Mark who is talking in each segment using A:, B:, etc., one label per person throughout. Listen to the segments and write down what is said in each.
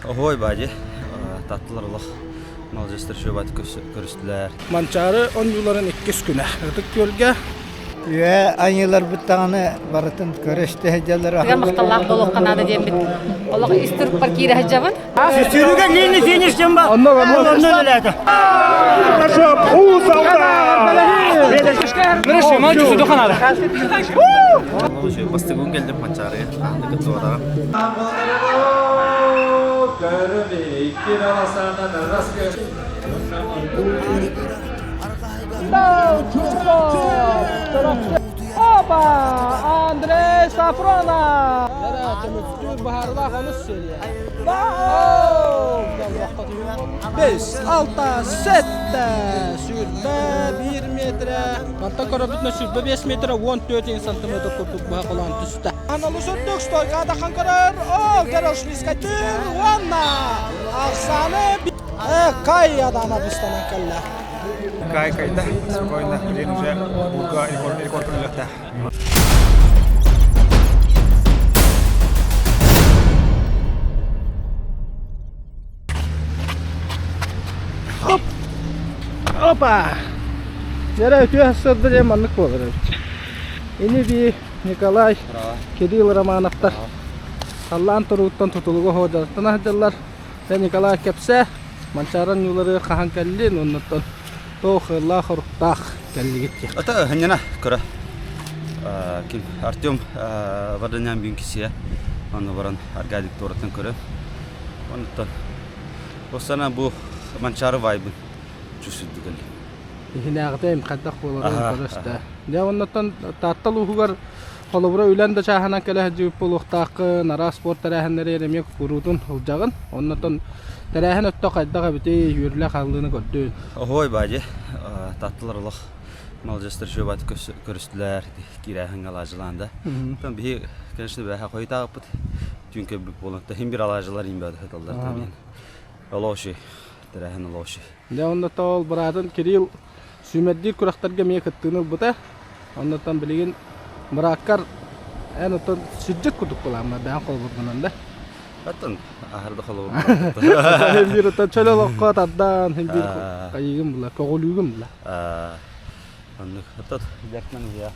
A: Оһуой баадьы таттылар олох маладьыастар шөбат көрүстүлэр.
B: Манчаары оонньууларын иккис күнэ. Ытык Күөлгэ
C: Үө айыыларбыт даҕаны барытын көрө-истэ сылдьаллар.
D: Тыга махталлаах буолуохха наада диэммит. Олох ис турукпар киирэ сылдьабын.
E: Сүүрүгэ нини финиш ба.
B: Онно онно
E: Онно үлэлээтэ.
A: Бастыгын келдим Манчаарыга. Аһында кытта
B: Опа! Андрей Сафронов! Баһарылаах онус серия. Бес, алта, сетте, сүүрбэ биир метрэ. Мантан көрөбүтүнэ 25 метрэ 14 сантиметр курдук быһа холоон түстэ. Аналыс үрдүк стойка адахан көрөр. Ол Герошвискайтыр уонна ахсааны Кай адама быстанан кэллэ.
F: Кай кайда спокойно билин уже бурга рекорд үлэхтэ.
B: Хоп! Опа! Дьэрэ үтүө сырды диэн маннык буолар эбит. Ини бии Николай, Кирилл Романовтар халлаан туругуттан тутулуга хоодьарыттан сылдьаллар. Дьэ Николай кэпсээ, Манчаары оонньуулары хаһан кэллин уоннаттан туох ыаллаах-хоруктаах кэллигит диэх.
A: Ата ханньана кыра ким Артем Варданян бүгүн кисиэ онно баран Аркадий туораттан көрөн онуттан Осана бу Манчаары вайбын чувствуйду кэлли.
B: Иһинээҕитэ хайдах буоларын көрөстө. Дьэ оннуттан Таатта улууһугар Холобура, үлэн да чааһынан кэлэ сылдьыбыт буолуохтааххын, араас спорт тэрээһиннэригэр эмиэ куруутун сылдьаҕын. Оннотон тэрээһин өттө хайдах эбитий, үөрүүлээх хааллыыны көрдүн.
A: Оһуой баадьы, таттылар олох маладьыастар шөбат көрүстүлэр, киирээһиҥҥэ алаадьылаан да. Там биһи, конечно, бэһэ хойутаабыппыт, түүн кэлбит буолан, иһин бир алаадьылар иин бөҕө сыталлар табиин. Олооши, тэрээһин олооши.
B: Дьэ, онно ол быраатын Кирилл Сүүмэрдиир күрэхтэргэ эмиэ кыттыыны ылбыта. Оннуттан билигин бырааккар эн оттон сирдьит курдук былааммар бэйэҥ холобургунан да.
A: Оттон аһарда холобур.
B: Хин биир оттон чөл олоххо тардан хин биир хайыгын була, көҕүлүүгүн була.
A: Оннук. Оттон дьартынан я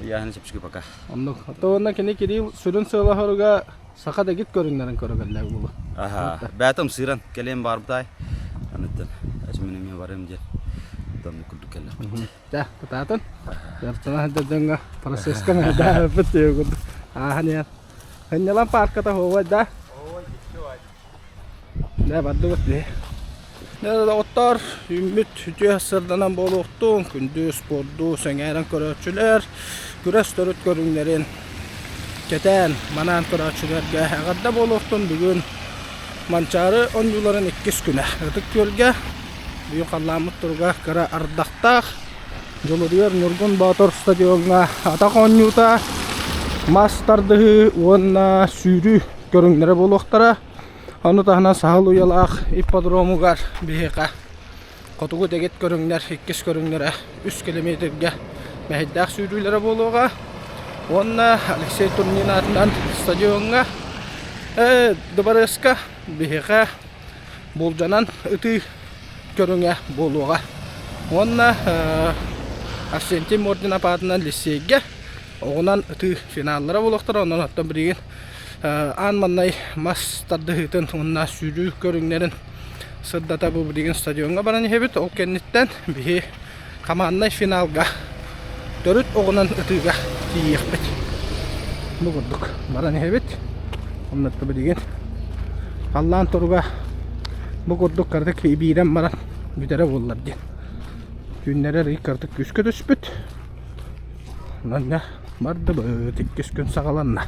A: яһын чэпчэки пока.
B: Оннук. Оттон кини Кирилл сүрүн сыала-соруга Саха дэгит көрүҥнэрин көрө буолу.
A: Аха, бээтим сыыран кэлиэн баарбытай. Аныттан эчимин эмиэ барым диэн тонну курдук кэллэхпит.
B: Дэ, кытаатын. Яртана дьоҥҥо процесска мээдээбит диye курдук. Аахан иһэн. Хынньалан парката хуобай да. Дэ бардыбыт дии. Дэ доҕоттор, үүммүт үтүө сырданан буолуохтун, күндү спорду сэҥээрэн көрөөччүлэр, күрэс төрүт көрүҥнэрин кэтээн, манаан көрөөччүлэргэ эҕэрдэ буолуохтун бүгүн Манчаары оонньууларын иккис күнэ. Ытык Күөлгэ бүгүн халлааммыт туруга кыра ардахтаах. Дьулуруйар Ньургун Боотур стадиоҥҥа атах оонньуута, мас тардыһыы уонна сүүрүү көрүҥнэрэ буолуохтара. Ону таһынан саһыл уйалаах ипподромугар биһиэхэ хотугу дэгит көрүҥнэр иккис көрүҥнэрэ үс километрга мэһэйдээх сүүрүүлэрэ буолуоҕа. Уонна Алексей Турнин аатынан стадиоҥҥа дыбарыаска биһиэхэ булдьанан ытыы көрүҥэ буолуоҕа. Уонна Арсентий Мординов аатынан лиссиэйгэ оҕунан ытыы финаллара буолуохтара. Онон оттон билигин аан маҥнай мас тардыһыытын уонна сүүрүү көрүҥнэрин сырдата бу билигин стадиоҥҥа баран иһэбит. Ол кэнниттэн биһи команднай финалга төрүт оҕунан ытыыга тиийиэхпит. Бу курдук баран иһэбит. Онно билигин халлаан туруга бу курдук кыратык ибиирэн баран бүтэрэ буоллар диэн. Түүннэри арыый кыратык күүскэ түспүт. Манна бардыбыт иккис күн саҕаланна.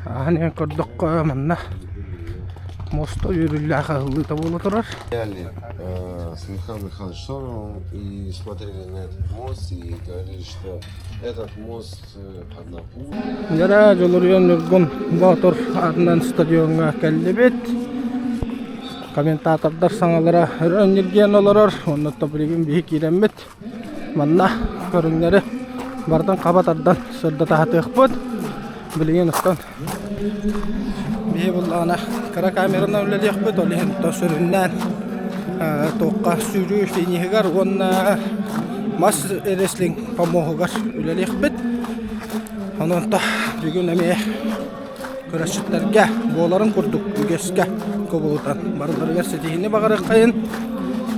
B: Ааһан иһэн көрдөххө манна муоста үөрүүлээх аһыллыыта буола турар.
G: С Михаилом Михайловичем Шоровым и смотрели на этот мост и говорили, что этот мост одна пуля.
B: Дьэ Дьулуруйан Ньургун Боотур аатынан стадиоҥҥа кэллибит. Комментатордар саҥалара өрө ньиргийэн олорор. Онно билигин биһи киирэммит Манна көрүҥнэри барытын хаба тардан сырдата сатыахпыт. Билигин оттон биһи буллаҕына Кыра камеранан үлэлиэхпит, ол иһин то сүрүннээн туохха сүүрүү финиһигэр уонна мас рестлинг помоһугар үлэлиэхпит. Онон то бүгүн эмиэ көрөөччүлэргэ буоларын курдук үгэскэ кубулутан барыларыгар ситиһиини баҕарыаххайын.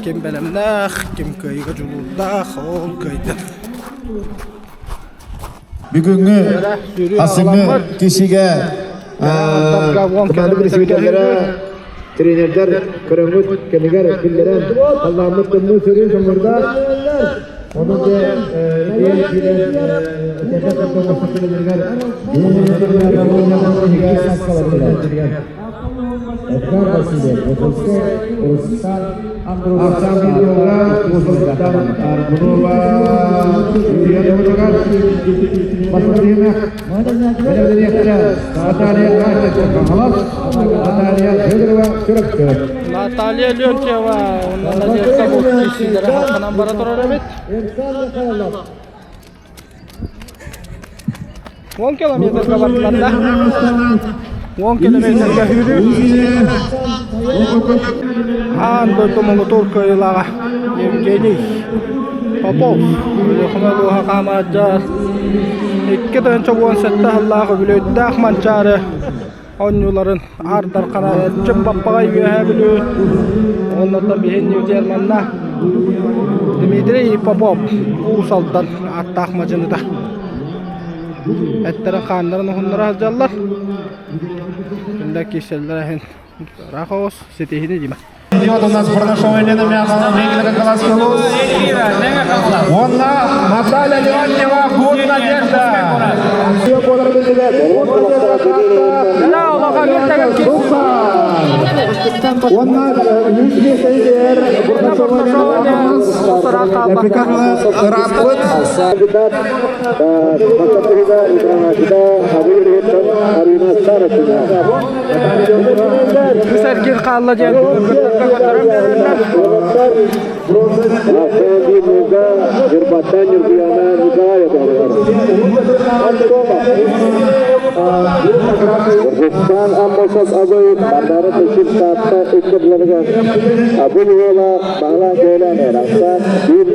B: Ким бэлэмнээх, ким кыайыыга дьулуурдаах, ол кыайдын.
H: Бүгүҥҥү асыҥы кишигэ команда тренердэр көрөммүт кэмигэр биллэрэн халлааммыт тымныы сөрүүн соҥурдаах ону дьэ Эдгар Васильев, Васильскай, Рустам Аргунова,
B: Наталья Леонтьева, Надежда Боксисилere халканан бара турар эбит. 10 километрга бардылар да. 10 километрга хүрүү. Аан дойду муҥутуур кыайыылааҕа Евгений Попов Өлүөхүмэ улууһа хаамаадьар 2017 сыллаах үбүлүөйдээх Манчаары оонньууларын Аар Дархана Эрчим Баппаҕай Үөһээ Бүлүү уонна биһин Ньүдьиэрманна Дмитрий Попов Уус Алдан ааттаах мадьыныта эттэрин-хааннарын уһуннара сылдьаллар. Кинилэр киирсэллэр иһин ыраах оҕус ситиһини дима.
H: Идет у нас Бурнашова Елена Михайловна, Ленина Улус. Уонна Наталья Леонтьева, Гуд Надежда. Уонна Бурнашова Елена Ырааппыт.
B: Үс эргиир хаалла диэн ыргыттарга көрдөрөн биэрэллэр.
I: Кыргызстан Аммосов Абыев Бандары Тешил Таатта иккилэригэр Абыл уола Баһылай Кээлэн Эрахсан 1-0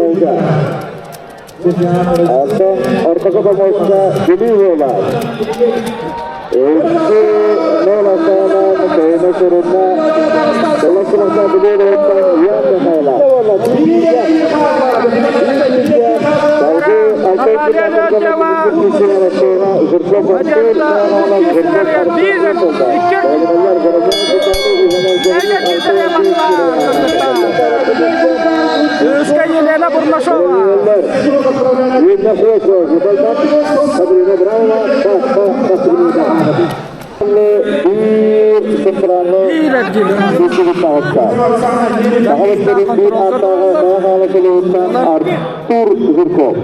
I: Онтон ортоку хомойго Бүлүү уола 2-0 ахсаанан Кэйинэ сурунна Сылын сылыктан Бүлүү уолуттан Ян Михайлов. Салгыы
B: Наталья Леонтьева Надежда Биир, икки, Үскэ Елена Бурнашова. Биир эргиир.
I: Артур Жирков.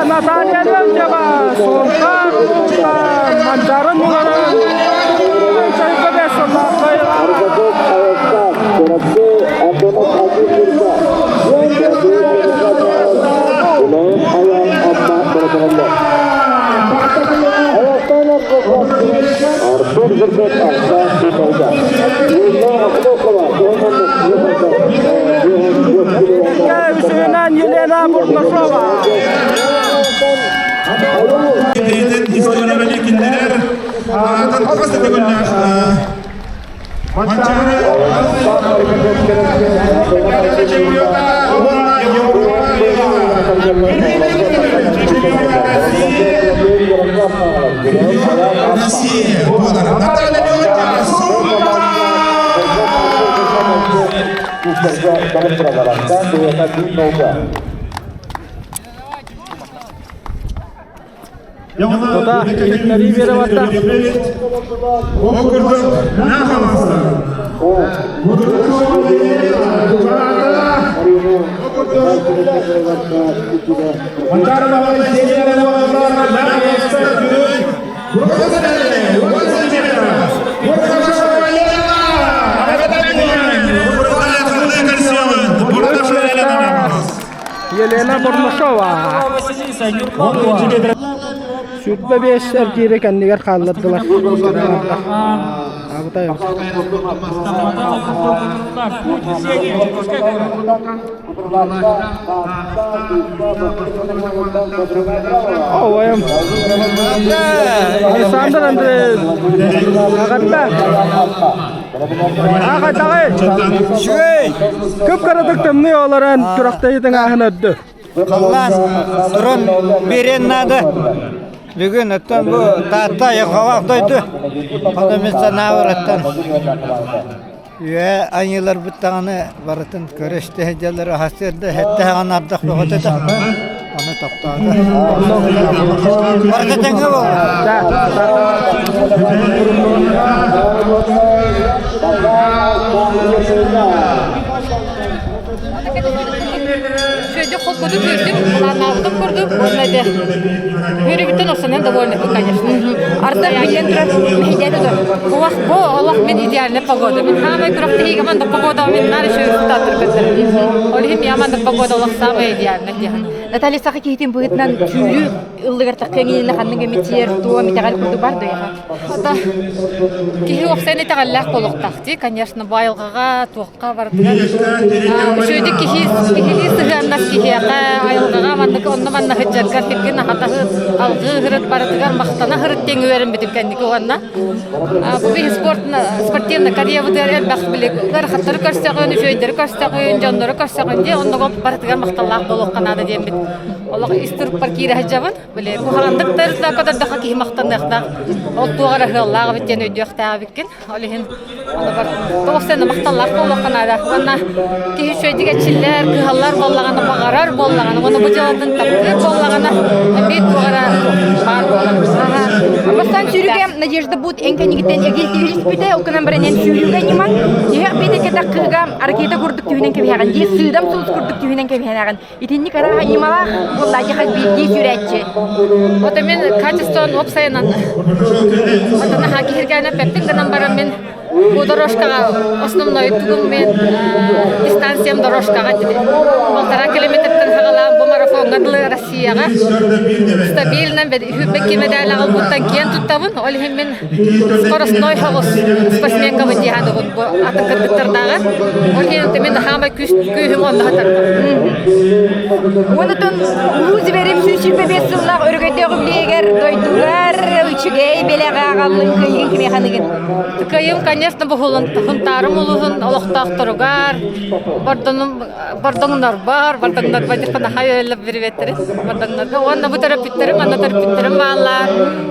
B: Наталья Леонтьева, Сунтаар улууһуттан Манчаары Ньуларын Чайка
I: Артур Жирков
B: Үсүһүнэн Елена Бурнашова.
H: Бэйэтин историяны киллэрэр аатын хас да төгүллээх Манчаары чемпиона уонна Европа Россия буолар. Наталья Леонтьева
B: Тута иһитиннэрии биэрэ барда.
H: Ол курдук Нахаласта.
B: Елена Бурнашова. 25 эргиири кэннигэр хааллардылар. Абытай Оойом. Александр Андреевич. Аҕатта. Аҕатаҕай.
E: Үчүгэй.
B: Кып-кыратык тымныы олорон күрэхтэһиитин ааһын өрдү.
C: Халлаан туран биэриэн наада. Бүгүн оттон бу Таатта айылҕалаах дойду. Ону мин санаабар оттон үөһэ айыыларбыт даҕаны барытын көрө-истэ сылдьаллар аһастыырда сэттэһэҕин ардах бөҕөтө да ону тохтоото. Барыта тэҥҥэ буолла.
D: Сүөдүк холкутук үөрдүм, былааннаабытым курдук уонна де үөрүүбүттэн осонен довольна конечно.
J: Ардах билэн турар мэһэйдээтэ дуо?
D: Олох бу олох мин идеальная погода. Мин хаамай күрэхтэһиигэ маннык погода мин наар еще устаатыр Ол иһин я маннык погода олох самая идеальная диэн.
J: Наталья саха киһитин быһыытынан сүүрүү ыллыгар таххыаҥ ханнык эмитиэр туом итэҕэл курдук бар дуйаха?
D: Ата киһи уопсайын итэҕэллээх буолуохтаах дии, конечно, бу айылҕаҕа туох барытыгар үчүгэйдик киһи киһилии сыһыаннас киһиэхэ айылҕаҕа маннык онно манна сылдьаргар сиргин аһатаһы алгыы ыһырыт барытыгар махтана ыһырыт диэн үөрэммитим кэнники уонна бу биһи спорт спортивный карьерабытыгар элбэх били ыарахаттары көрсөҕүн үчүгэйдэри көрсөҕүн дьоннору көрсөҕүн диэн оннуга барытыгар махталлаах буолуохха наада диэммит олох ис турукпар киирэ сылдьабын били куһаҕаннык да көрдөххө киһи махтаныахтаах ол туох эрэ ыаллаах эбит диэн өйдүөхтээх эбиккин Ол иһин тоҕус сыана махталлаах буолуохха наада. Уонна киһи үчүгэйдик эрчиллэр, кыһаллар буоллаҕына, баҕарар буоллаҕына, уонна бу дьыалатын таптыыр буоллаҕына, эмиэ туох эрэ баар буолар.
J: Бастаан сүүрүүгэ Надежда Бут эн кэннигиттэн эгил тиһилиспитэ, ол гынан баран эн сүүрүүгэ ньымаҥ тиһэх биэтэккэ таххыыга ракета курдук түһүнэн кэбиһэҕин дии, сыыдам сулус курдук түһүнэн кэбиһэҕин. Итинник арааһа ньымалаах буоллаа хас биирдии сүүрээччи.
D: Вот мен качествон уопсайынан вот наһаа киһиргээн эппэппин гынан баран мин бу дорожкаҕа основной тугум мен дистанциям дорожкаҕа полтора километртан хагалаан бу марафоҥҥа дылы Россияҕа стабильно үһүбэкки медаль аҕалбыттан киэн туттабын ол иһин мин скоростной соҕус спортсменкабын дии саныыбын бу атын кыргыттардааҕар ол иһин мин хаамай күүһүм онно сытарбын
J: Онутун улуу зверим 125 сыллаах өрөгөйдөөх үбүлүөйүгэр дойдугар үчүгэй бэлэҕи аҕаллыҥ кыайыгын кимиэхэ аныгын?
D: Кыайым, конечно, бу Хунтаарым улууһун олохтоохторугар, Бордоҥнорбор, Бордоҥнорбо диэххэ наһаа үөрэллэр бириветтэри Бордоҥнорго уонна бу төрөппүттэрим, манна төрөппүттэрим бааллар.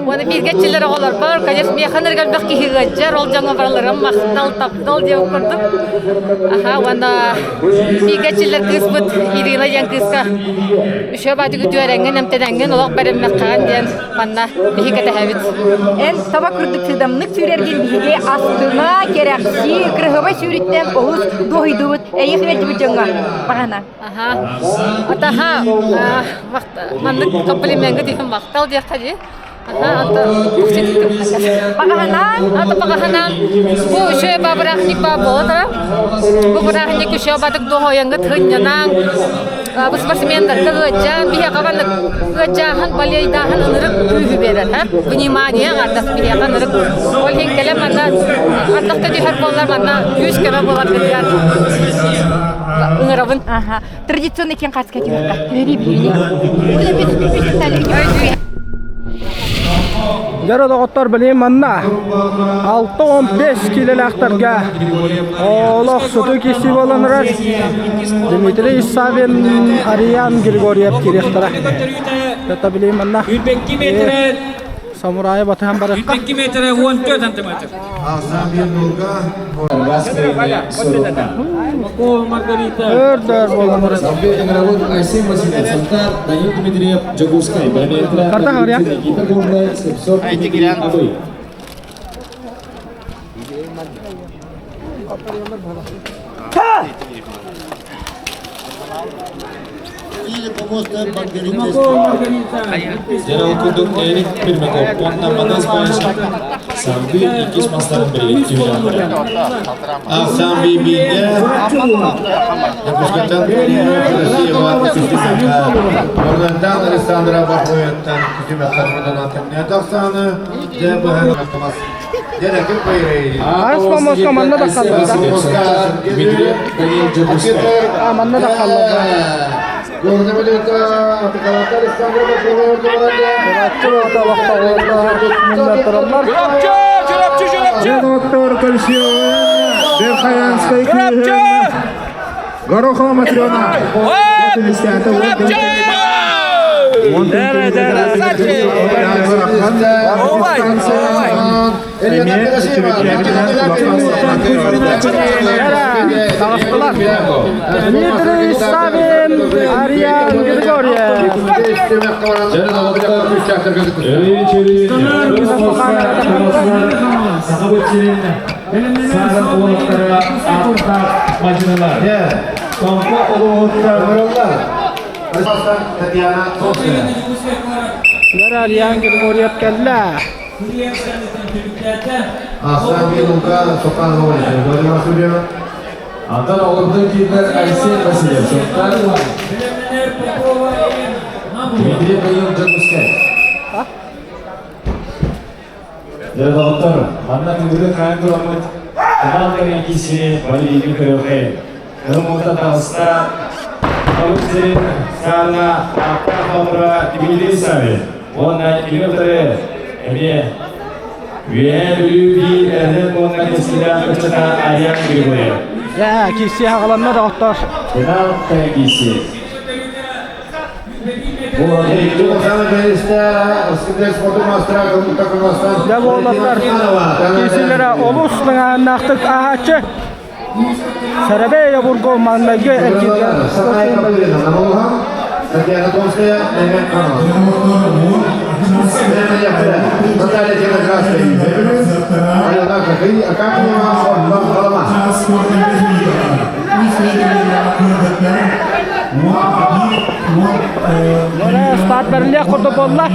D: Уонна бииргэ эрчиллэр оҕолорбор, конечно, миэхэ элбэх киһи ыалдьар, ол дьоҥҥо барыларым махтал, таптал диэн курдук. Аха, уонна бииргэ эрчиллэр кыыспыт Ирина диэн кыыска үчүгэй баатык үтүөрэҥҥин, эмтэнэҥҥин олох бэриммэххэҕин диэн манна биһи кэтэһэбит.
J: Эн таба курдук сыдамнык сүүрэргин биһиги астына, кэрэхсии, кырыһыбай сүүрүттэн олус дуоһуйдубут, эйиэх үөрдүбүт дьоҥҥо баҕана.
D: Аха. Атаха маннык комплимеҥҥа диэхин махтал диэххэ дии.
J: Баҕаһанаан
D: Ата баҕаһанаан бу үчүгэй ба бырааһынньык ба буола Бу бырааһынньык үчүгэй батык дуоһуйаҥҥыт сынньанаҥ бу спортсменнарга ыаддьаан биһиэхэ маннык ыаддьааһын балейдааһын ынырык күүһү биэрэр внимание аҥардас биһиэхэ ынырык ол иһин кэлэн манна ардахта түһэр буоллар манна күүс көмө буоларгытыгар ыҥырабын
J: Традиционный киэн хаска түһүөххэ. Түһэрии биһиги.
B: Дьэ доҕоттор билигин манна 6-15 киилэлээхтэргэ олох суту киирсии буолан турар. Дмитрий Савин, Ариан Григорьев киириэхтэрэ. Это билигин манна самурайы батыһан барыахха.
K: 2 метр 14 сантиметр.
B: Өр-дөр буолан турар. Карта Харя.
K: Дьэ, ол курдук Эрик Пермяков уонна Манас Баишев
L: Салгыы иккис мастарын билигин түһүнэллэрэ.
M: Ахсаан бииргэ Якутскайтан Россияҕа Горнайтан Александра Бахояттан күтүмэххэ муданан тахсааны дьэ быһан
B: Аас помоска манна да халларда. А манна да халларда.
H: Горохова Матрена.
B: Дмитрий Савин, Ариан Григорьев. Ариан Григорьев кэллэ.
L: Антон олордон киирдэр Алексей Васильев Соттар Дмитрий Боев Дьокуускай. Дьэ, доҕоттор, манна күндүлүк хаайан тураммыт Иван Киси Валерий Көрөҕөй Кыһыл таҕыста Халык сирин саана Аптаах Баҕара Дмитрий Савин уонна кини утары эмиэ Үөһээ Бүлүү биир эрэнэр уонна кэскилээх ыччата Ариан Григорьев.
B: Дьэ, киирсии хаҕаланна доҕоттор.
L: Финал киирсии.
B: Дьэ буоллар киирсиилэрэ олус тыҥааһыннаахтык ааһааччы. Сэрэбэй обургу маҥнайгы эргииргэ Старт бэриллиэх курдук буолла.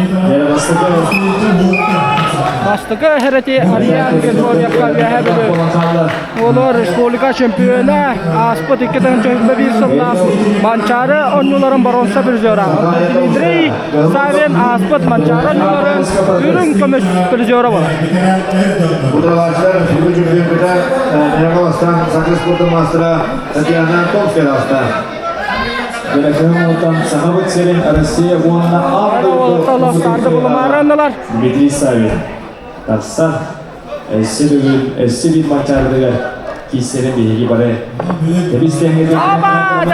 B: Бастакы эһэрэти Ариан Григорьевка үөһэ Бүлүү Олор республика чемпиона ааспыт 2021 сыллаах Манчаары оонньууларын боруонса призера. Дмитрий Савин ааспыт Манчаары оонньууларын үрүҥ көмүс призера буолар.
M: Утарылааччылар бүгүн чемпионата Мирослав Саха спорта мастера Татьяна Томская
L: Дьарыктаах Сахабыт сирин Россия уонна аан дойду Дмитрий Савин тахсан өссө бүгүн өссө биир манчаарытыгар киирсэрин биһиги бары тэбис тэҥҥэ
B: Аба,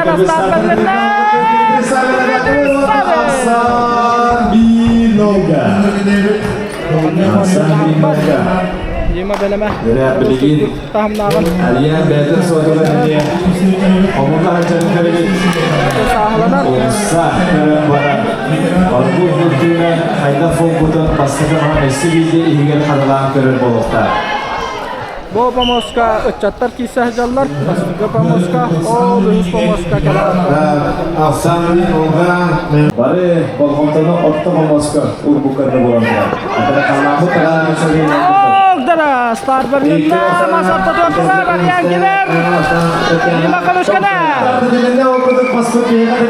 B: Дима бэлэмэ.
L: Билигин
B: таһымнааҕын.
L: Алия бэйэтин суотугар эмиэ омука сылдьарын көрөбүт.
B: Сааһыланар.
L: Умса көрөн баран оргууй үрдүнэн хайдах буолбутун бастакы маһын өссө биирдэ иһигэр харалаан көрөр буолуохтаах.
B: Бу помоска ыччаттар киирсэ сылдьаллар. Бастакы помоска, ол үһүс помоска кэлэр.
L: Бары болҕомтону орто помоска урбуккарда буолан турар. Атара халааммыт
B: Дара старт берилиннэ масартатыан турар Ариан килер. Дима Калушкана.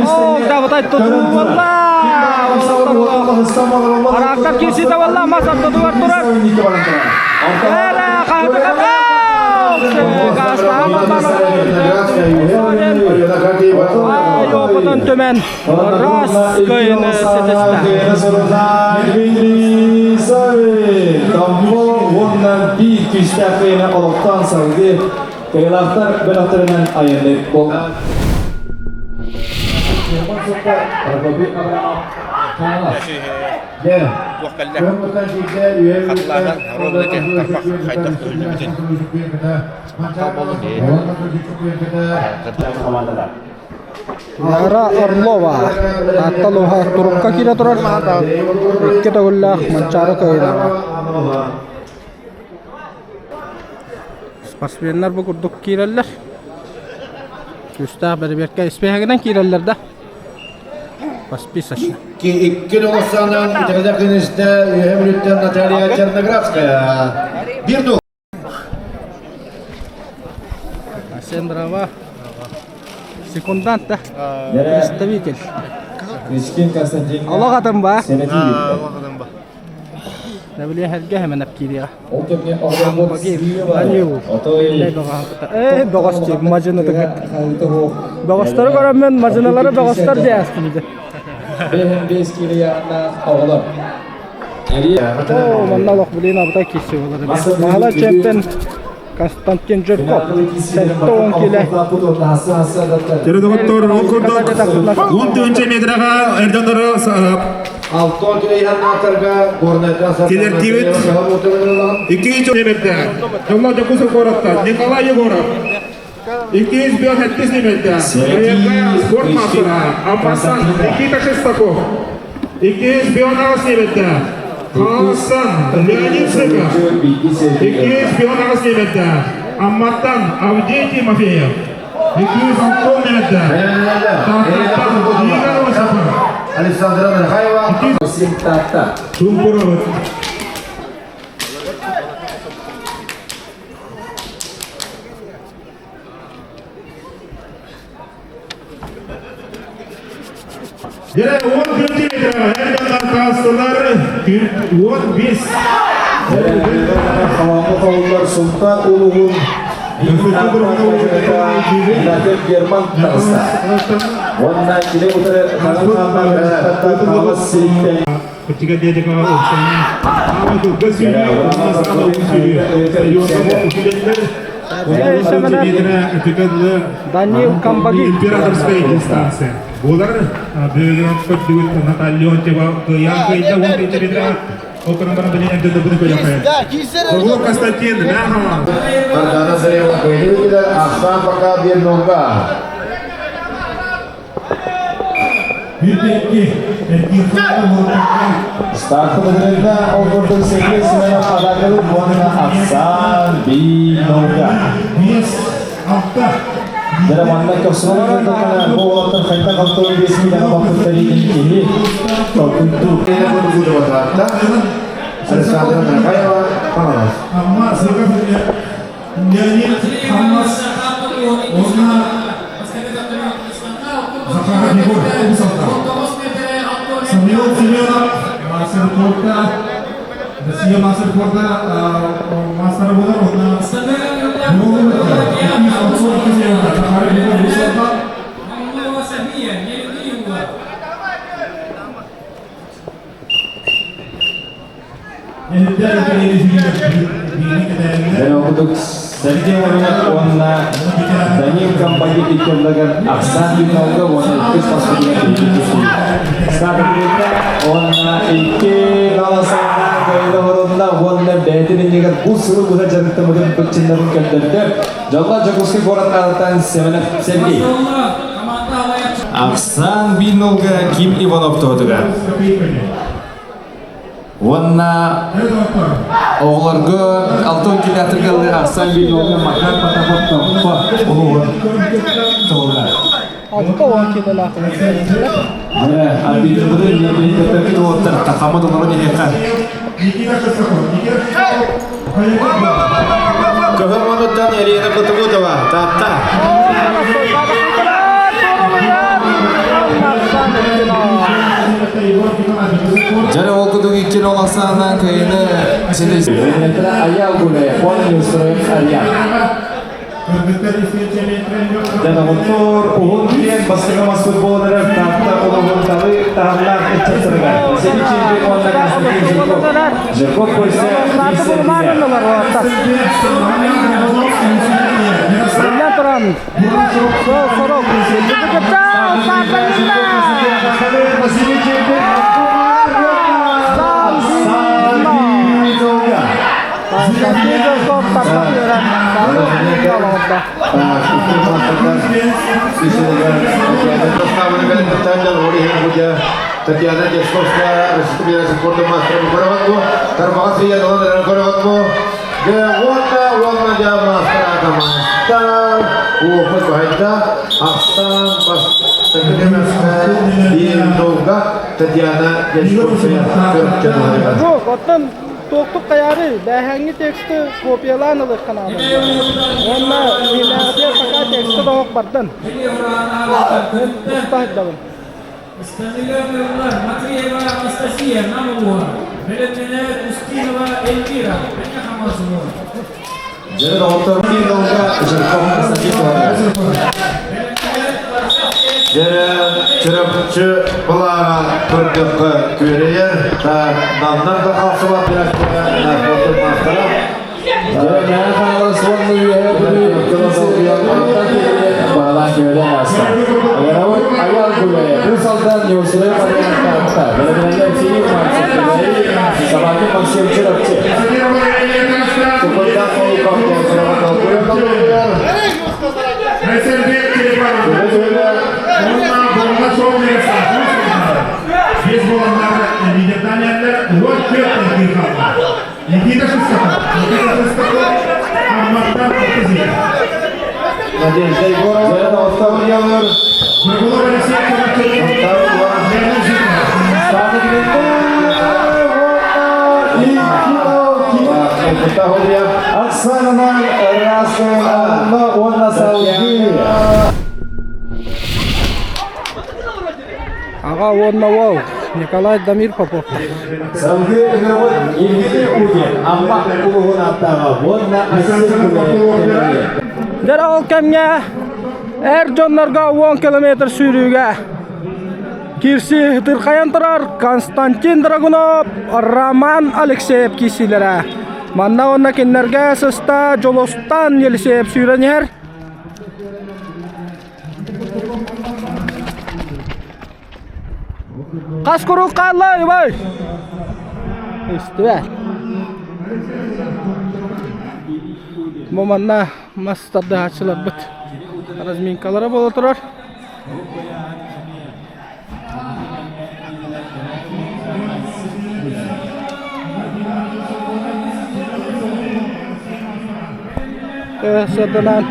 B: О, давай тутуу болла. Арактар кирсите болла масартатыгар турар. Эра кахты Ай, опытын төмен. Рас кыйыны ситисті.
L: Дмитрий Савин, Томпо уонна биир күүстээх кыйыны олохтоон салгыы кыайыылаахтар бөлөхтөрүнэн айанныыр буолла.
F: Туох кэллэ? Хатылааһын ровно тарбах хайдах өһүллүбүтүн махтал буоллун
B: Лара Орлова Таатта улууһа турукка киирэ турар икки төгүллээх Манчаары кыайыылааҕа. Спортсменнар бу курдук киирэллэр. Күүстээх бэрэбиэркэ испииһэгинэн киирэллэр да. По списочно.
M: Икки тоҕус санаан итэҕэлэх кинистэ Үөһэ Бүлүүттэн Наталья Черноградская. Биир нол.
B: Всем браво. Секундант да? Представитель.
L: Кристин Константиновна.
B: Олох атын ба?
M: Олох атын ба.
B: Нэбилиэ хэргэ хэмэнэп киириэҕэ.
L: Ол кэмҥэ оҕолорбут
B: Данил. Э, бөҕөс дии, мадьынытыгыт. Бөҕөстөрү көрөммүн мадьыналары бөҕөстөр дии астым дии.
L: Бэһин бес киилэйэҕиннээх оҕолор.
B: О, манна олох билин абытай киирсии болар. Маһала чемпион Константин Жирков. 70 киле.
H: Дьэ доҕоттор, ол курдук 10 тыһыынча метраҕа эрдонору
M: Алтон килейханнаатарга Горнайтан
H: Килертибит 200 нөмерде Дьолло Дьокуускай куораттан Николай Егоров 257 нөмерде спорт мастера Аммасан Никита Шестаков 218 нөмерде Хаҥаластан Леонид Сыков 218 нөмерде Амматтан Авдей Тимофеев 260 нөмерде Тааттаттан Игорь Осипов
M: Александра Михайлова
L: Татта.
H: Чумпуров. Дьэ, 11 метр эрдэннэр таастылар 15.
L: Халамы холлар Султан улугун Герман таҕыста. Уонна кини утары Хаҥалас Хаҥалас сириттэн
H: Кырдьыга диэтэкэ уксанан аама кылгас сүүрүү, уонна саама уһун сүүрүү. Стадионҥа үкүлэллэр.
B: Данил Камбаги.
H: Императорская дистанция. Буолар бүгүн көрдүгүт Наталья Леонтьева кыйаан кыйда уон метрина Окуран баран билин эрдэ быны көрөкөйө. Огло Константин Мяхова.
M: Мардана Зарева кыйды Ахсан пока bir нолга.
L: Старты быдырында ол курдук Сергей Семенов атакалы уонна Ахсан Бинолга. Дьэ манна көхсүнэн көрдөххүнэ бу уолаттар хайдах 65 миляға баппыттар киһи толкуйдуур.
M: Александра Михайлова, Хаҥалас.
H: Амма Сыков Леонид Хаммас Онна Захаров Егор Усалта. Самуил Семенов мастер спорта Россия мастер спорта мастера болар онна Захаров Егор Усалта.
L: Дьэ ол курдук Сергей Воронов уонна Данил Камбаги иккердэгэр Ахсан Бинолга уонна иккис баспытыгар икки түсүү. Саатырбыта уонна икки галасана кыайда хорунна уонна бэйэтин иннигэр бу сылы быһа дьарыктаммытын быччыннарын көрдөрдө. Дьоллоох Дьокуускай куорат аатыттан Семенов Сергей. Ахсан Бинолга Ким Иванов туһатыгар. Уонна оҕолорго алтын театрга ыллыыр Ахсан Бинолга Макар Потапов Топпо улууһун туһугар.
B: 60 килолаах
L: Дьэ, арбитрбытын ньиэбиһин уоттар тахаммыт олорон иһиэхэ.
M: Көһөр монуттан Ирина Кутугутова, Таатта.
L: Дьэ, ол кудук икки ол ахсаанынан кыайыны ситис. Аял Гуляев, он не устроит Арьян. Дьэ, уһун киэн бастакы мас футболунар Таатта улуһун талы таһымнаах ыччаттарыгар. Сети чемпион уонна Константин Жирков. Жирков көрсө
B: Биллэн туран, сорок Константин Жирков тарбах үөрэн
M: Татьяна Дьячковская, Российская Федерация спорта мастера Көрөҕөт Тарбаҕа сыйан ылан көрөҕөт Уонна уонна дьа мастер мастер Уопут баһайда Ахсан Бастакы Татьяна Дьячковская.
B: Оттон Туохтук хайаары, бээһээҥҥи тексты копиялаан ылыахха наада. Уонна киинээҕитигэр пока текстэ да оһох бардан. Туста сылдьабын.
K: Ыстаныыга Матвеева Анастасия Нам улууһа, бэлэмнэнэ Устинова Эльвира Мэҥэ Хаҥалас улууһа.
L: Дьэ, доҕоттор, финалга Жирков Константин
M: Дьэ, Чурапчы былааҕа көрдөххө күөрэйэр, намнар да хаалсыбат бирактара маастара.
L: Дьэ, Мэҥэ Хаҥалас уонна Үөһээ Бүлүү баалаан күөрэ ааста. Аярабыт Аял Гуляя, Бу Салдан Неустрой Мариан Бэлэмнэнэр Филипп Мальцев, Собакин Максим Чурапчы. Сукурдаах Холуков
H: Никита Шестаков. Никита Шестаков. Амматтан Алтызия.
L: Надежда Егорова.
H: Микола Алексеев.
L: Оксана Расына уонна салгыы.
B: Аҕа уонна уол Николай Дамир Попов.
L: Салгыы ыҥырабыт Евгений Удин, Амма улууһун ааттааҕа уонна Айсен Гуляев.
B: Дьэ ол кэмҥэ эр дьоннорго 10 километр сүүрүүгэ киирсии ытырхайан турар Константин Драгунов, Роман Алексеев киирсиилэрэ. Манна уонна кинилэргэ сыста Дьулустан Елисеев сүүрэн иһэр. Хас куруук хаалла, Ивай? Истибэт. Бу манна мас тардыһааччыларбыт разминкалара буола турар. Сырдынан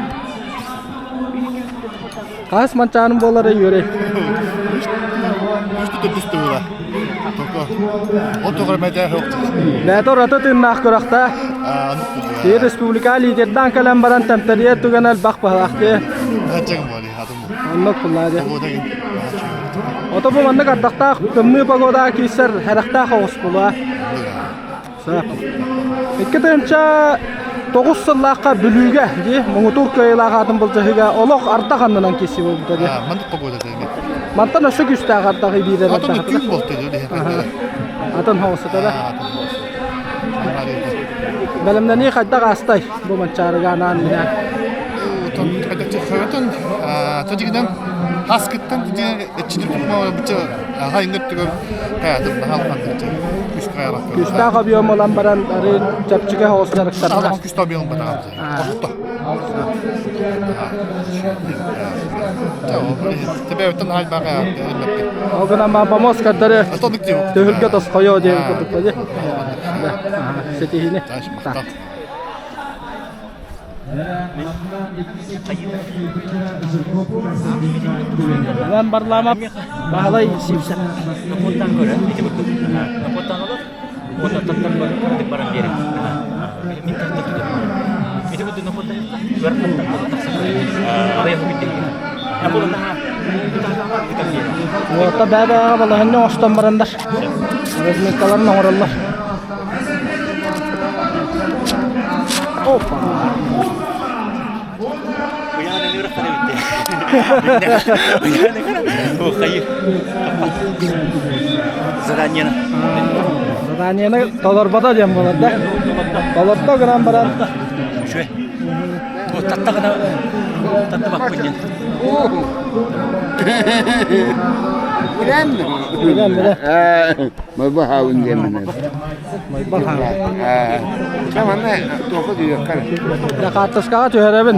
B: Хас манчааным буолара үөрэй. Бээтэ ураты тыыннаах күрэхтэ. Тиир республика лидердаан кэлэн баран тэмтэрийэр түгэн элбэх быһалаах дии. Оннук буллаа дии. Ото бу маннык ардахтаах тымныы погодаҕа киирсэр сэрэхтээх оҕус буолуо. 2009 сыллаахха Бүлүүгэ дии муҥутуур кыайыылаах аатын былдьаһыыга олох ардах аннынан киирсии буолбута дии.
N: Маннык погода дии.
B: Мантан өссө күүстээх ардах биирэр
N: Атын түүн буолта дии.
B: Атын хоҕусата да. Бэлэмнэнии хайдах аастай бу Манчаарыга анаан минээн?
N: Хайдах тажигынан хаскыттан
B: Күүстээх объем ылан баран арыый чэпчэки соҕус дьарыктардаах. Ол гынан баран помост көрдөрү түһүлгэ тосхойуо диэн курдук дии. Ситиһиини. Иван Барламов, Баһылай Сивцев.
O: Нокуоттан көрөн, ити курдук. Нокуоттан олор, уонна таттан баран баран биэрин. Мин тахта тутум. Ити курдук нокуоттан ыарахаттан буола тахсар. Абайах бүттэ.
B: Уота бэбэҕэ балаһынньа оҥостон бараннар разминкаларын оҥороллор. Опа! Заданиены толорбото диэн буолар да? Толордо гынан баран.
P: Билэн
B: Билэн, билэн.
P: Майбаһаабын диэммин.
B: Майбаһаабын.
P: Манна туохха дүйүөххэ.
B: Дьэ хаартыскаҕа түһэрэбин.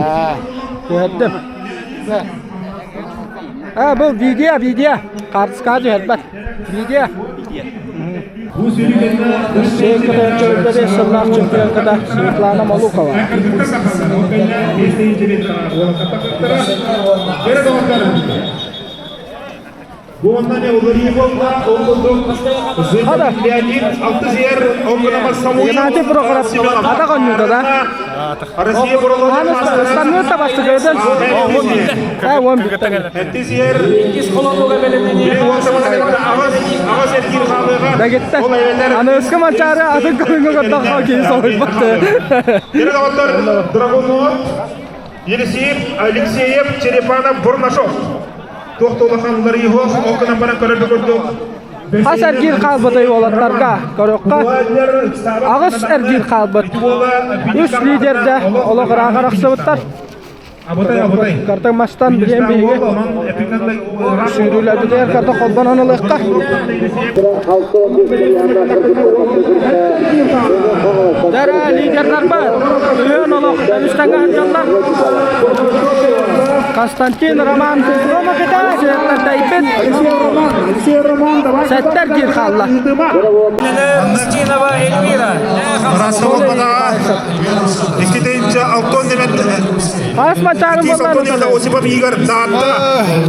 B: Түһэрдим. А, бұл видео, видео. Хаартыскаҕа түһэрбэт. Видео. Сыллаах сыллаах чемпионката Светлана Малукова.
H: Бу онна не уларыы буолла, ол курдук
B: Хада.
H: Леонид Алтызер, Онгономар Самуил,
B: Геннадий Прохоров атах онньуута да.
H: Россия
B: Аны ыстанныыр бастыкыдын. Ә, он бүттен.
H: Алтызер,
B: Дагеттен. Аны ысқы манчары атын көрүнгө көрдөхө киһи соһуйбат.
H: Переговордар Драгунов, Елисеев, Алексеев, Черепанов, Бурнашов. Тохтолаханлар его, окна баран көрөбү көрдүк.
B: Хас эргиир хаалбытай уолаттарга көрүөххэ. Аҕыс эргиир хаалбыт. Үс лидердэ олох ыраах арахсыбыттар.
H: Абытай, абытай.
B: Картак мастан билиэн биһиги сүүрүүлэрбитигэр карта холбонон ылыахха. Дара лидердар бар. Үһүөн олох үстэҥэ сылдьаллар. Константин Роман Тайбет Сэттэр киир хаалла.
K: Устинова Эльвира.
H: Иккитинчи Алтон демет
B: Хас мачарын
H: боллар. Осипов Игорь Таатта.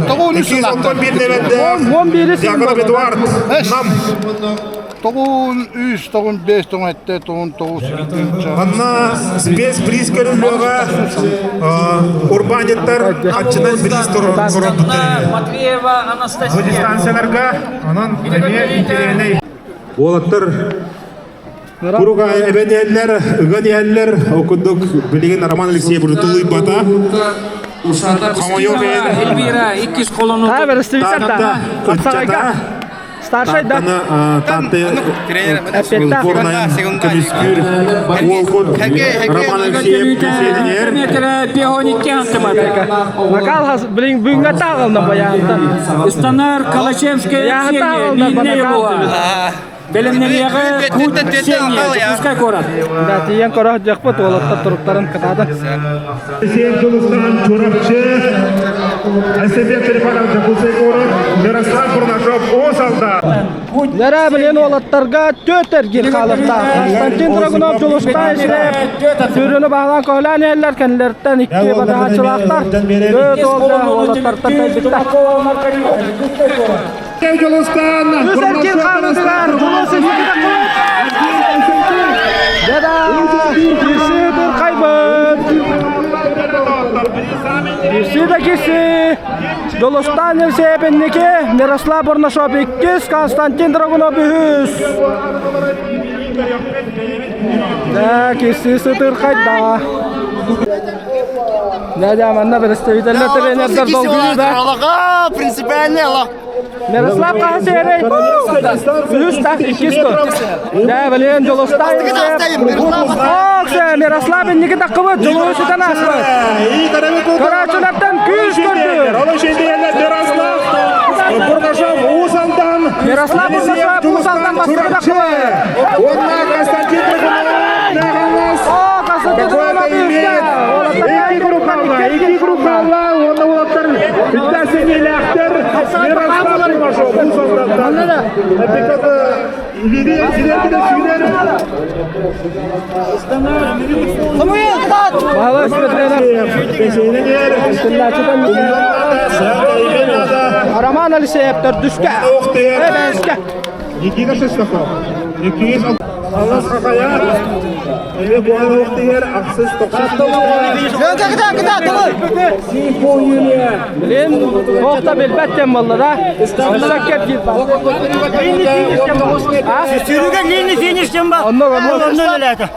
H: 291 демет.
B: 11
H: Яков Эдуард. Нам.
N: Тоғын үс, тоғын бес, тоғын этте, тоғын тоғыз.
H: Анна спец приз көрүлүөҕэ урбаанньыттар хаччынан бириис туруорбуттар.
K: Матвеева Анастасия.
H: Бу дистанцияларга онон эмиэ интэриэһинэй. Уолаттар куруга эбэн иһэллэр, ыган иһэллэр. Ол курдук билигин Роман Алексеев тулуйбата. Хомойуох
K: Эльвира иккис колону.
B: Таатта Старшай да.
H: Таатта сборная көмүскүүр уолбут Роман Алексеев пенсионер.
B: Накал хас блин бүгүҥҥэ тааҕылна баяантан.
K: Истанар Калачевская Ксения, Мииннеева. Бэлэмнэниэҕэ Кут Ксения, Дьокуускай куорат.
B: Да, тиийэн көрө дьахпыт уолаттар туруктарын кытаатан.
H: Алексеев Дьулустан Чурапчы, Айсебек Черепанов Дьокуускай куорат, Мирослав Бурнашов Уус Алдан.
B: Лера билен уолаттарга төрт эргиир хаалыктаах. Константин Драгунов Дьулустан Исреп сүүрүүнү баһылаан көһүлээн иһэллэр кэннилэриттэн икки батаһааччылаахтар. Төрт уолга уолаттартан тэйбиттэр.
H: Дьулустан
B: Үс эргиир хаалытыгар Дьулус инникитэ кут. Дада кирси дурхайбыт. Кирси да кирси. Дьулустан Евсеев инники, Мирослав Бурнашов иккис, Константин Драгунов үһүс. Да, кирси сытырхайда. Да, да, манна представителлер тренердер долгуйду да.
E: Принципиально.
B: Мирослав хаһыс эрэй? Үһүс да, иккис тур. Да, блин, Дьулустан Ок, Мирослав инники таккыбыт, Дьулуһу ситэн ааспыт. Көрөөччүлэртэн күүс көрдүр.
H: Мирослав Бурнашов Уус Алдан.
B: Мирослав Бурнашов Уус Алдан бастакы таккыбыт.
H: Онна Константин Драгунов.
B: О, Константин Драгунов үһүскэ.
H: Икки группалла, икки группалла, онна уолаттар үттә сениләхтер. Мирослав Бурнашов Уус Алдантан.
B: Баһылай Роман Алексеев төрдүскэ. Эбэскэ.
H: Никита Шестаков. Никита Аллас Хахая. Эме буан оқтыгер ақсыз тоқсан.
B: Блин, тоқта билбэт тем болла да. Онно кеп киир
E: Сүүрүүгэ линий финиш диэн ба.
B: Онно онно.
E: Онно үлэлээтэ.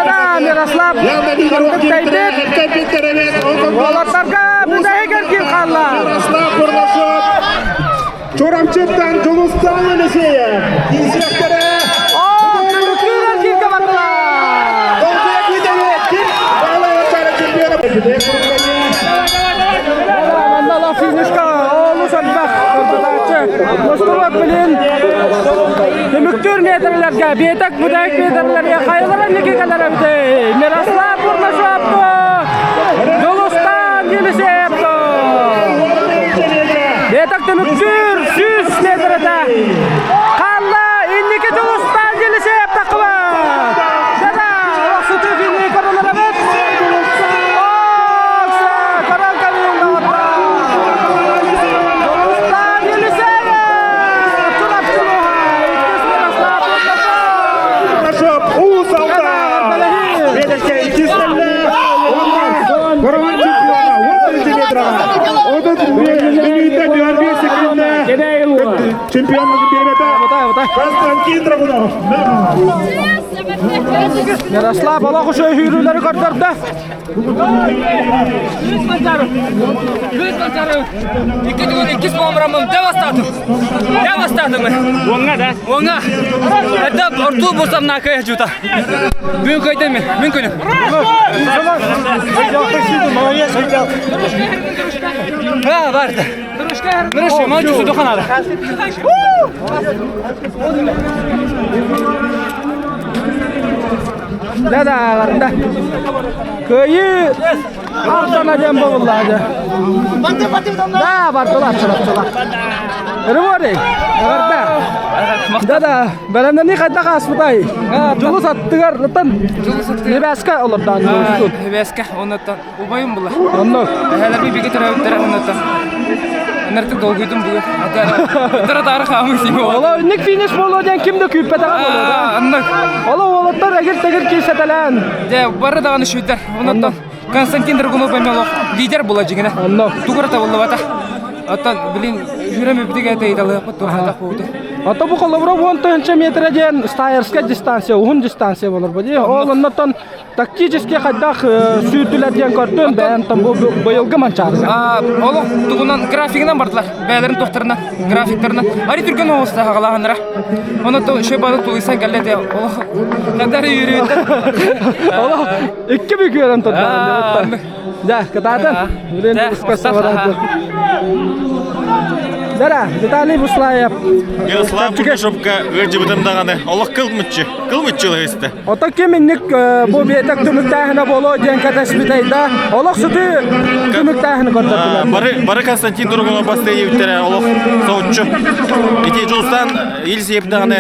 B: Да, Мирослав тайбет. Уолаттарга бүтэһигэр киир хаалла.
H: Мирослав Бурнашов. Чурапчыттан Дьулустан Елисеев. Киисиэхтэрэ.
B: О, түмүктүүр кииргэ бардылар. Манна финишка олус элбэх көрдөтөөччү. Мустубут билин түмүктүүр метрлерге биэтэк бүтэһик метрлерге хайалара инники кэлэр эбитий. Мирослав Бурнашовду Дьулустан Елисеевду. Биэтэк түмүктүүр 100 метрде хаалла инники Дьулустан Елисеев таххыбыт. Дада, сытыы фини көрөлөр эбит. Окса, көрөн кэлин доҕоттор.
H: Чемпион биэрбэтэ. Константин Драгунов.
B: Ярослав олох үчүгэй сүүрүүлэри көрдөрдө.
Q: Икки түгүн иккис буомрамым дэ бастаатым. Дэ бастаатым. Уоҥҥа да? Уоҥҥа. Это орту бусам накая жута. Бүгүн көйдем мен. Мин күнүм. Ha vardı. Мырышы, мальчик духанады.
B: Да да, барда. Кыайыы Алтана диэн буоллаады. Да, бардылар чурапчылар. Рывори, барда. Да да, бэлэмнэнии хайдах ааспытай? Дьулус аттыгар ытан Небяска олордоон дьулустун.
Q: Небяска, оннуттан убайым була.
B: Оннук.
Q: Эһэлэрби бигэ төрөөбүттэрэ оннуттан. Нартык долгуйдум бүгүн. Атара таары хаамыы симе
B: Ола үннүк финиш буолуо диэн ким да күүппэтэҕэ буолуо да.
Q: Аннык.
B: Ола уолаттар эгир-тэгир киирсэтэлээн.
Q: Дьэ, бары даҕаны шүйдэр. Оннуттан Константин Драгунов Помелов лидер була дьигинэ. Тугура табыллыбата. Оттон, блин, жүрөм үбүтүг этэй талыахпыт туохатах бууту.
B: Ото бу холобура 10 метра диэн стайерская дистанция, уһун дистанция болор бу дии. Ол оннотон тактически хайдах сүүрдүлэр диэн көрдүм бэйэм бу быйылгы манчаарыга.
Q: Олох тугунан графигынан бардылар. Бэйэлэрин туохтарынан, графиктарынан. Ари түргэн оҕуста хагалаһаннара. Оны то шөй бары тулуйсан кэллэ те олох кадары yürüyүтэ.
B: Олох икки бүк үөрэн турда. Да, кытаатын. Билен Дара, Виталий Буслаев.
R: Ярослав Курдашовка ыалдьыбытым даҕаны олох кыл мүччү, кыл мүччү ылыһыста.
B: Ото ким инник бу биэтек түмүктээһинэ буолуо диэн кэтэспитэй да, олох сытыы түмүктээһини көрдөрдүлэр.
R: Бары, бары Константин Дорогунов бастыйы олох соһуччу. Ити Дьулустан ил сиэп даҕаны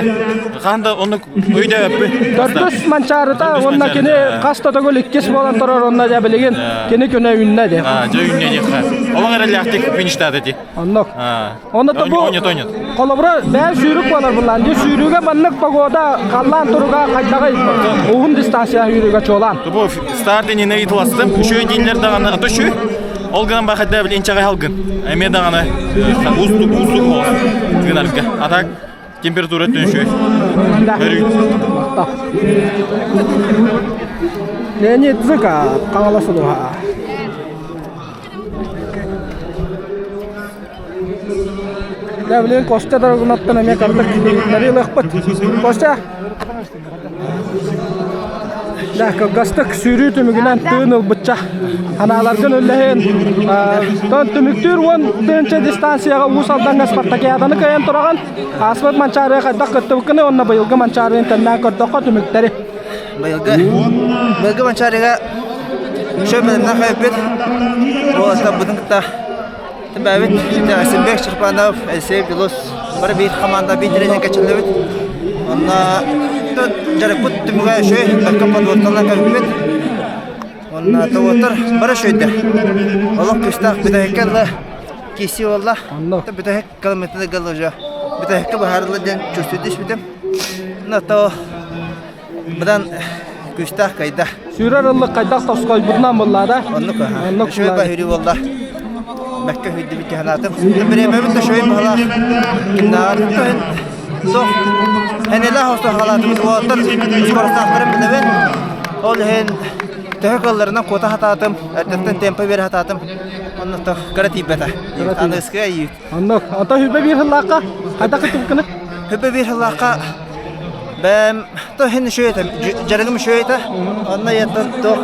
R: хаан да оннук өйдөөбөппүн.
B: Төрдүс манчаарыта уонна кини хас да төгүл иккис буолан турар онно дьэ билигин кини күнэ үүннэ диэн.
R: Дьэ үүннэ диэххэ. Олох эрэллээхтик фиништаата ити.
B: Оннук. Онно бу холобура бэйэн сүүрүк буолар буллаан дии сүүрүүгэ маннык погода халлаан туруга хайдаҕый уһун дистанция сүүрүүгэ чуолаан.
R: Бу старт иннинэ ыйытыластым. Үчүгэй дииллэр даҕаны ато үчүгэй. Ол гынан бахайда били инчэҕэй халгын. Эмиэ даҕаны уустук уустук оҕус гынарга. А так температура өттүн үчүгэй. Өрүү.
B: Леонид Зыка, Хаҥалас улууһа. Дьэ, билигин Костя дорогунаттан эмиэ кырдык ылыахпыт. Костя! Дьэ, кылгастык сүүрүү түмүгүнэн тыын ылбычча анааларгын үллэһин. Тон түмүктүүр 10 тыһыынча дистанцияҕа Уус Алдаҥҥа спартакиаданы кыайан тураҕын. Ааспыт Манчаарыга хайдах кыттыбыккыный уонна быйылгы Манчаарыны тэннээн көрдөххө түмүктэри.
S: Быйылгы быйылгы Манчаарыга Шөмөннөх эбит. Уолаттарбытын кытта түбэбит. Симбек Черпанов, Алексей Белос бары биир команда биир тренер кэчиллибит. Онно дьарыкпыт түмүгэ үчүгэй, бэркэ подводкалар кэлбиппит. Онно тоҕуоттар бары үчүгэйдэр. Олох күүстээх бүтэһиккэ ыла киирсии буолла. Бүтэһик километры гала уже бүтэһиккэ быһаарылла диэн чувствую түспүтүм. Но то Быдан күүстээх кайда.
B: Сүүрэр ыллык хайдах тосхойбутунан буолла да?
S: Оннук. Оннук. Үчүгэй баһырыы буолла. Бэккэ хүйдүбүт киһанаатым. Бириэмэбит да үчүгэй баһылаах. Кимнааҕар Суох. Хэнэлээх осто халаатыбыт уолаттар скоростаахтарын билэбин. Ол иһин төһө кыалларынан куота хатаатым, эрдэттэн темпа биэрэ хатаатым. Онно кыра тиийбэтэ. Аныгыскыга иийбит.
B: Оннук. Ото хүбэ биир сыллаахха хайдах кыттыбыккыны?
S: Хүбэ биир сыллаахха Бэм то хин үчүгэй дьарыгым үчүгэй этэ. Онно ийэттэн туох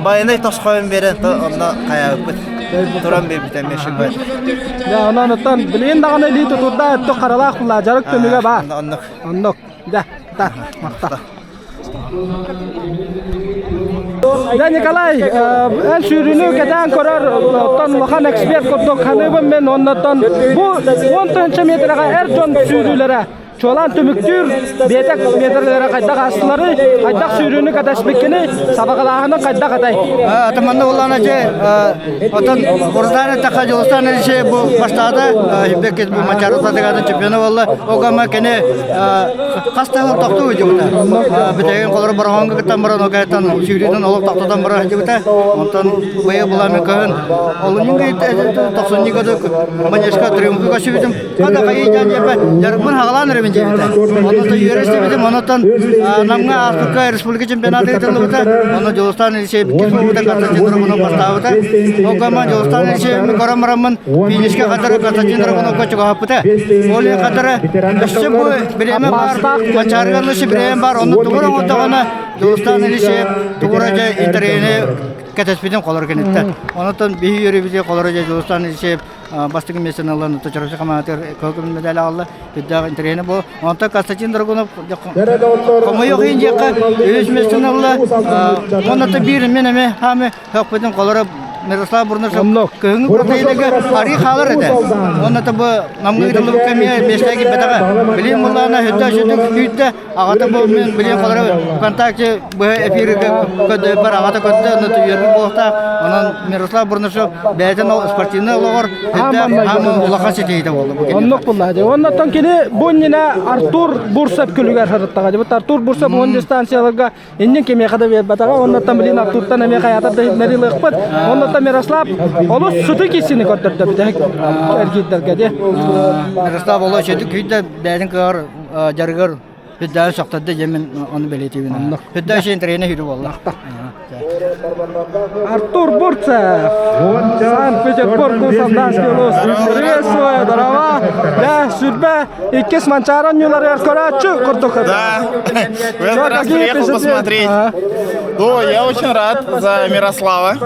S: байанай тосхойун биэрэн то онно хайаабыппыт. Туран биэрбитэ эмиэ шибэт.
B: Дьэ, онон оттон билигин даҕаны илии тутуурдаах өттүк харалаах булла дьарык түмүгэ баар.
S: Оннук.
B: Оннук. Дьэ, да, махтал. Дьэ, Николай, эн сүүрүүнү кэтээн көрөр, оттон улахан эксперт курдук ханыыбын мен, оннуттан бу 10 тыһыынча метрэҕэ эр дьон сүүрүүлэрэ. Чуолаан түмүктүүр биэтэк метрлere хайдах аастылары, хайдах сүүрүүнү кэтэспиккини, сабаҕалааһыны хайдах этэй?
E: Ата манна буллаана же отон Урдаан эттэххэ Дьулустаан Алексеев бу бастаата Беккет бу Мачары Сатыгатын чемпиона буолла. Огама кини хас да сыл тохтуу дьыбыта. Бүтэгин холору Бороҕоҥҥо кыттан баран окайтан сүүрүүтүн олох тохтотон баран дьыбыта. Онтон быйыл булаамын кыһын олунньуга тохсунньуга манежка триумфу көрсүбүтүм. Хата хайыы дьаадьапа дьарыкпын хаҕалаан эрэбин диэбитэ. Оннуттан үөрэ истибитим, оннуттан Намҥа ааспыкка республика чемпионата ыытыллыбыта. Онно Дьулустаан Елисеев иккис буолбута, Константин Романов бастаабыта. Ол гамма Дьулустаан Елисеевми көрөн бараммын финишке хатары Константин Романовка чугаһаппыта. Ол иһин хатары өссө бу бириэмэ баар, Манчаарыга өссө бириэмэ баар, онно тугу оҥордоҕуна Дьулустаан Елисеев тугура дьэ интэриэһини кэтэспитин холор киниттэн. Онтон биһи үөрүүбүтүгэр холоро дьэ Дьулустаан Елисеев бастакы миэстэни ылан Чурапчы хамаандатыгар кыһыл медаль аҕалла. Үрдээх интэриэһинэ бу. Онтон Константин Драгунов хомойуох иһин диэххэ үһүс миэстэни ылла. Онно биир мин эмэ хаамы хөхпүтүн холоро Мирослав Бурнашев кыһыҥҥы протеиныга арыы хаалар этэ. Онно бу намҥа ыытыллыбыкка эмиэ миэстэҕэ киирбэтэҕэ. Билим буллаана сүрдээх сүрдүк күүттэ. Аҕата бу мин билим холоро ВКонтакте быһа эфиргэ көрдөбөр аҕата көрдө, онно үөрбүт буолуохтаах. Онон Мирослав Бурнашев бэйэтин спортивнай олоҕор сүрдээх улахан ситиһиитэ буолла бу кини.
B: Оннук булла. Оннотон кини бу иннинэ Артур Бурсов күлүгэр сырыттаҕа. Дебут Артур Бурсов уон дистанцияларга иннин кимиэхэ да биэрбэтэҕэ. Оннотон билин Артуртан эмиэ хайаатар да иһитиннэрии ылыахпыт. Оннотон Мирослав олус сытыы киссини көрдөрдө бүтэһик эргиирдэргэ дии.
E: Мирослав олус үчүгэй күйдэ бэйэтин кыаҕар дьарыгар Хүддээх сөхтөрдө дьэ мин ону бэлиэтиибин. Хүддээх син тренер хүрү буолла.
B: Артур Бурцев! Санкт-Петербург Курсанданский улуус. Приветствую, здорово! Да, сүрбэ иккис Манчаары оонньууларыгар көрөөччү курдук.
R: Да, в этот раз приехал посмотреть. Ну, я очень рад за Мирослава,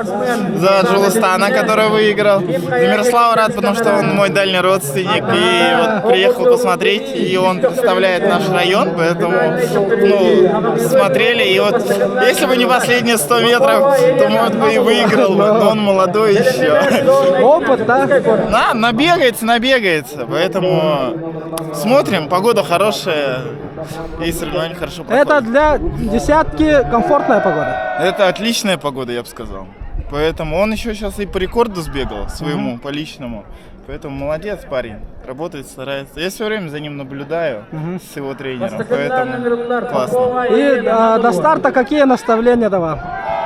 R: за Джулустана, который выиграл. За Мирослава рад, потому что он мой дальний родственник. И вот приехал посмотреть, и он представляет наш район, поэтому, ну, смотрели. И вот, если бы не последние 100 метров, то, может бы, и выиграл бы, но он молодой еще.
B: Опыт, да?
R: Да, набегается, набегается, поэтому смотрим, погода хорошая, и соревнования хорошо проходят.
B: Это для десятки комфортная погода.
R: Это отличная погода, я бы сказал. Поэтому он еще сейчас и по рекорду сбегал своему, по личному. Поэтому молодец парень, работает, старается. Я все время за ним наблюдаю с его тренером, поэтому классно.
B: И до старта какие наставления давал?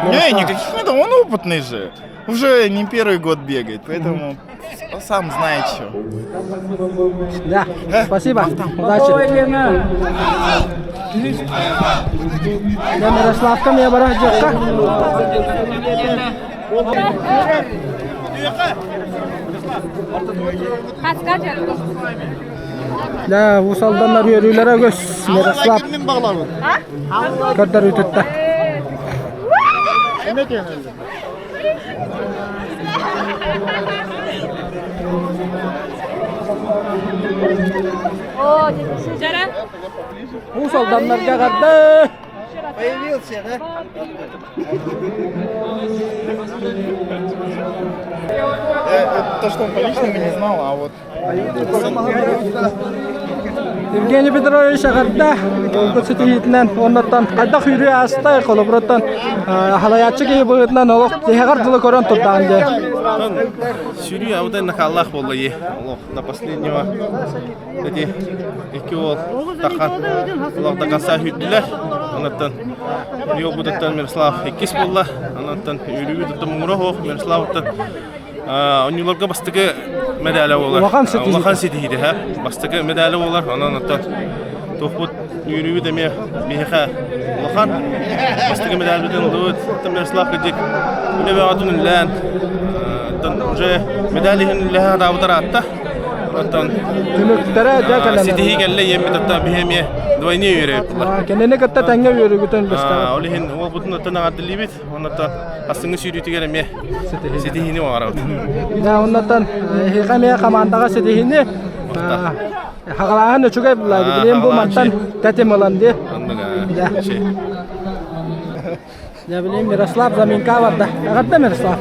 R: Не, никаких не дал, он опытный же. Уже не первый год бегает, поэтому сам знает что.
B: Да, спасибо, удачи. Я Мирославка, мне бара Да, Уус Алданнар үөрүүлэрэ үгүс. Мирослав көрдөрүүтүттэ. Уус Алданнарга эҕэрдэ!
E: Появился, да?
R: То, что он по личному не знал, а вот...
B: Евгений Петрович эҕэрдэ уолгут ситиһиитинэн уоннаттан хайдах үөрүү аастай холобуруттан халайааччы киһи быһыытынан олох тиһэҕэр дылы көрөн турдаҕын дии.
R: Сүүрүү абытай нахаллаах буолла дии. Олох до последнего Эти икки уол тахан олох до конца сүүрдүлэр. Онуттан Йобутуттан Мирослав иккис буолла. Онуттан Үрүүбүтүттэн муҥура суох Мирославыттан оонньууларга бастакы медаля буолар.
B: Улахан ситиһии.
R: Улахан ситиһии ха. Бастакы медаля буолар. Онон оттон туохпут үөрүүбүт эмиэ биһиэхэ улахан. Бастакы медальбытын ыллыбыт. Мирослав кырдьык үлэ бөҕөтүн үлэлээн уже медаль иһин үлэһэ сатаабыт ыраатта. Оттон
B: Түмүктэрэ дьэ кэлэн.
R: ситиһии кэллэ ийэммит оттон биһи эмиэ двойные үөрэ
B: Кинини кытта тэҥҥэ үөрүүгүтүн быстаҕыт.
R: Ол иһин уолбутун оттон аҕардылыыбыт. Оннуттан астыҥҥы сүүрүүтүгэр эмиэ ситиһиини оҥоробут.
B: Дьэ оннуттан эһиэхэ эмиэ хамаандаҕа ситиһиини хаҕалааһын үчүгэй булла. Билигин бу мантан тэтим ылан дии. Дьэ. Дьэ билигин Мирослав заминка барда. Эҕэрдэ Мирослав.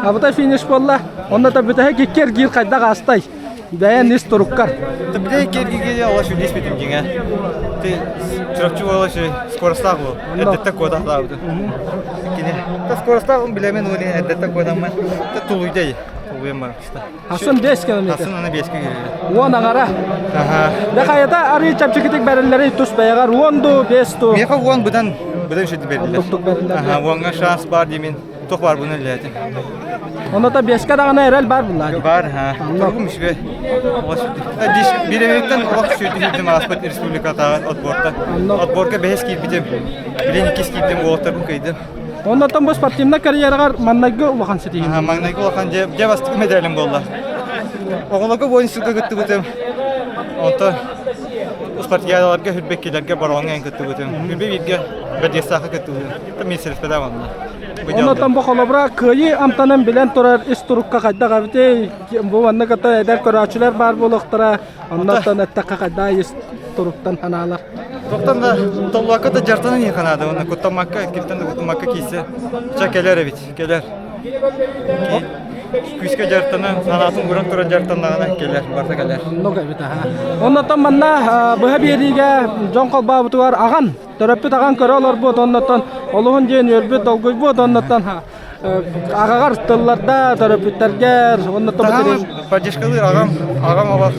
B: Абытай финиш буолла. Онно да бүтэһик икки эргиир хайдах аастай? Бэйэн ис туруккар.
F: Биле кергиге олаш үлеспетим деңе. Ты Чурапчы олаш скоростах был. Эддетте кода лабды. Кини. Та скоростах билемен ули эддетте кодамман. Та тулуйдай. Тулуйм бар.
B: Хасын 5 километр.
F: Хасын аны 5 километр.
B: Уон аҥара.
F: Аха.
B: Дэ хайата арыы чэпчэкитик бэриллэрий тус бэйэҕэр уон дуу, 5 дуу?
F: Миэхэ уон быдан быдан үчүгэй бэриллэр.
B: Туктук бэриллэр.
F: Аха, уоҥҥа шанс бар диэмин туох бар буну үлэлээтим.
B: Оното биэскэ даҕаны эрэл бар буллаа.
F: Бар, ха. Туругум үчүгэй. Биир олох сүүрдүм ааспыт республикатааҕы отборта. Отборга бэһис киирбитим. Билин иккис киирдим, уолаттарбын кыйдым.
B: Оннотон бу спортивнай карьераҕар маҥнайгы улахан ситиһии.
F: Маҥнайгы улахан дьэ, дьэ бастакы медалым буолла. Оҕолорго воин сылга кыттыбытым. Онтон спартакиадаларга хүрбэккилэргэ Бороҕоҥҥо кыттыбытым. Хүрбэ бииргэ Бэрдиэстээххэ кыттыбытым. Мин сэлэспэдэ онно.
B: Оннотон бу холобура кыайыы амтанын билэн турар ис турукка хайдах эбитий? Бу манна кытта эдэр көрөөччүлэр баар буолуохтара. Оннотон эттэххэ хайдах ис туруктан санаалар?
F: Тоқтан да толлуакка да жартанан иһин ханаада уонна куттаммакка кимтэн да куттаммакка киирсэ ча кэлэр эбит кэлэр күүскэ дьарыктанан санаатын ууран туран дьарыктаннаҕына кэлэр барыта кэлэр
B: Оннук эбит аха. Оннотон манна быһа биэриигэ дьон холбообутугар аҕан төрөппүт аҕан көрө олорбут оннотон олуһун диэн үөрбүт долгуйбут оннотон аҕаҕар тылларда төрөппүттэргэр оннотон
F: поддержкалыыр аҕам аҕам олох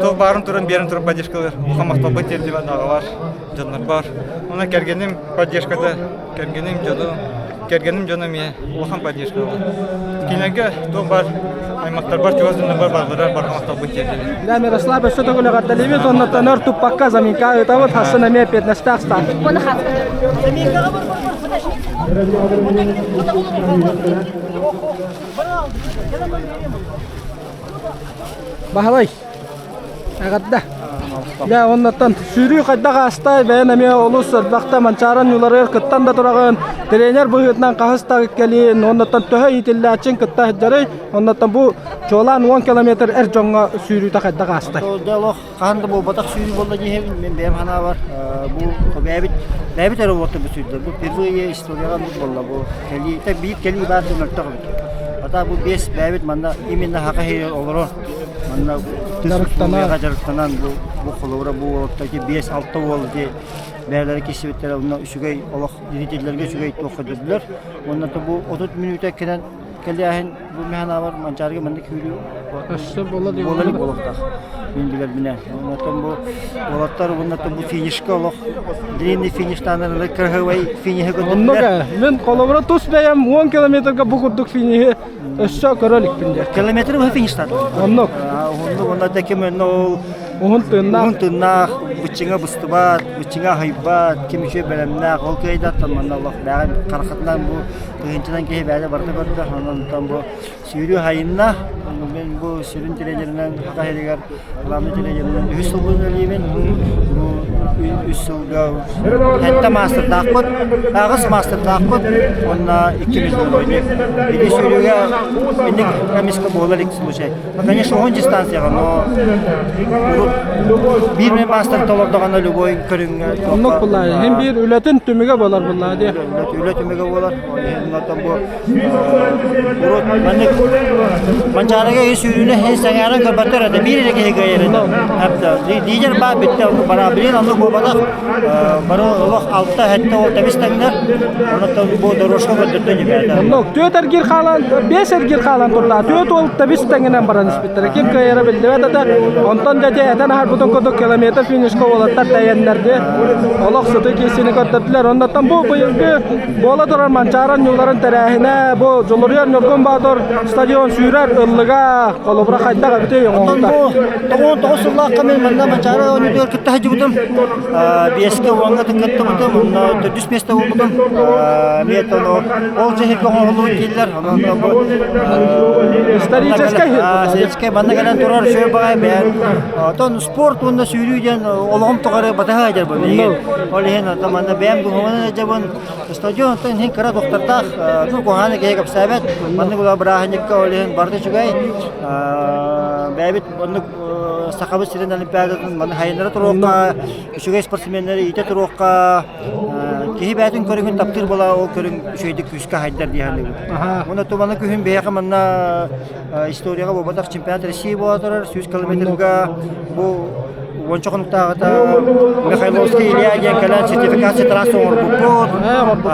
F: туох баарын туран биэрэн туран поддержкалыыр улахан махталбын тиэрдибэн аҕабар дьоннорбор уонна кэргэним поддержката кэргэним дьону кэргэним дьоно эмиэ улахан поддержка кинилэргэ туох баар аймахтарбар чугас дьоннорбор барыларыгар барҕа махталбын тиэрдэбин
B: Да, Мирослав өссө төгүл эҕэрдэлиибит уонна өр туппакка заминка ыытабыт хассын эмиэ эппиэтинэстээх старт. Баһылай, эҕэрдэ. Дьэ, оннуттан сүүрүү хайдах аастай, бэйэн эмиэ олус элбэхтэ Манчааран ньууларыгар кыттан да тураҕын, тренер быһыытынан хаһыс да кэлиин, оннуттан төһө иитиллээччиҥ кытта сылдьарый, оннуттан бу чуолаан 10 километр эр дьоҥҥо сүүрүүтэ хайдах аастай?
E: Дьэ, олох хаһан да буолбатах сүүрүү буолла диэһэбин, мин бэйэм санаабар бу бэйэбит бэйэбит эрэ уоттар бу сүүрдэр. Бу впервые историяҕа оннук буолла бу кэлии, биир кэлии баар да мөлтөх эбит. Ата бу биэс бэйэбит манна именно хака иһигэр олорор Манна
B: дьарыктанан
E: дьарыктанан бу бу холобура бу уолаттар ити 5-6 уол ити бэйэлэрэ киирсибиттэрэ онно үчүгэй олох зрителлэргэ үчүгэй туох көрдөрдүлэр. Уонна то бу 30 мүнүүтэ кэлэн кэлээһин бу механабар Манчаарыга маннык күүрүү
B: өссө буола
E: буола буолуохтаах. Мин билэрбинэн. Оннотон бу уолаттар уонна бу финишка олох длинный фиништанар кырһывай финиһи
B: Оннук мин холобура тус бэйэм 10 километрга бу курдук финиши Өссө көрө иликпин диэ.
E: Километр быһа фиништаат.
B: Оннук.
E: Уһуннук онно да ким онно ол
B: уһун тыыннаах
E: уһун тыыннаах быччыҥа быстыбат, быччыҥа аһыйбат, ким үчүгэй бэлэмнээх, ол кыайдаттан манна олох бэҕэ харахатынан бу тыһыынчанан киһи бэйэтэ барыта көрдө. Онон бу сүүрүү хайынна. Мен бу сүрүн тренеринэн Саха сиригэр главный тренеринэн үһүс сылбын үлэлиибин. Бу үс сылга Сэттэ маастардаахпыт, аҕыс маастардаахпыт уонна икки международник. Ити сүүрүүгэ инник эмискэ буола илик случай. Ну, конечно, уһун дистанцияҕа, но урут биир мен маастар толордоҕуна любой көрүҥҥэ
B: Оннук буллаа. Иһин биир үлэтин түмүгэ буолар буллаа дии.
E: Үлэ түмүгэ буолар. Онтон бу урут маннык Манчаарыга сүүрүүнү һин сэҥээрэн көрбөттөр этэ. Биир эрэ киһи кыайар этэ. Лидер баар бүттэ бара билин оннук буолбатах. Бары олох алта сэттэ ол тэбис тэҥнэр. Онон бу дорожка көрдөрдө дьибээтэ.
B: Оннук түөрт эргиир хаалан, биэс эргиир хаалан турда. Түөрт уол тэбис тэҥинэн баран испиттэрэ. Ким кыайара биллибэт этэ. Онтон дьэ этэн аһарбытын курдук километр финишка уолаттар тэйэннэрди. Олох сытыы киирсиини көрдөрдүлэр. Оннуттан бу быйылгы Буола турар Манчаары ньууларын тэрээһинэ бу Дьулуруйар Ньургун Боотур стадион сүүрэр ыллыга холобура хайдах эбитий
E: Оттон бу 99 сыллаахха мин манна Манчаары оонньуутугар кытта сылдьыбытым. Биэскэ уоҥҥа кыттыбытым, онно төрдүс миэстэ буолбутум. Эмиэ ол дьиһиргэ оҥоһуллубут дииллэр. Онон бу
B: историческай
E: историческай манна кэлэн турар үчүгэй баҕайы бэйэн. Оттон спорт уонна сүүрүү диэн олоҕум тухары батыһа сылдьар бу билигин. Ол иһин оттон манна бэйэм духуобунан сылдьабын. Стадион оттон иһин кыра духтардаах, ну куһаҕаны киһи кэпсээбэт. Маннык улахан бырааһынньыкка ол иһин барыта үчүгэй. Бэйэбит оннук Сахабыт сирин олимпиадатын манна хайыннара туруохха, үчүгэй спортсменнары иитэ туруохха. Киһи бэйэтин көрүҥүн таптыыр буола ол көрүҥ үчүгэйдик күүскэ хайдар дии саныыбын. Уонна туманы күһүн биһиэхэ манна историяҕа буолбатах чемпионат России буола турар 100 километрга бу уонча хонуктааҕыта Михайловский Илья диэн кэлэн сертификация трасса оҥорбуппут.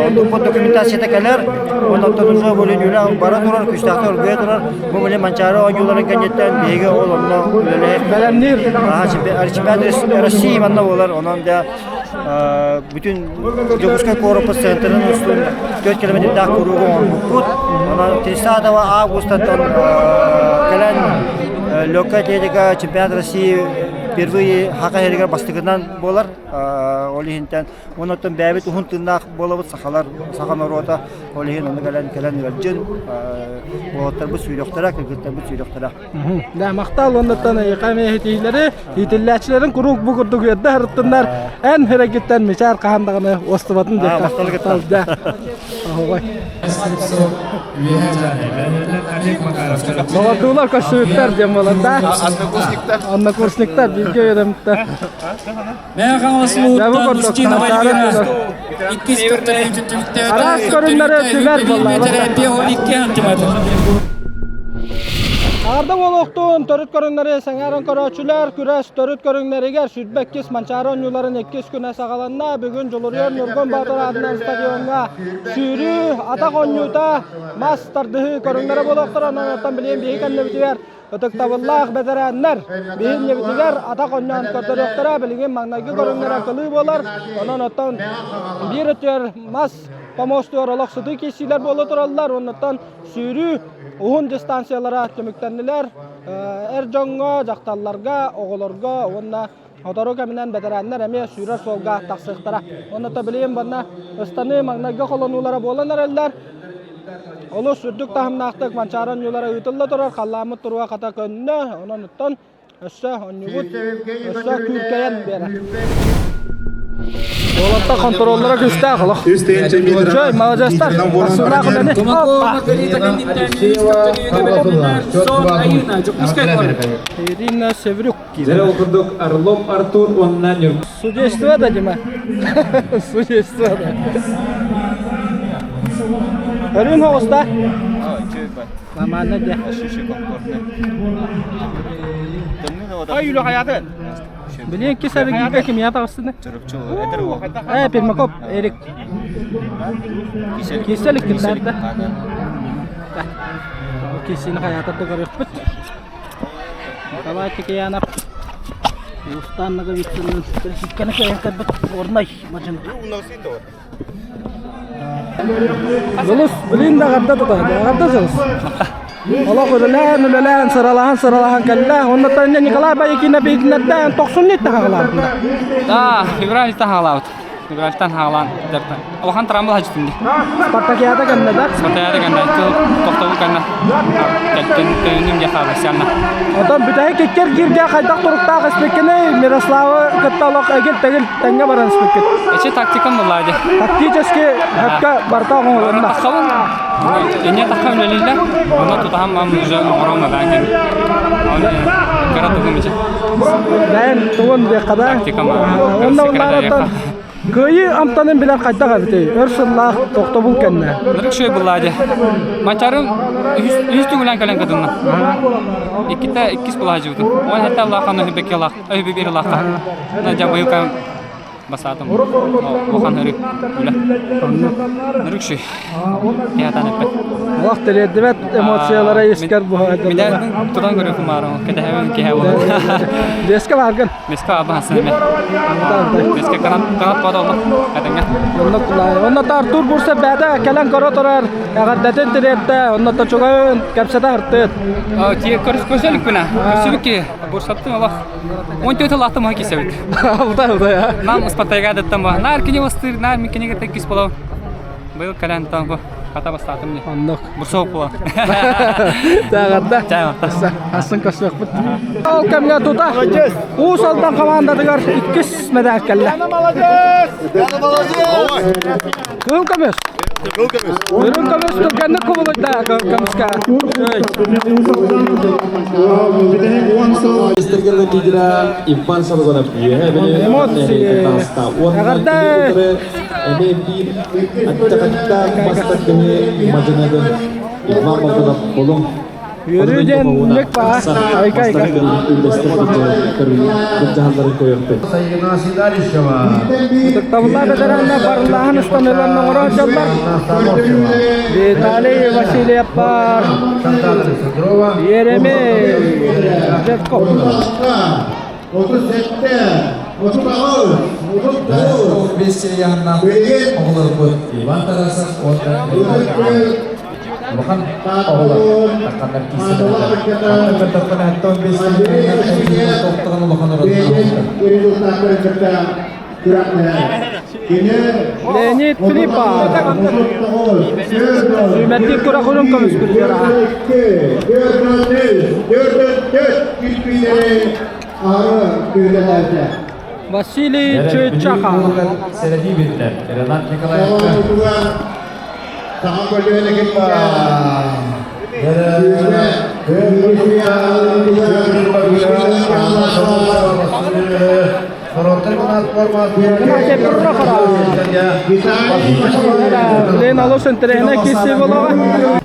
E: Онтукпут документацията кэлэр. Онтон уже бу үлэ бара турар, күүстээхтик оргуйа турар. Бу били Манчаары оонньууларын кэнниттэн биһиги ол онно үлэлэһэр.
B: Бэлэмниир.
E: Чемпионат России манна буолар. Онон да бүтүн Дьокуускай куораппыт центрын устун 4 километрдаах куруугу оҥорбуппут. Онон 30 августаттан кэлэн легкая атлетика чемпионат России впервые Хака иһэригэр бастакынан буолар. Ол иһинтэн оннуттан бэйэбит уһун тыыннаах буолабыт сахалар, саха норуота. Ол иһин ону кэлэн кэлэн ыалдьын уолаттарбыт сүүрүөхтэрэ, кыргыттарбыт сүүрүөхтэрэ.
B: Да, махтал оннуттан эйиэхэ эмиэ иһитиилэри, иитиллээччилэрин куруук бу курдук үөрдэ сырыттыннар. Эн хэрэгиттэн мичээр хаһан даҕаны уостубатын диэххэ.
E: Махтал
B: Да. Оһоҕой. Доҕордуулар көссүбүттэр диэн буолар да.
P: Однокурсниктар.
B: Однокурсниктар бииргэ үөрэммиттэр.
K: Мэхаҥалас Устинова Эльвира иккис көрдөрүүтүн түмүктээтэ.
B: Араас көрүҥнэри түмэр буолла.
K: 52 сантиметр.
B: Аарда буолуохтун төрүт көрүҥнэри сэҥээрэн көрөөччүлэр күрэс төрүт көрүҥнэригэр 22 Манчаары оонньууларын иккис күнэ саҕаланна. Бүгүн Дьулуруйар Ньургун Боотур аатынан стадиоҥҥа сүүрүү, атах оонньуута, мас тардыһыы көрүҥнэрэ буолуохтара. Онон билигин биһиги кэннибитигэр Ытыктабыллаах бэтэрээннэр биһинньибитигэр атах оонньоон көрдөрүөхтэрэ. Билигин маҥнайгы көрүҥнэрэ кылыы буолар. Онон оттон биир өттүгэр мас помостугар олох сытыы киирсиилэр буола тураллар. Оннуттан сүүрүү уһун дистанциялара түмүктэннилэр. Эр дьоҥҥо, дьахталларга, оҕолорго уонна сотору кэминэн бэтэрээннэр эмиэ сүүрэр суолга тахсыахтара. Онно билигин манна ыстаныы маҥнайгы холонуулара буолан эрэллэр. Олус үрдүк таһымнаахтык Манчаары оонньуулара ыытылла турар, халлааммыт туруга хата көннө, онон оттон өссө оонньуубут өссө күүркэйэн биэрэр. Уолаттар хонтуруоллара күүстээх олох. Чой, маладьыастар. Тахсыылаах үлэни. Ирина Севрюк.
L: Дьэ ол курдук Орлов Артур уонна Нюргун.
B: Судейство да, Дима? Судейство да. Өрүн оҕуста. Нормально де.
Q: Ай үлэ хайаатын.
B: Билин икки сарыгыга кимия таҕыстыны? Э, Пермаков, Эрик. Киселик киттарда. Кисини хаятарда көрүөхпүт. Николай Текеянов Устан Ноговицыннын иккини кыайан кэлбит Горнай мадьын. Дулус, билин да аҕарда тутаһы, аҕарда сылыс. Олох үлэлээн, үлэлээн, сыралаһан, сыралаһан кэллэ. Оннуттан Николай Байыкина биитинэрдээн тохсунньу таһаҕалаабытында.
Q: Да, февраль таһаҕалаабыт. Февральтан хаалаан дьарта. Улахан травма хаҗытын ди.
B: Спартакиада кэннэ да?
Q: Спартакиада кэннэ тохтобул кэннэ төнүнүм дьэ хаалысянна.
B: Отон бүтэһик иккер кииргэ хайдах туруктаах испиккиний Мирославы кытта олох эгил-тэгил тэҥҥэ баран испиккит.
Q: Эчи тактикам булла ди.
B: Тактически хөпкө барта оҥоһулунна.
Q: Таххабын. Инне тахха үлэлииллэр. Онно тутаһам мам уже оҥорон адаан Кара тугум ичи.
B: Бэйэн тугун диэххэ да.
Q: Тактикам.
B: Онно оннааҕыттан кыайыы амтанын билэр хайдах эбитий? Өр сыллаах тохтобул кэннэ.
Q: Нырык шөй булла дии. Манчарым үһүс түгүлэн кэлэн кытынна. Иккитэ иккис булаажыбытым. Он хэтэ Аллаханы хүбекке лах, өйбү бир лахха. На жабыйка Басаатым улахан өрүк үлэ. Нөрүк шүй. Киһатан эппет.
B: Олох тириэрдибэт эмоциялара искэр буһа.
Q: Минэ тутан көрүөхүм баарым. Кэтэһэбин киһэ буолар.
B: Беске бааргын.
Q: Беске аба хасан эме. Беске канат канат бада олох. Кэтеңге.
B: Онно кулай. Онно Артур Бурса бәдә кэлэн көрө турар. Эҕэрдэтин тириэрдэ. Онно чугайын кэпсэтэ артыт.
Q: Тие көрсөлүк күнэ. Көрсүбүк ки Бурсаттын олох 14 лахта маһы кисэбит.
B: Алтай алтай а.
Q: Нам Спартайга даттан ба. Нар кини бастыр, нар мин киниге теккис болов. Быйыл кэлэн тан бу хата бастаатым не.
B: Оннук.
Q: Бурсоқ була.
B: Таагарда.
Q: Таагарда.
B: Асын көсөкпүт. Ол кэмҥэ тута Уус Алдан командатыгар иккис мэдээк кэллэ.
M: Молодец! Молодец!
B: Кыыл көмүс. Үрүҥ көмүс түргэнник кубулуйда көмүскэ.
L: Иван Солгонов
B: Эмоции. Эҕэрдэ!
T: Эмиэ биир аттахаттаах мастардыҥы мадьынадын Иван Моргунов Булуҥ
B: Үөрүү диэн нүк баа. Айка айка.
T: Кырдьаһалларын көрүөхпүт.
B: Ытыктабыллаах бэтэрээннэр барыллааһын ыстаныыларын оҥоро сылдьаллар. Виталий Васильев баар. Еремей Жирков.
T: 37, 38, 39.
U: Бес
T: Билигин
U: оҕолорбут Иван Тарасов уонна улахан оҕолор тахханнар киисэлэрэ. Манна көрдөххүнэ 15 тоқтаған улахан
B: Леонид Филиппов. Сүүмэрдиир күрэх үрүҥ көмүс призера. Василий Чычаха.
U: Сэрэтии биллэр. Ренат Николаевка.
B: Лен олус интэриэһинэй киирсии буолуоҕа.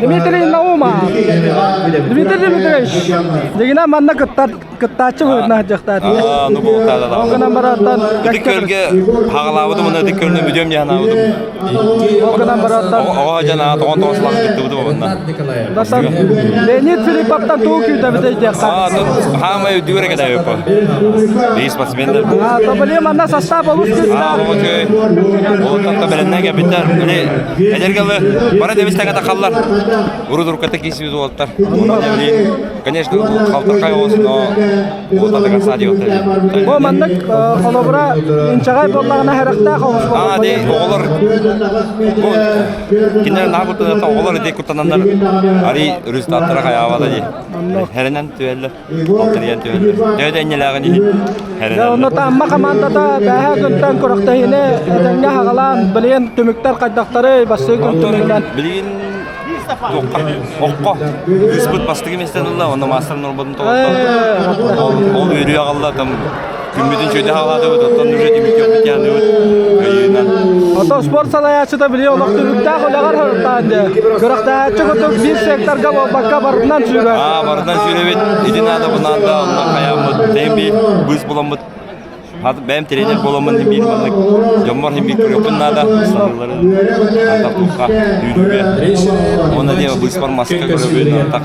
B: Дмитрий Наумов. Дмитрий Дмитриевич, дегина манна кыттар кыттааччы быһыытынан сылдьыахтаатыҥ.
V: Аа, ну буолтаада
B: Ол гынан бараттан
V: Ытык көлгө хаҕалаабытым уонна ытык көлнө бүдүөм дьаһанаабытым.
B: Ол гынан бараттан
V: Оҕо дьанаҕа тоҕон тоҕус лаҕын кыттыбытым онна.
B: Дасан Леонид Филипповтан тугу күүтэбит диэххэ.
V: Аа, хаамай үрдүгэр кэтэбиппа. Биир спортсмендар.
B: Аа, тоболе манна состав олус
V: Аа,
B: күүстээх.
V: оҕо ол татта бэлэннэ кэбиттэр. Били эдэргэлы бара дебистеҥе тахаллар. Урут-урукката киисибит уолаттар. Конечно, халтархай оҕус, но уолаттар до конца диэхтэр.
B: Бу маннык холобура инчэҕэй буоллаҕына сэрэхтээх оҕус
V: Аа, дии оҕолор бу кинилэр наһаа куттанар оҕолор ити куттананнар арый результаттара хайаабата дии. Хэрэнэн түһэллэр, алтырыйан түһэллэр. Төһө да инньэлээҕин иһин
B: Дьэ, онно Тамма хамаандата бэһэ күнтэн күрэхтэһиини этэҥҥэ хаҕалаан, билигин түмүктэр хайдахтарый бастыҥ күн түмүгүнэн?
V: Билигин туохха окко кыыспыт бастакы миэстэни ылла, онно маастар норботун толордо. Ол ол үөрүү аҕалла, там күммүтүн чөйдө хаалаатыбыт, оттон уже түмүк көппүт кыайыынан.
B: Ото спорт салайааччыта били олох түбүктээх үлэҕэр сырыттаан дьэ. Күрэхтэһээччи курдук биир секторга буолбакка барытынан сүүрэр.
V: Аа, барытынан сүүрэбит. Ити наада, бу наада, онно хайааммыт, тэйэн биир быыс буламмыт. Бэйэм тренер буоламмын иһин биир маннык дьоммор иһин биир көрүөхпүн наада. Саныыларын антах туохха үүрүүгэ. Уонна диэ быыспар маска көрөбүн антах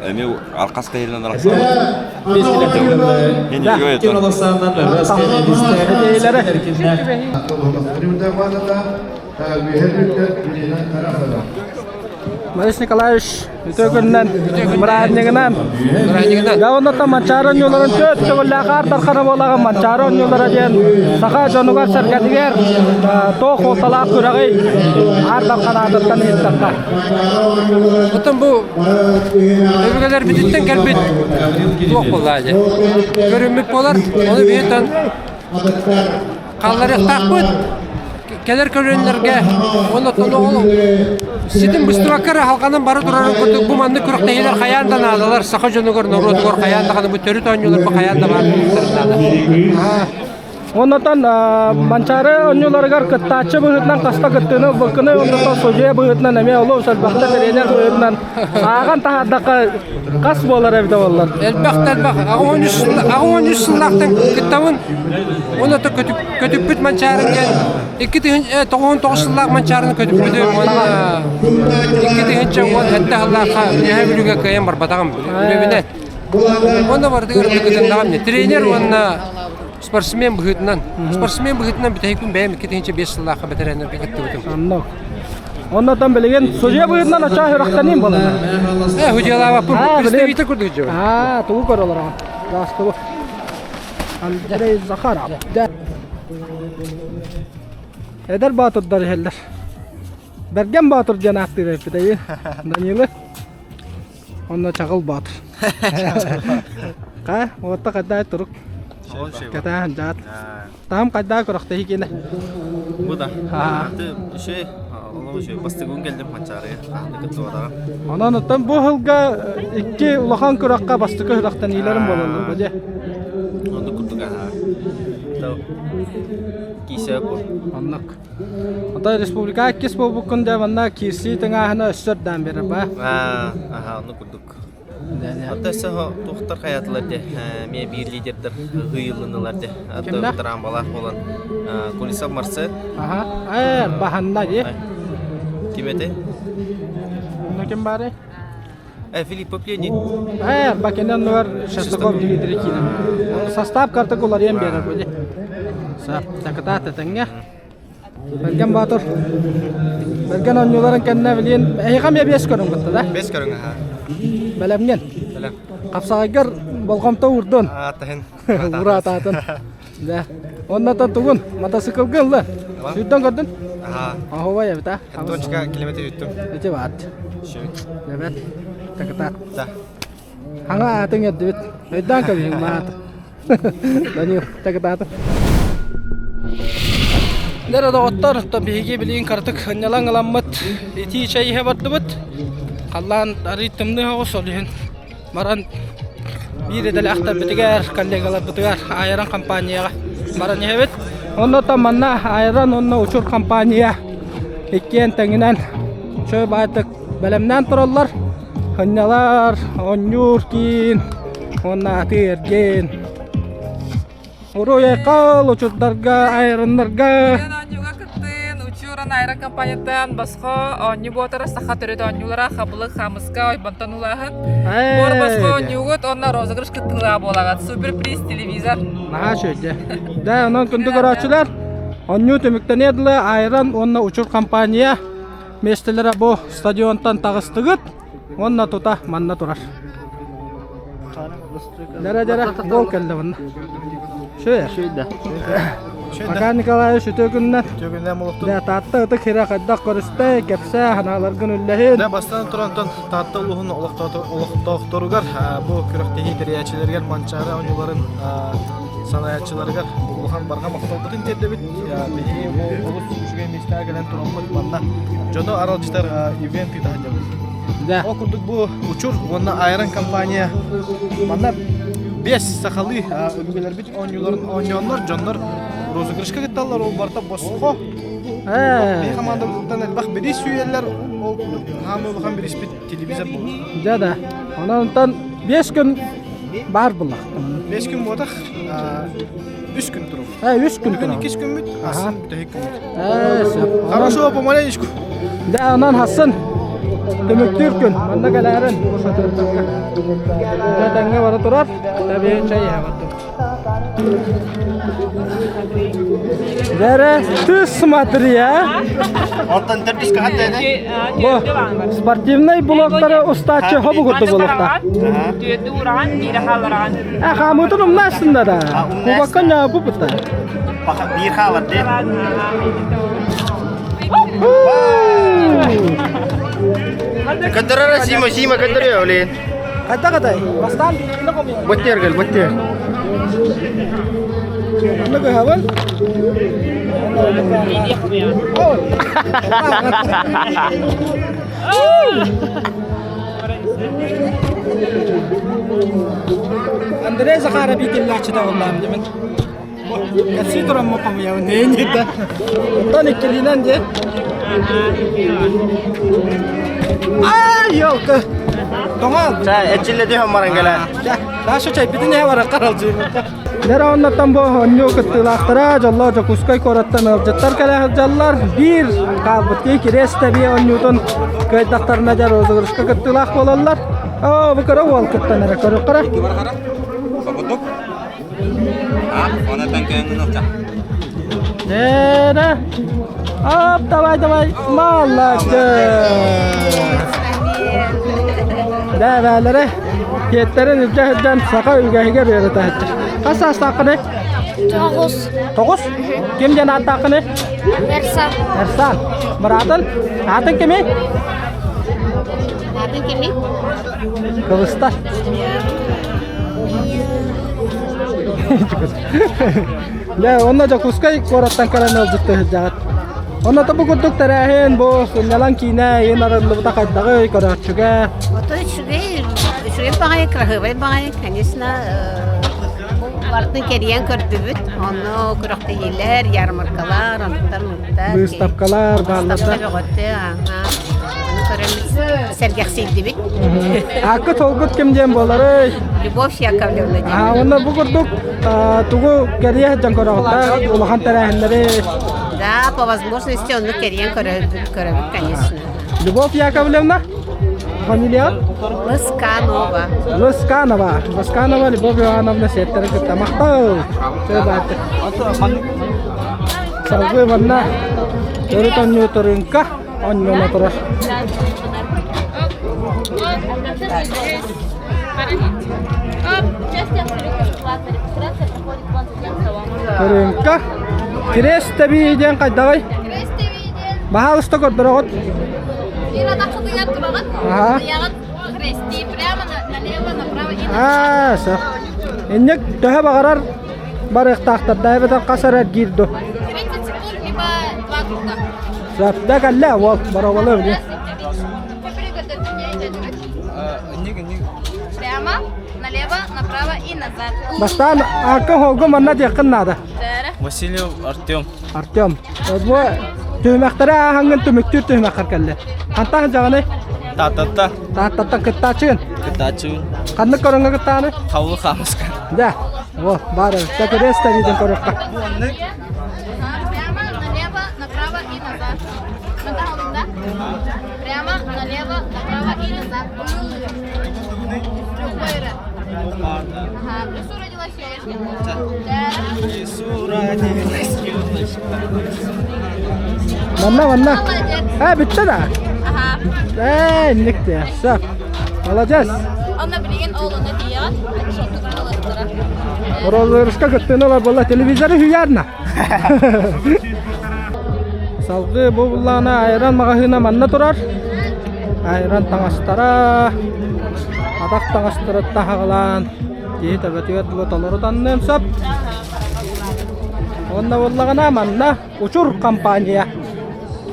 V: эмиэ аркас кэһиилэн арахсабыт.
B: Борис Николаевич, үтүө күнүнэн, бырааһынньыгынан. Дьэ, оннуттан Манчаары оонньууларын төрт төгүллээх аар дархана буолаҕын Манчаары оонньуулара диэн саха дьонугар-сэргэтигэр туох суолталаах күрэҕий аар дархан аатыттан ыйыттахха.
W: Оттон бу өбүгэлэрбититтэн кэлбит туох буоллаа дии. Көрүммүт буолар, ону биһиттэн хаалларыахтаахпыт. Кэлэр көлүөнэлэргэ уонна оттон ол ситим быстыбакка эрэ халҕанан бара турарын курдук бу маннык күрэхтэһиилэр хайаан да наадалар саха дьонугар, норуотугар хайаан даҕаны бу төрүт оонньуулар бу хайаан да баар буолуохтарын наада.
B: Оннотон Манчаары оонньууларыгар кыттааччы быһыытынан хаста кыттыыны ылбыккыный, оннотон судьуйа быһыытынан эмиэ олус элбэхтэ тренер быһыытынан ааҕан таһаардахха хас буолар эбитэ буоллар?
W: Элбэх да элбэх. 83 сыллаахтан кыттабын. Оннотон көтүппүт Манчаары диэн 2099 сыллаах Манчаарыны көтүппүтүм уонна 2017 сыллаахха Үөһээ Бүлүүгэ кыайан барбатаҕым үлэбинэн. Уонна барытыгар кытыннаҕым тренер уонна спортсмен быһыытынан спортсмен быһыытынан бүтэһикпин бэйэм 2005 сыллаахха бэтэрээннэргэ кыттыбытым.
B: Оннук. Оннотон билигин судьуйа быһыытынан оччоҕо сүрэхтэниим буолана.
W: Э, судьуйалаабаппын. Представитель курдук дьэ.
B: Аа, тугу көрө олороҕун? Гаастыбы. Андрей Захаров. Эдэр боотурдар иһэллэр. Бэргэн Боотур диэн ааттыыр эппит эйи Данилы. Онно Чаҕыл Боотур. Ха, уотта хайдаа турук. Кэтээһин дьаат. Таһым хайдаа көрөхтөһи киэнэ.
A: Бу да. Үшүй, олох үшүй. Бастыгын келдим Манчаарыга. Хаһан кытта
B: Онон оттон бу сылга икки улахан күрэххэ бастакы күрэхтэниилэрин буолаллар бу дьэ.
A: Оннук курдук аха. Киисэ бу.
B: Оннук. Отой республика иккис буолбуккун дэ манна киирсии тыҥааһына өссө үрдээн биэрэр ба.
A: Аа, аха, оннук курдук. Оттон өссө туохтар хайаатылар де, эмиэ биир лидердэр ыйыллыннылар де.
B: Кимнээх?
A: Трамбалаах буолан Кулисов Марсен.
B: Аха. Ээ, баһанна дии.
A: Ким этэй?
B: Онно ким баарый?
A: Филиппов Леонид.
B: Ээ, бакенен оннугар Шестаков Дмитрий киирэн. Состав картык уларыйан биэрэр бу дии. Сап, такытаат этэҥҥэ. Бэргэн Боотур. Бэргэн оонньууларын кэннэ билигин эһиэхэ эмиэ биэс көрүҥ кытта да?
F: Биэс көрүҥ аһаа.
B: Бэлэмҥин?
F: Бэлэм.
B: Хапсаҕайгар болҕомто уурдун.
F: Ааттаһын.
B: Ураатаатын. Да. Оннотон тугун? Мотоциклгын ылла. Сүүрдэн көрдүн?
F: Аһаа.
B: Оһуобай эбит а?
F: Точка километр үттүм.
B: Ити баат. Эбэт. Такытаат.
F: Да.
B: Хаҥа аатыҥ эрдибит. Өйдөөн кэбиһиҥ маат. Данил, такытаата. Дэр доҕоттор, биһиги билигин кыратык ынньалаҥ ыламмыт итии чэй иһэ бардыбыт. Халлаан арыый тымныы оҕус, ол иһин баран биир идэлээхтэрбитигэр, коллегаларбытыгар Айран компанияҕа баран иһэбит. Оннотон манна Айран уонна Учур компания иккиэн тэҥинэн чөй баайтык бэлэмнээн тураллар. Хынньалар, оонньуур киин уонна атыы-эргиэн. Уруй-айхал учурдарга, айраннарга.
G: Оонньууга кыттыын, Учуран Айра компаниятын босхо оонньуу буотара саха төрүт оонньуулара хабылык хаамыска ойбонтон улааһын. Буор босхо оонньуугут уонна розыгрыш кыттыылаах буолаҕыт. Супер приз телевизор.
B: Наһаа үчүгэй. Да, онон күндү көрөөччүлэр, оонньуу түмүктэниэ дылы Айран уонна Учур компания Миэстэлэрэ бу стадионтан таҕыстыгыт уонна тута манна турар. Дэрэ-дэрэ гол кэллэ манна. Шөй. Макар Николаевич үтүө күннэр.
F: Үтүө күннэр молоттун.
B: Дэ Таатта ытык сирэ хайдах көрүстэ, кэпсээ, санааларгын үллэһин.
F: Дэ бастан туран Таатта улууһун олохтоохторугар бу күрэхтэһии тэрийээччилэригэр Манчаары оонньууларын салайааччыларыгар улахан барҕа махталбытын тиэрдэбит. Биһиги бу олус үчүгэй миэстэҕэ кэлэн тураммыт манна дьону аралдьытар ивент ыыта сылдьабыт. Ол курдук бу Учур уонна Айрон компания манна биэс сахалыы өбүгэлэрбит оонньууларын оонньооннор дьоннор розыгрышка кытталлар ол барыта босхо. Биһи хамаандабытыттан элбэх бириис сүүйэллэр ол курдук хаамыы улахан бириспит телевизор буолар.
B: Дьэ да. Онон 5 күн баар буллах.
F: 5 күн буотах, 3 күн туру.
B: 3 күн
F: Бүгүн иккис күммүт, асын бүтэһик күммүт.
B: Ээ,
F: Хорошо, помаленечку.
B: Да, онон хассын түмүктүүр күн. Манна кэлээрин ушатырдарга. Дьэ, тэҥҥэ бара турар. Тэбиэн чай иһэ бардым. Дэрэ, ты смотри, а?
S: Онтон төрдүс
B: Бу спортивный блоктары устааччы хобугуту булукта.
G: Түөрдү ураан, биирэ хааллараан.
B: Э, хаамыытын умнаастында да. Кубакка ньаабы бутта.
S: Биир хаалар дии. Көтөрөр Сима, Сима көтөрүө олин.
B: Хайда катай? Бастаан биирини комуйан.
S: Быттер кел, быттер.
B: Онно көһөбүн. Андрей Захаров иитиллээччитэ буоллаам димин. Кэпсии тураммы хомуйабын диэн Оттон иккилиинэн диэн. Ай, елка! Тоҥол!
S: Эчилле түһэн баран кэлэ.
B: Даша чайбытын иһэ баран харалдьыыбыта. Дэр оннаттан бу оонньуу кыттыылаахтара дьоллоо Дьокуускай куораттан ыалдьыттар кэлэ сылдьаллар. Биир хаалбыт киһи кириэс тэбиэ оонньуутун кыайдахтарына дьэ розыгрышка кыттыылаах буолаллар. Оо, бу кыра уол кыттан эрэ көрүөххэ. Дээрэ. Оп, давай, давай. Молодец. Дээбээлэри киэттэрин илдьэ сылдьан саха үгэһигэр үөрэтээччи. Хас саастааххыный?
C: Тоҕус.
B: Тоҕус? Ким диэн ааттааххыный?
C: Эрсан.
B: Эрсан. Быраатын? Аатын кимий?
C: Аатын кимий?
B: Кыбыстар. Дьэ, онно Дьокуускай куораттан кэлэн ыалдьытты сылдьаҕыт. Онно бу курдук тэрээһин, бу сынньалаҥ киинэ иин арыллыбыта хайдаҕый көрөөччүгэ?
C: Ото үчүгэй, үчүгэй баҕайы, кыраһыабай баҕайы, конечно, барытын кэрийэн көрдүбүт. Онно күрэхтэһиилэр, ярмаркалар, онтон мыттар.
B: Выставкалар бааллар.
C: Выставка бөҕөтө, аха. Ону көрөн сэргэхсийдибит.
B: Ааккыт холгут ким диэн буоларый?
C: Любовь Яковлевна диэн.
B: Аа, уонна бу курдук тугу кэрийэ сылдьан көрөҕүт улахан тэрээһиннэри?
C: Да, по возможности оннук кэрийэн көрөбүт, конечно.
B: Любовь Яковлевна? Фамилия?
C: Лысканова.
B: Лысканова. Лысканова Любовь Ивановна сиэттэрин кытта махтал. Салгыы манна төрүт оонньуу турунка оонньууна турар. Турунка Кириэс тэбии диэн хайдаҕый? Баһаалыста көрдөрөҕүт. Аа, сөп. Инник төһө баҕарар барыахтаахтар да эбэтэр хас эрэ эргиир ду? Сөп да кэллэ уол боруобалыы билиэ.
D: Прямо, налево, направо и назад.
B: Бастаан аакка холго манна диэххин наада.
A: Васильев Артем.
B: Артем. Бу түһүмэхтэри ааһаҥҥын түмүктүүр түһүмэххэр кэллэ. Хантан дьаҕаны?
A: Тааттатта.
B: Тааттаттан кыттааччыгын?
A: Кыттааччыбын.
B: Ханнык көрүҥҥэ кыттааны?
A: Хабылы хаамыска.
B: Да. О, баар эбит. Тэкириэс тэриитин көрүөххэ.
D: Прямо, налево, направо и назад. Да? Прямо, налево, направо и назад. Ага, в лесу родилась елочка.
A: В лесу родилась елочка.
B: Манна, манна. Э, бүттэ да?
D: Ага.
B: Э, инник те. Все. Молодец.
D: Онно билигин оолуна тиийэҕит, шортуктан
B: Роллерушка кыттыыны ылар буолла. Телевизоры хүярна. Салгыы бу буллаҕына айран маҕаһыына манна турар. Айран таҥастара, атах таҥастара таһаҕалаан киһи төбөтүгэр дылы толору танныан сөп. Уонна буоллаҕына манна Учур компания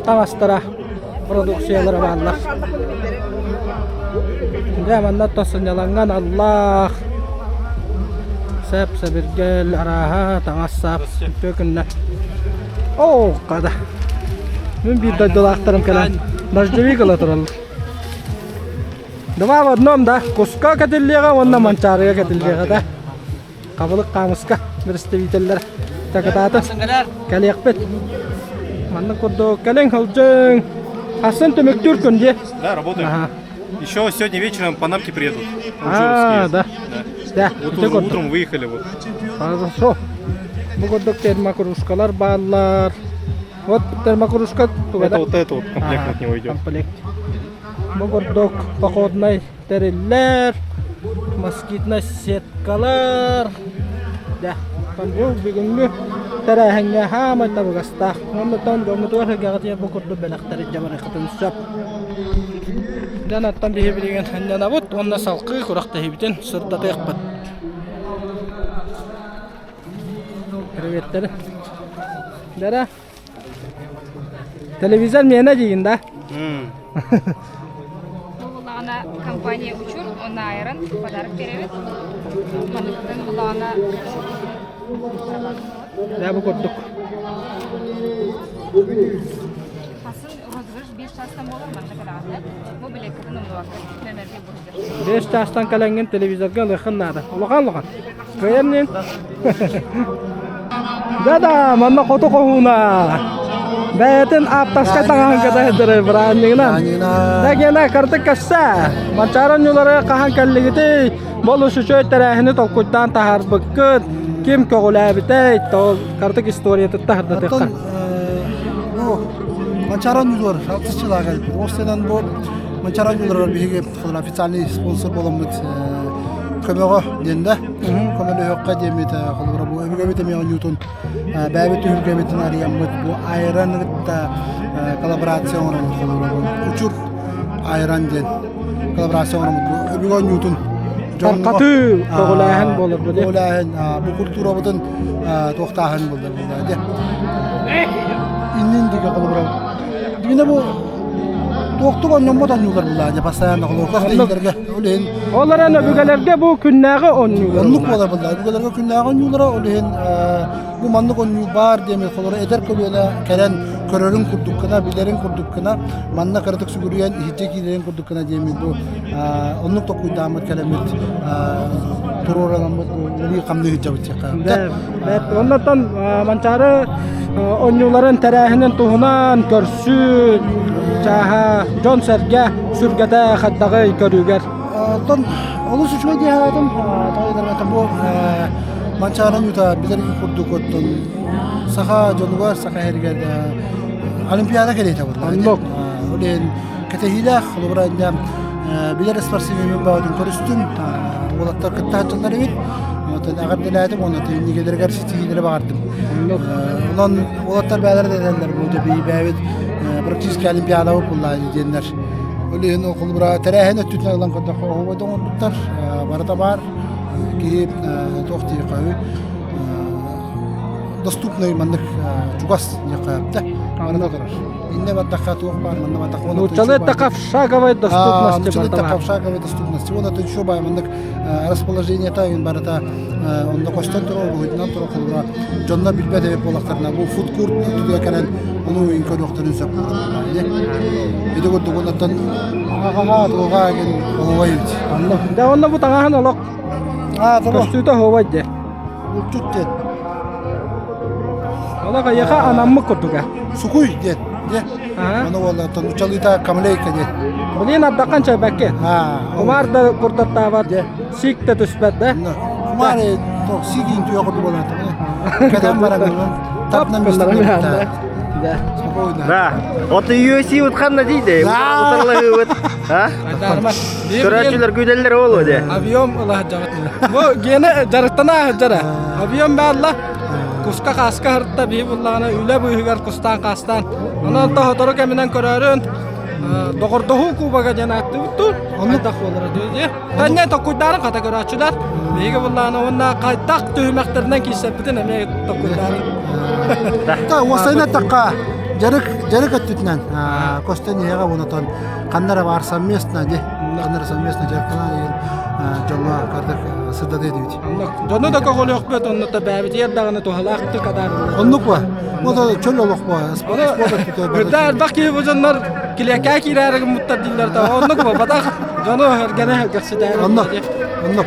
B: таҥастара продукциялара бааллар. Дьэ манна сынньалаҥҥа аналлаах сэп-сэбиргэл арааһа таҥас-сап үтүө күннэр. Оо, хата. Мин биир дойдулаахтарым кэлэн дождевик ыла тураллар. Два в одном, да? Куска кэтиллиэҕэ уонна манчаарыга кэтиллиэҕэ да. Хабылык хаамыска представителлэр такытаата кэлиэхпит. Маннык курдук кэлиҥ сылдьыҥ. Хассын түмүктүүр күн дии.
I: Да, работаем.
B: Ага.
I: Еще сегодня вечером панамки приедут.
B: А, да. Да.
I: Вот утром, утром выехали вот.
B: Хорошо. Бу курдук термокружкалар бааллар. Вот термокружка
I: Это вот это вот комплект от него идет.
B: Комплект. Бу курдук походный тэриллэр, москитная сеткалар. Дьэ, бу бүгүҥҥү тэрээһиҥҥэ хаамай табыгастаах. Оннуттан дьоммутугар сэргэҕитигэр бу курдук бэлэхтэри дьабарыаххытын сөп. Дьон оттон биһи билигин сынньанабыт уонна салгыы күрэхтэһиибитин сырдатыахпыт. Приветтэри. Дара. Телевизор миэнэ диигин да?
G: Буллаҕына компания учур, онно айран подарок биэрэбит. Манныктан буллаҕына
B: Дьэ бу курдук.
G: Хасын розыгрыш 5 чаастан буолар манна кэлэҕинэ. Бу билиэккитин умнубакка нөмерге бурдур.
B: 5 чаастан кэлэҥҥин телевизорга ылыаххын наада. Улахан улахан. Кыайан диэн. Да-да, манна хоту хоһууна. Бэйэтин ааптарскай таҥаһын кытта сылдьар быраанньыгынан. Да гена картык касса. Манчаары оонньуулары хаһан кэллигитий? Бол үчүгэй тэрээһини толкуйдаан таһаарбыккыт. Ким көҕүлээбитэй? Ол картык историятыттан сырдатыахха.
N: Бу Манчаары оонньуулар алтыс сыл кэлбит. Ол сынан бу Манчаары оонньууларыгар биһиги официальный спонсор буоламмыт көмөҕө диэн да.
H: Көмөлөһүөххэ диэммит холобура бу өбүгэбит эмиэ оонньуутун бэйэбит түһүлгэбитин арыйаммыт бу айран кытта коллаборация оҥоробут холобура бу учур айран диэн коллаборация оҥоробут бу өбүгэ оонньуутун
B: Тархатыы көҕүлээһин буолар бу
H: көҕүлээһин бу культурабытын туохтааһын буолар буолла дии иннин диги холобура дигинэ бу туохтук онньоммот онньуулар буллаа дии постоянно холобура көхтөйүлэргэ ол иһин
B: Ол эрэн өбүгэлэргэ бу күннээҕи оонньуулар.
H: Оннук буолар буолла. Өбүгэлэргэ күннээҕи оонньуулара ол иһин бу маннык оонньуу баар диэми холобура эдэр көлүөнэ кэлэн көрөрүн курдук гына, билэрин курдук гына, манна кыратык сүгүрүйэн иһирдьэ киирэрин курдук гына диэми бу оннук толкуйдааммыт кэлэммит туруоранаммыт үлэлии хамныы сылдьабыт диэххэ.
B: Оннотон Манчаары оонньууларын тэрээһинин туһунан көрсүү чааһа дьон-сэргэ сүргэтэ хайдаҕый көрүүгэр?
H: Оттон олус үчүгэй дии санаатым. Тоҕо бу Манчаары оонньуута билэр курдук оттон саха дьонугар, саха иһэригэр Олимпиада кэриэтэ буолла.
B: Оннук.
H: Ол иһин кэтэһиилээх, холобура инньэ билэр спортсменым баҕатын көрүстүм. Уолаттар кыттааччылар эбит. Оттон эҕэрдэлээтим уонна инникилэригэр ситиһиилэри баҕардым. Онон уолаттар бэйэлэрэ да этэллэр бу бэйэбит практически олимпиадабыт буллаа диэннэр. Ол иһин холобура тэрээһин өттүтүнэн ылан көрдөххө оһуобай да оҥорбуттар барыта баар. Киһи туох диэххэ доступный маннык чугас диэххэ барыта турар. Инне бардахха туох баар манна бардахха
B: Нууччалыы эттэххэ в шаговой доступности
H: Нууччалыы эттэххэ в шаговой доступности. Уонна еще баар маннык расположениета барыта онно көстөн турар, уһуйдунан турар холобура дьоннор билбэт эбит буоллахтарына бу фудкорт өттүгэр кэлэн ону уйун көрүөхтэрин сөп Ити курдук оннуттан аҕаҕа туоҕа гин оһуобай эбит.
B: Дьэ онно бу таҥаһын олох көстүүтэ оһуобай дии.
H: Булчут диэн.
B: Олох эйиэхэ анаммыт курдуга.
H: Сукуй диэн. Дьэ. Ону уоллартан учалыыта камлейка диэн.
B: Билин ардаххан чайбакке. Кумаар да курдаттаабат, сик да түспэт да.
H: Кумаар сигин түйө курдук буолар. Кэтэн баран тапнан бистэн.
A: Да. Вот UFC вот ханна дейді. Утарлаһыыбыт. А? Көрөөччүлэр күүтэллэр ол де.
B: Объем ылаһдьабыт. Бу гене дьарыктана сылдьара. Объем баалла. Куска хааска харта биһи буллаҕына үлэ быыһыгар кустаан хаастаан. Онон тоһотору кэминэн көрөөрүн доҕордоһуу кубога диэн ааттыыбыт дуу? Хайдах буолара дуу дии. Танньа токкуйдаарын хата көрөөччүлэр. Биһиги буллаҕына уонна хайдах түһүмэхтэринэн киирсэрбитин эмиэ токкуйдаарын.
H: Та уосайын эттэххэ дьарык дьарык өттүтүнэн көстөн иһэҕэ уонатон ханна эрэ баар совместно ди ханна эрэ совместно дьарыктанан иһин дьоҥҥо кардык сырдатыы дибит.
B: Дьону да көҕүлүөхпүт, онно да бэйэбитигэр даҕаны туһалаахтык атаарыллар.
H: Оннук ба. Ол чөл олох ба. Спорт өттүтэ.
B: Үрдэ элбэх киһи бу дьоннор килиэккэ киирээри гыммыттар дииллэр да оннук ба. Батах дьону өргэнэ өргөхсүтээри.
H: Оннук. Оннук.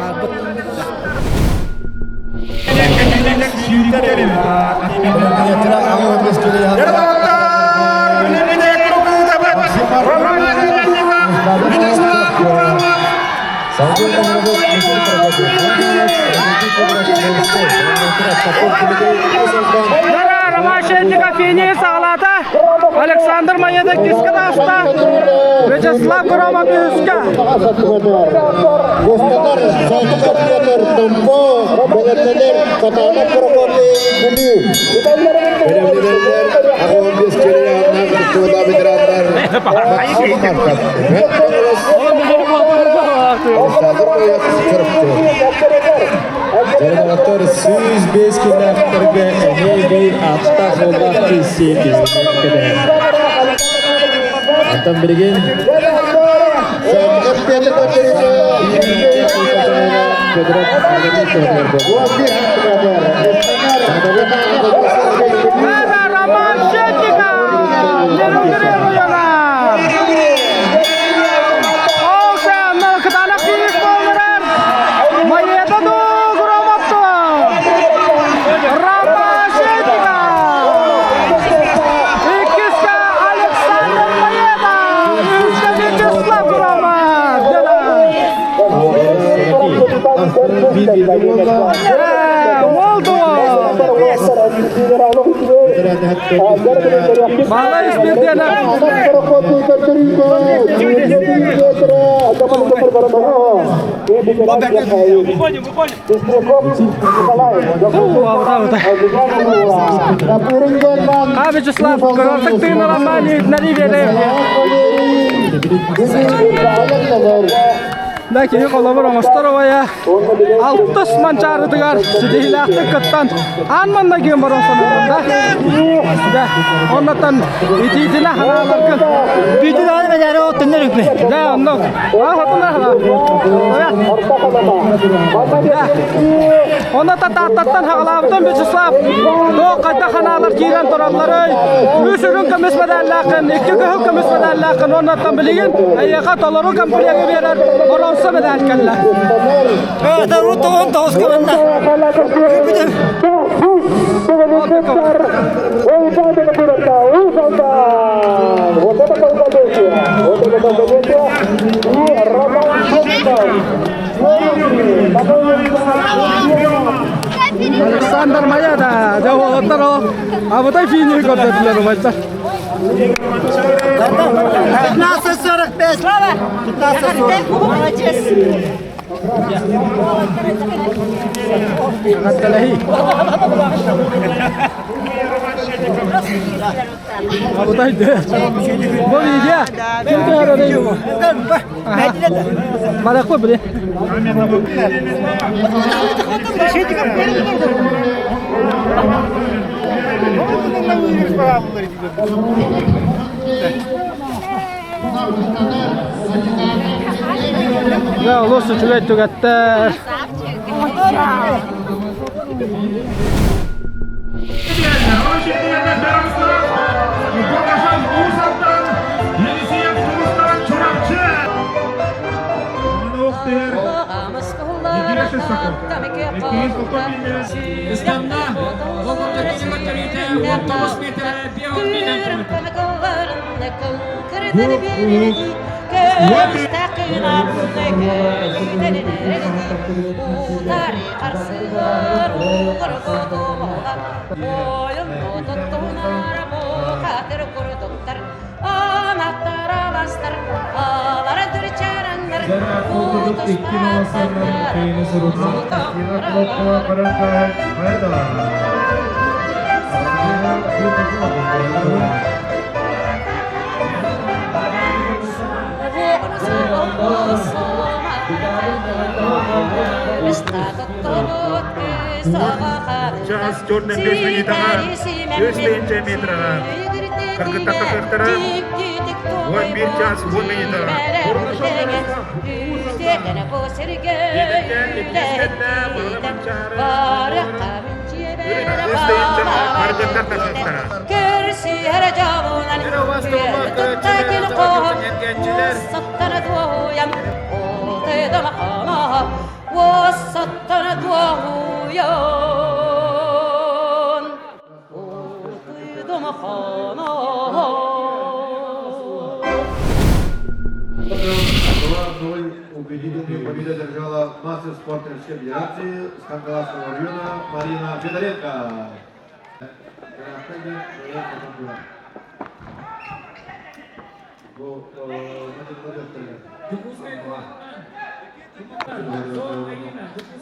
B: Ромашенко финиsh саҕалаата. Александр Маеда иккискэ таҕыста. Вячеслав Громов үһүскэ.
M: Господар Саакы Томпо, Бэлэмнэнэр Катанов Прокопий Бүлүү.
P: Бэлэмнэнэллэр 85 килоҕынан туода ветераннар Максим Марков, Александр Боев Чурапчы.
T: Дьарыктар 105 километрга эмиэ биир аттаах уоллаах киирсии кэтэһэр. Онтон билигин
B: Роман Щетников! Кытаанах финиш буолларар! Маеда Громовто! Роман Щетников! Иккискэ Александр Маеда! Үһүскэ Вячеслав Громов! Малай Выходим, выходим. А, Вячеслав, көрөртүк тыын романи үтнэри биэрэ. Да киһи холобур оҥостор убайа алтыс манчаарытыгар ситиһиилээхтик кыттан аан манна баран санаатым да. Да, оннотон итиитинэ ханааларгын.
E: Бүтүн аны бэдэрэ оттуннар үкме.
B: Да, онно. А, хотуна хана. Онно татааттаттан хаҕалаабытын Вячеслав туох хайдах ханаалар киирэн туралларый? Үс үрүҥ көмүс медаллааххын, икки кыһыл көмүс медаллааххын, оннуттан билигин эйиэхэ толору комплегы биэрэр боруонса медаль кэллэ.
E: Тоҕон тоҕус кыманна.
B: Александр Майада, дьэ уолаттар ол абытай финиһи көрдөрдүлэр убайдар.
E: 15.45. Слава! 15.40.
C: Молодец.
B: Абытай дэ. Бу видео. Ким түһэрэрий? Баракпы били. Дьэ, олус үчүгэй түгэттэр.
J: Час 4:05 минутаҕа 3 метраҕа кыргыттар тахсыахтара 11 час 10 минутаҕа
M: Убедительную победу одержала мастер спорта Российской Федерации с Кангаласского района Марина Федоренко.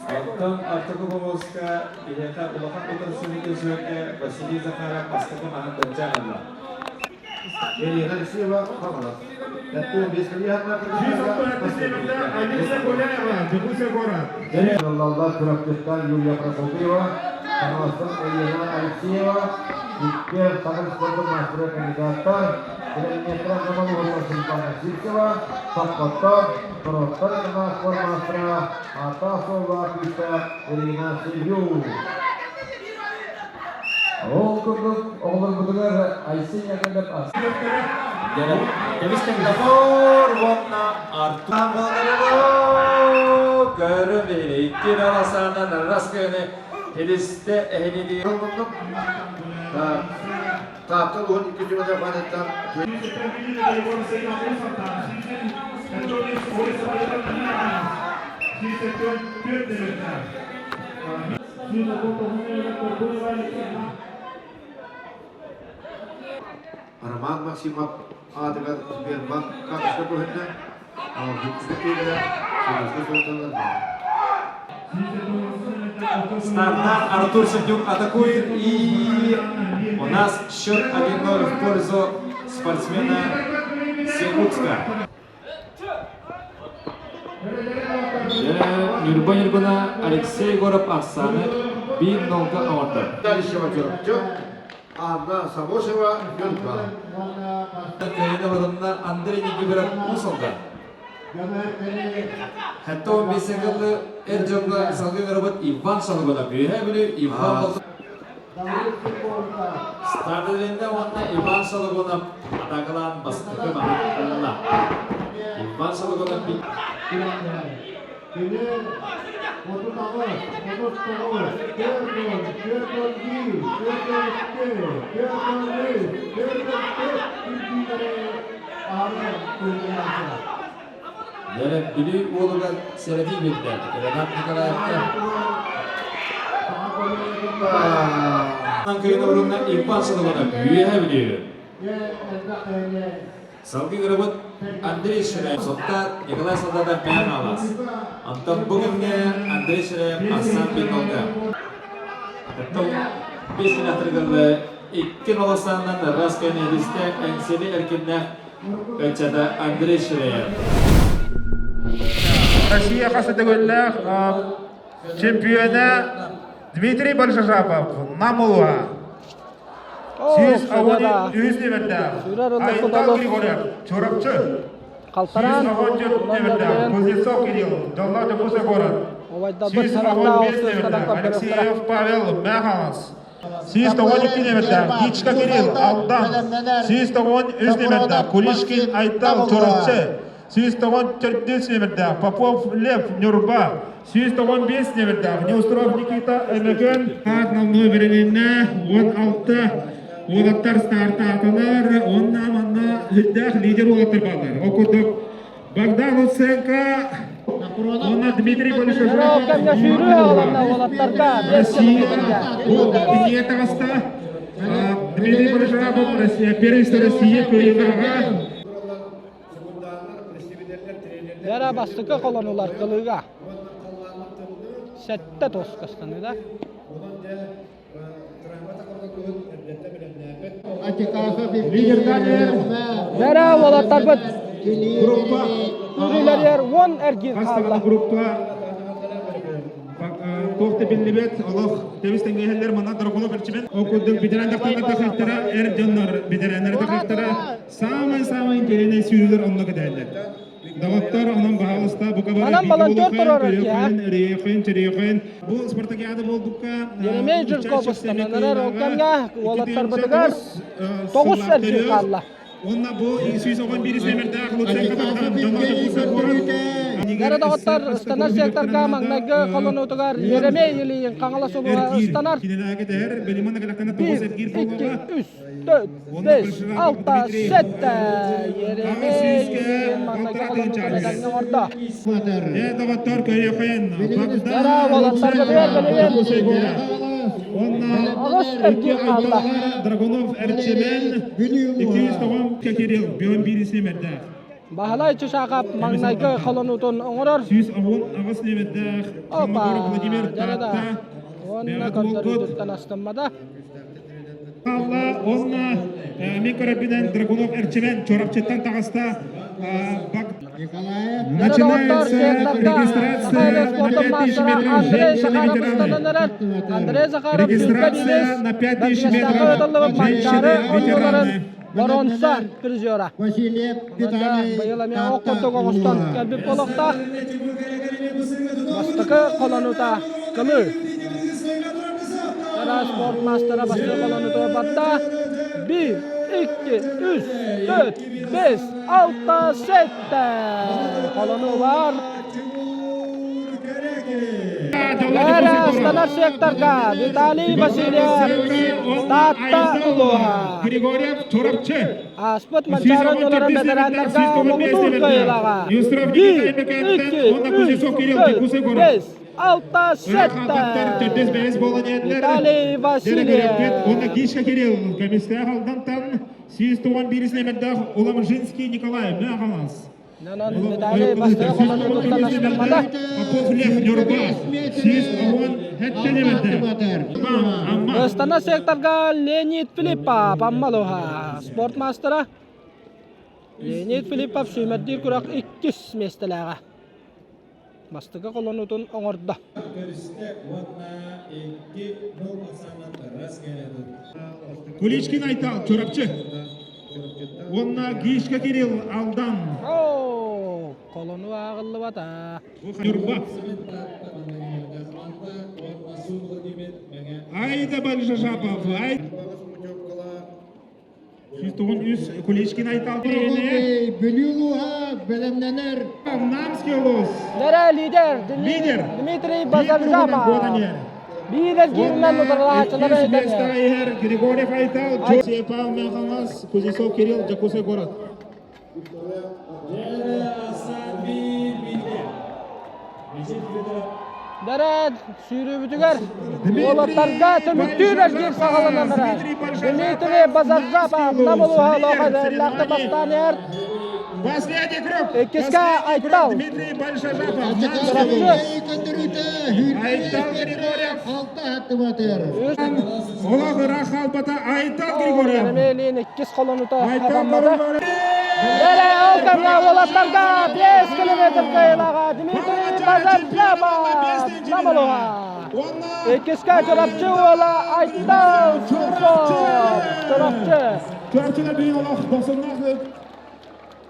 L: Оттон Ортоку Поволжска биһиэхэ улахан утарсыыны көрсүбэккэ Василий Захаров бастакы маһын былдьаан ылла.
M: Елена Алексеева, Хаҥалас. Аллаллар Чурапчыттан Юлия Прокопьева, Хаҥаластан Елена Алексеева, иккиэн Саха спордун маастара кандидаттар, Километран Замалугова Султана Сивцева, Саппаттар, Сороттар спорт маастара Атасова күүстээх Ирина Сергеева.
U: Ол курдук оҕолорбутугар Айсен Яковлев ас.
L: Кэбис Тор уонна Артур көрүм икки аласаанан раскыны хилисте эһинини
M: Таатта улууһун икки сүмэтэ фаныттан Роман Максимов аатыгар Сбербанк карточка көһүннэ.
L: Стартан Артур Сердюк атакует и у нас счет 1-0 в пользу спортсмена Якутска. Ньурба Ньургуна Алексей Егоров ахсааны биир нолга оҥордо.
M: Анна Самошева Ньурба.
L: Кэлин оборонна Андрей Никифоров Уус Алдан. Хэтто 15 сылы эр дьоҥҥо салгыы ыҥырабыт Иван Шалыгунов. Үөһээ Бүлүү Иван Болтон. Стартелинде уонна Иван Шалыгунов атаакалаан бастакы маһын Иван Шалыгунов
M: Кини 38, 39, 40, 41, 42, 43, 44 кирбиилэри аһары кыайыылаатылар.
L: Дьэ, Бүлүү уолугар сэрэтии биэрдэ Ренат Николаевка. Кыйын орунна Иван Шалыгунов Үөһээ Бүлүү. Салгыы ырыбыт Андрей Ширяев, Соттар Николай Солдатов бэйэм аалаас. Онтон бу күҥҥэ Андрей Ширяев Арсан Бинолга. Оттон бес күнэхтэргылы икки нолосааннан раз кэнэдистэ Эҥсиэли эркиннээх ыччата Андрей Ширяев.
J: Россия хас төгүллээх чемпиона Дмитрий Большашапов Намулуа. Сүүс ауани үһүс нөмердээх Айтал Григорьев Чурапчы.
B: Халтараан
J: Сүүс оҕон төрт нөмердээх Кузнецов Кирилл Дьоллоох Дьокуускай куорат. 115 нөмердээх Алексеев Павел Мэхалас. 192 нөмердээх Дичка Кирилл Алдан. 193 нөмердээх Кулишкин Айтал Чурапчы. 194 нөмердээх Попов Лев Ньурба. 195 нөмердээх Неустров Никита Өмөкөн. Старт номнуо бэрилиннэ 16 уолаттар стартаатылар уонна манна үрдээх лидер уолаттар бааллар. Ол курдук Богдан Луценко уонна Дмитрий Большашов Россия бу таҕыста. Дмитрий Большашов Россия первенство России кыайыылааҕа.
B: Бэрэ бастакы холонулар кылыыга. Сэттэ тоскастаныы да. Бэрэ уолаттарбыт Үрүлэригэр уон эргиир хаалла.
J: Туох да биллибэт, олох тэбис тэҥҥэһэллэр манна Дорогулов Эрчимэн. Ол курдук ветеран дьахталлар тахыахтара, эр дьоннор ветераннары тахыахтара. Самый-самый интэриэһинэй сүүрүүлэр онно кэтэһэллэр. Доҕоттор, онон баһаалыста бука бары
B: Манан волонтер турар
J: Көрүөххүн, чөрүөххүн. Бу спартакиада буолбукка
B: Еремей Жирков ыстананарар ол кэмҥэ уолаттарбытыгар тоҕус эргиир хаалла.
J: Онна бу 211 нөмердээх Луценко Богдан
B: Бары доҕоттор ыстанар секторга маҥнайгы холонуутугар Еремей Ильин Хаҥалас улууһа ыстанар. Биир, икки, үс, төрт, бес, алта, сэттэ. Еремей Ильин маҥнайгы холонуутун этэҥҥэ оҥордо.
J: Доҕоттор көрүөххүн.
B: Бара уолаттарбытыгар билигин аҕыс эргиир хаалла.
J: Драгунов Эрчимэн 209 Кирилл Бион биирис нөмердээх.
B: Баһылай Чушакап маҥнайгы холонуутун оҥорор.
J: 118 нөмердээх
B: Опа!
J: Владимир
B: Дьарада.
J: Таатта.
B: Уонна көрдөрүүтүттэн астыммата.
J: Алла онна мин көрөрбүнэн Драгунов Эрчимэн Чурапчыттан таҕыста. Начинается регистрация на 5000 метров женщины-ветераны.
B: Андрей Захаров
J: Регистрация на 5000 метров женщины-ветераны.
B: Боронса призера. Быйыл эмиэ ох курдук оҥостон кэлбит буолуохтаах. Бастакы холонуута кылыы. Тара спорт маастара бастакы холонуутугар барда. Биир, икки, үс, төрт, бес, алта, сэттэ. Холонуу бар. Бэрэ ыстанар секторга Виталий Васильев Таатта улууһа.
J: Григорьев Чурапчы.
B: Ааспыт Манчаары оонньууларын ветераннарга муҥутуур кыайыылааҕа. Биир, икки, үс, төрт, бес, алта, сэттэ. Виталий Васильев.
J: Онна Кишка Кирилл, көмүстээх Алдантан, 191 нөмердээх Уламжинский Николай Мөҕалас.
B: Онон Виталий бастакы холонуутуттан астыммата.
J: Попов Лев Ньурба. 117 нөмерде. Амма.
B: Ыстана секторга Леонид Филиппов Аммалуха спорт маастара. Леонид Филиппов сүүмэрдиир күрэх иккис миэстэлээҕэ. Бастакы холонуутун оҥордо.
J: Куличкин Айтал, Чурапчы. Уонна Гишка Кирилл, Алдан.
B: Оо, холонуу ааҕыллыбата.
J: Ньурба. Айда Бальжажапов, ай. 193 Куличкин Айтал
H: Бүлүү улууһа бэлэмнэнэр.
J: Намский улуус.
B: Нэрэ лидер
J: Лидер.
B: Дмитрий Базаржапов. Биир эргииринэн утарылаһааччылары
J: иһэр Григорьев Айтал, Павел Махалас, Кузнецов Кирилл, Дьокуускай город.
B: Бэрээт сүүрүүбүтүгэр уолаттарга түмүктүүр эргиир саҕаланан эрэр. Дмитрий Базаржапов Нам улууһа лоха бастаан иһэр.
J: Последний круг.
B: Иккискэ Айтал.
J: Дмитрий Большажапов. Айтал Григорьев. Олох ыраах хаалбата Айтал Григорьев.
B: Еремелин иккис холонута хабаммата. Эрэ ол кэмҥэ уолаттарга 5 километр кыайыылааҕа Дмитрий Базаржапов Намолуга. Иккискэ Чурапчы уола Айтал Чурков. Чурапчы.
J: Чурапчыга биир олох босонноох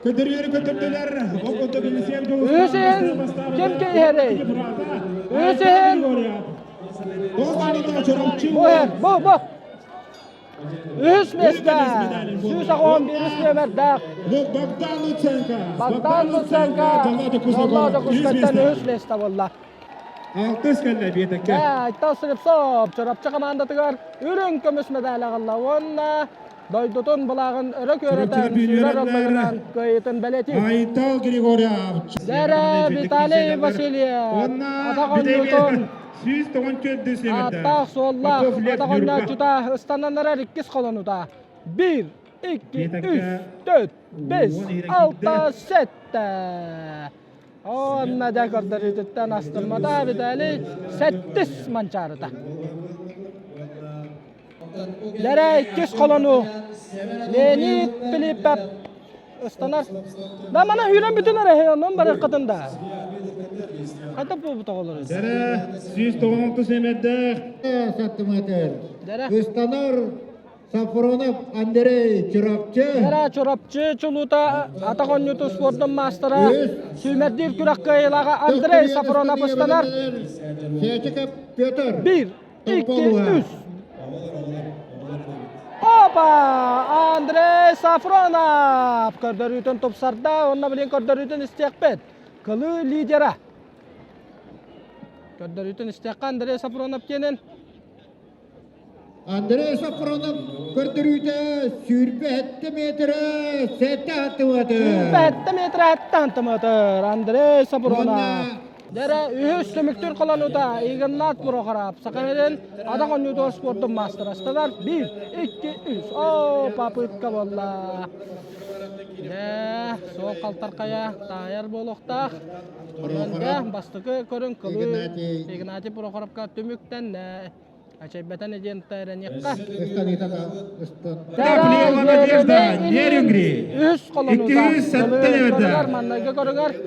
J: көтөрүөрү көтөрдүлэр. Ол курдук Елисеев
B: Үсүһүн ким киһэрий? Үсүһүн Бу бу бу. Үһүс миэстэ 111 нүөмэрдээх
J: Богдан Луценко.
B: Богдан Луценко Молло Дьокуускайтан үһүс миэстэ буолла.
J: Алтыс кэллэ биэтэккэ.
B: Айтал Слепцов Чурапчы хамаандатыгар үрүҥ көмүс медаль аҕалла уонна дойдутун былааҕын өрө күөрэтэн сүүрэр ыллыгынан кыайыытын бэлиэтиир.
J: Айтал Григорьев.
B: Дэрэ Виталий Васильев атах оонньуутун
J: 194 северде.
B: Ааттаах суоллаах атах оонньооччута ыстанан эрэр иккис холонута. Биир, икки, үс, төрт, бэс, алта, сэттэ. Онно дьэ көрдөрүүтүттэн астыммата Виталий сэттис манчаарыта. Дэрэ иккис холону Леонид Филиппов ыстанар. Да мана үүрэн бүтүн эрэ онон барыаххытын да. Хайда буолбут оҕолор?
J: Дэрэ 196 сэмэрдээх.
H: Сантиметр. Ыстанар Сафронов Андрей Чурапчы.
B: Дэрэ Чурапчы чулуута атах оонньуутун спордун маастара сүүмэрдиир күрэх кыайыылааҕа Андрей Сафронов ыстанар.
H: Сечиков Петр.
B: Биир, икки, үс. Опа! Андрей Сафронов көрдөрүүтүн тупсарда, онно билин көрдөрүүтүн истиэхпит. Кылыы лидера. Көрдөрүүтүн истиэххэ Андрей Сафронов диэнин.
H: Андрей Сафронов көрдөрүүтэ 27 метрэ 7 сантиметр.
B: 27 метрэ 7 сантиметр. Андрей Сафронов. Дэрэ үһүс түмүктүүр холонуута Игнат Прохоров Сахалин атах оонньуутугар спордун маастара станар 1, 2, 3. О, попытка буолла. Дэ, суол халтархайа таайар буолуохтаах. Онон бастакы көрүҥ кылыы Игнатий Прохоровка түмүктэннэ. Ачайбатан диэн эрэниэххэ.
J: Плева Надежда, Нерюнгри.
B: Үс холонуута.
J: 207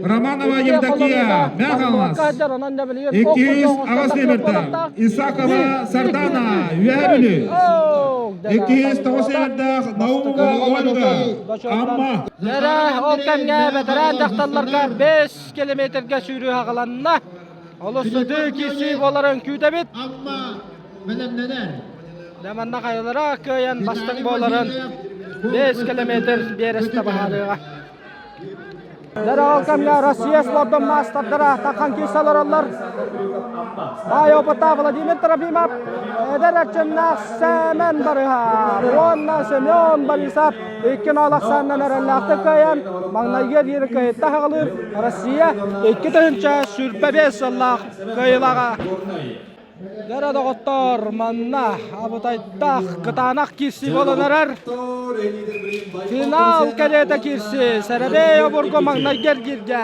J: Романова Евдокия, Мяхалас. 208 нөмірді. Исакова Сардана, Үөһээ 209 нөмірді Наумова Ольга, Амма.
B: Дэрэ, ол кэмҥэ бэтэрээн дьахталларга 5 километрга сүүрүү аҕаланна. Олус сытыы киирсии буоларын күүтэбит.
H: Бэлэмнэнэр.
B: Дьэ манна хайалара кыайан бастыҥ буоларын 5 километр биэрэстэ баһаарыаҕа. Дьэ ол кэмҥэ Россия спордун маастардара тахан киирсэ олороллор. Баай опыта Владимир Трофимов, эдэр эрчимнээх Сэмэн Барыһа уонна Семен Борисов икки ноол ахсаанынан эрэллээхтик кыайан, маҥнайгы диэри кыайытта аҕалыыр Россия 2025 сыллаах кыайыылааҕа. Дьэрэ доҕоттоор, манна абытайдаах кытаанах киирсии буолан эрэр. Финал кэриэтэ киирсии. Сэрэбиэй обургу маҥнайгы эргииргэ